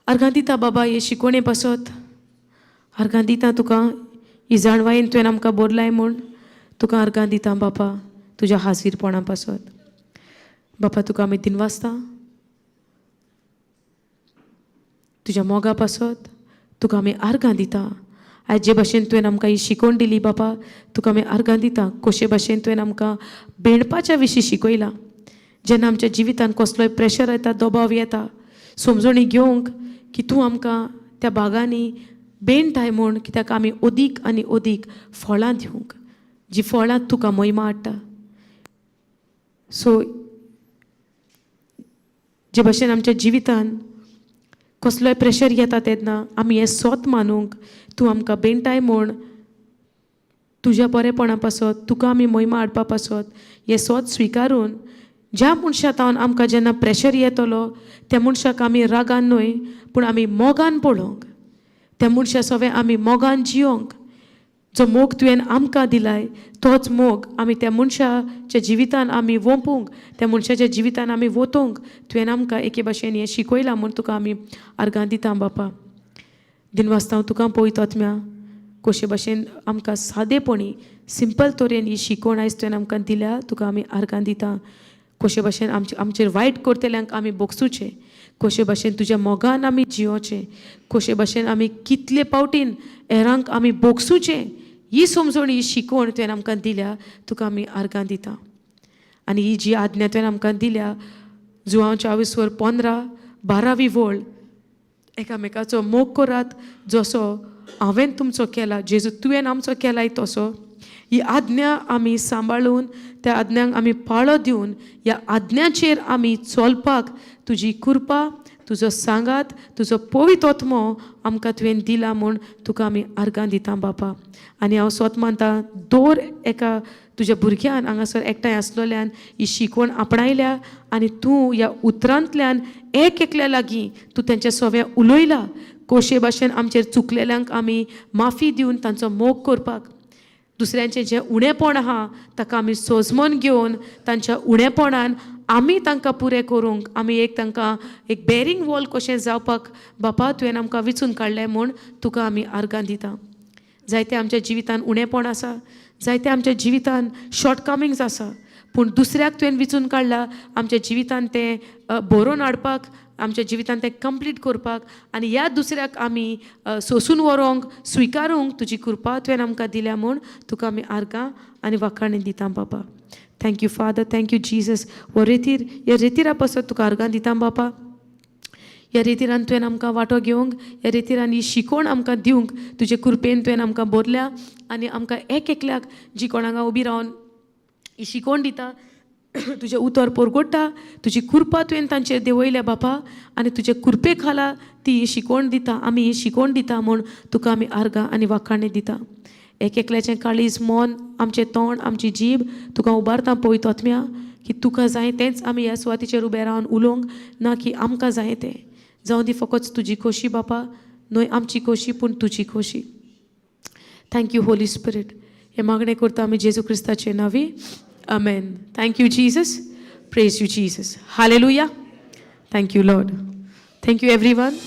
आर्गां दिता बाबा हे शिकवणे पासत आर्गां दिता तुका. ही जाणवायेन तुवें आमकां बोरलाय म्हूण तुका आर्गां दिता बापा. तुज्या हाजीरपणा पासत बापा तुका आमी दिनवासता. तुज्या मोगा पासत तुका आमी आर्गां दिता. आयज जे भाशेन तुवें आमकां ही शिकवण दिली बापा, तुका आमी आर्गां दिता. कशे भाशेन तुवें आमकां बेणपाच्या विशीं शिकयलां. जेन्ना आमच्या जिवितान कसलोय प्रेशर येता, दबाव येता, समजणी घेवंक की तूं आमकां त्या बागांनी बेणटाय म्हूण, कित्याक आमी अदीक आनी अदीक फळां दिवंक, जी फळां तुका महिमा हाडटा. सो जे भाशेन आमच्या जिवितान कसलोय प्रेशर येता तेन्ना आमी हें सोत मानूंक तूं आमकां बेणटाय म्हूण, तुज्या बरेपणा पासत तुका आमी महिमा हाडपा पासत हें सोत स्विकारून, ज्या मनशा तावन आमकां जेन्ना प्रेशर येतलो त्या मनशाक आमी रागान न्हय पूण आमी मोगान पळोवंक, त्या मनशा सवें आमी मोगान जियोंक. जो मोग तुवें आमकां दिलाय तोच मोग आमी त्या मनशाच्या जिवितान आमी वोंपूंक, त्या मनशाच्या जिवितान आमी वोतोंक तुवें आमकां एके भाशेन हें शिकयलां म्हूण तुका आमी आर्गां दिता बापा. दिनवासता तुका पळयता आत्म्या, कशे भाशेन आमकां सादेपणी सिंपल तरेन ही शिकवण आयज तुवें आमकां दिल्या, तुका आमी आर्गां दिता. कशे भाशेन आमचे आमचेर वायट करतल्यांक आमी बोगसुचें, कशे भाशेन तुज्या मोगान आमी जियोचें, कशे भाशेन आमी कितले पावटीन हेरांक आमी बोगसुचें, ही समजण ही शिकवण तुवें आमकां दिल्या, तुका आमी आर्गां दिता. आनी ही जी आज्ञा तुवें आमकां दिल्या, जुवांव 24:15 12वी वळ, एकामेकाचो मोग करात जसो हांवें तुमचो केला, जेजू तुवें आमचो केलाय तसो. ही आज्ञा आमी सांबाळून त्या आज्ञांक आमी पाळो दिवन ह्या आज्ञाचेर आमी चलपाक तुजी कृपा, तुजो सांगात, तुजो पवित्र आत्मो आमकां तुवें दिला म्हूण तुका आमी आर्गां दिता बापा. आनी हांव स्वत मानता दर एका तुज्या भुरग्यान हांगासर एकठांय आसलोल्यान ही शिकवण आपणायल्या आनी तूं ह्या उतरांतल्यान एक एकल्या लागीं तूं तेंच्या सव्या उलयला. कशे भाशेन आमचेर चुकलेल्यांक आमी माफी दिवन तांचो मोग करपाक, दुसऱ्यांचें जें उणेपण आहा ताका आमी सोजमन घेवन तांच्या उणेपणान आमी तांकां पुरें करूंक, आमी एक तांकां एक बेरींग वॉल कशें जावपाक बापा तुवें आमकां विचून काडलें म्हूण तुका आमी आर्गां दिता. जायते आमच्या जिवितान उणेपण आसा, जायते आमच्या जिवितान शॉर्टकमिंग्स आसा, पूण दुसऱ्याक तुवें विचून काडला आमच्या जिवितान तें बरोवन हाडपाक, आमच्या जिवितान तें कंप्लीट करपाक, आनी ह्या दुसऱ्याक आमी सोसून व्हरोंक, स्विकारूंक तुजी कृपा तुवें आमकां दिल्या म्हूण तुका आमी आर्गां आनी वाखाणी दिता बापा. Thank you Father, thank you Jesus. हो रेतीर, ह्या रेतिरा पासत तुका आर्गां दिता बापा. ह्या रेतिरान तुवें आमकां वांटो घेवंक, ह्या रेतिरान ही शिकवण आमकां दिवंक तुजे कृपेन तुवें आमकां बरल्या आनी आमकां एक एकल्याक जी कोण हांगा उबी रावन ही शिकवण दिता, तुजें उतर परगोडटा, तुजी कृपा तुवें तांचेर देंवयल्या बापा, आनी तुजे कृपे खाला ती ही शिकवण दिता, आमी ही शिकवण दिता म्हूण तुका आमी आर्गां आनी वाखाणी दिता. एक एकल्याचें काळीज, मन, आमचें तोंड, आमची जीब तुका उबारता पवित्र आत्म्या, की तुका जाय तेंच आमी ह्या सुवातीचेर उबें रावन उलोवंक, ना की आमकां जाय तें. जावं दी फकत तुजी खोशी बापा, न्हय आमची खोशी पूण तुजी खोशी. Thank you Holi Spirit. हें मागणें करता आमी जेजू क्रिस्ताचे नांवी, आमेन. Thank you Jesus, praise you Jesus. Hallelujah. Thank you Lord, thank you everyone.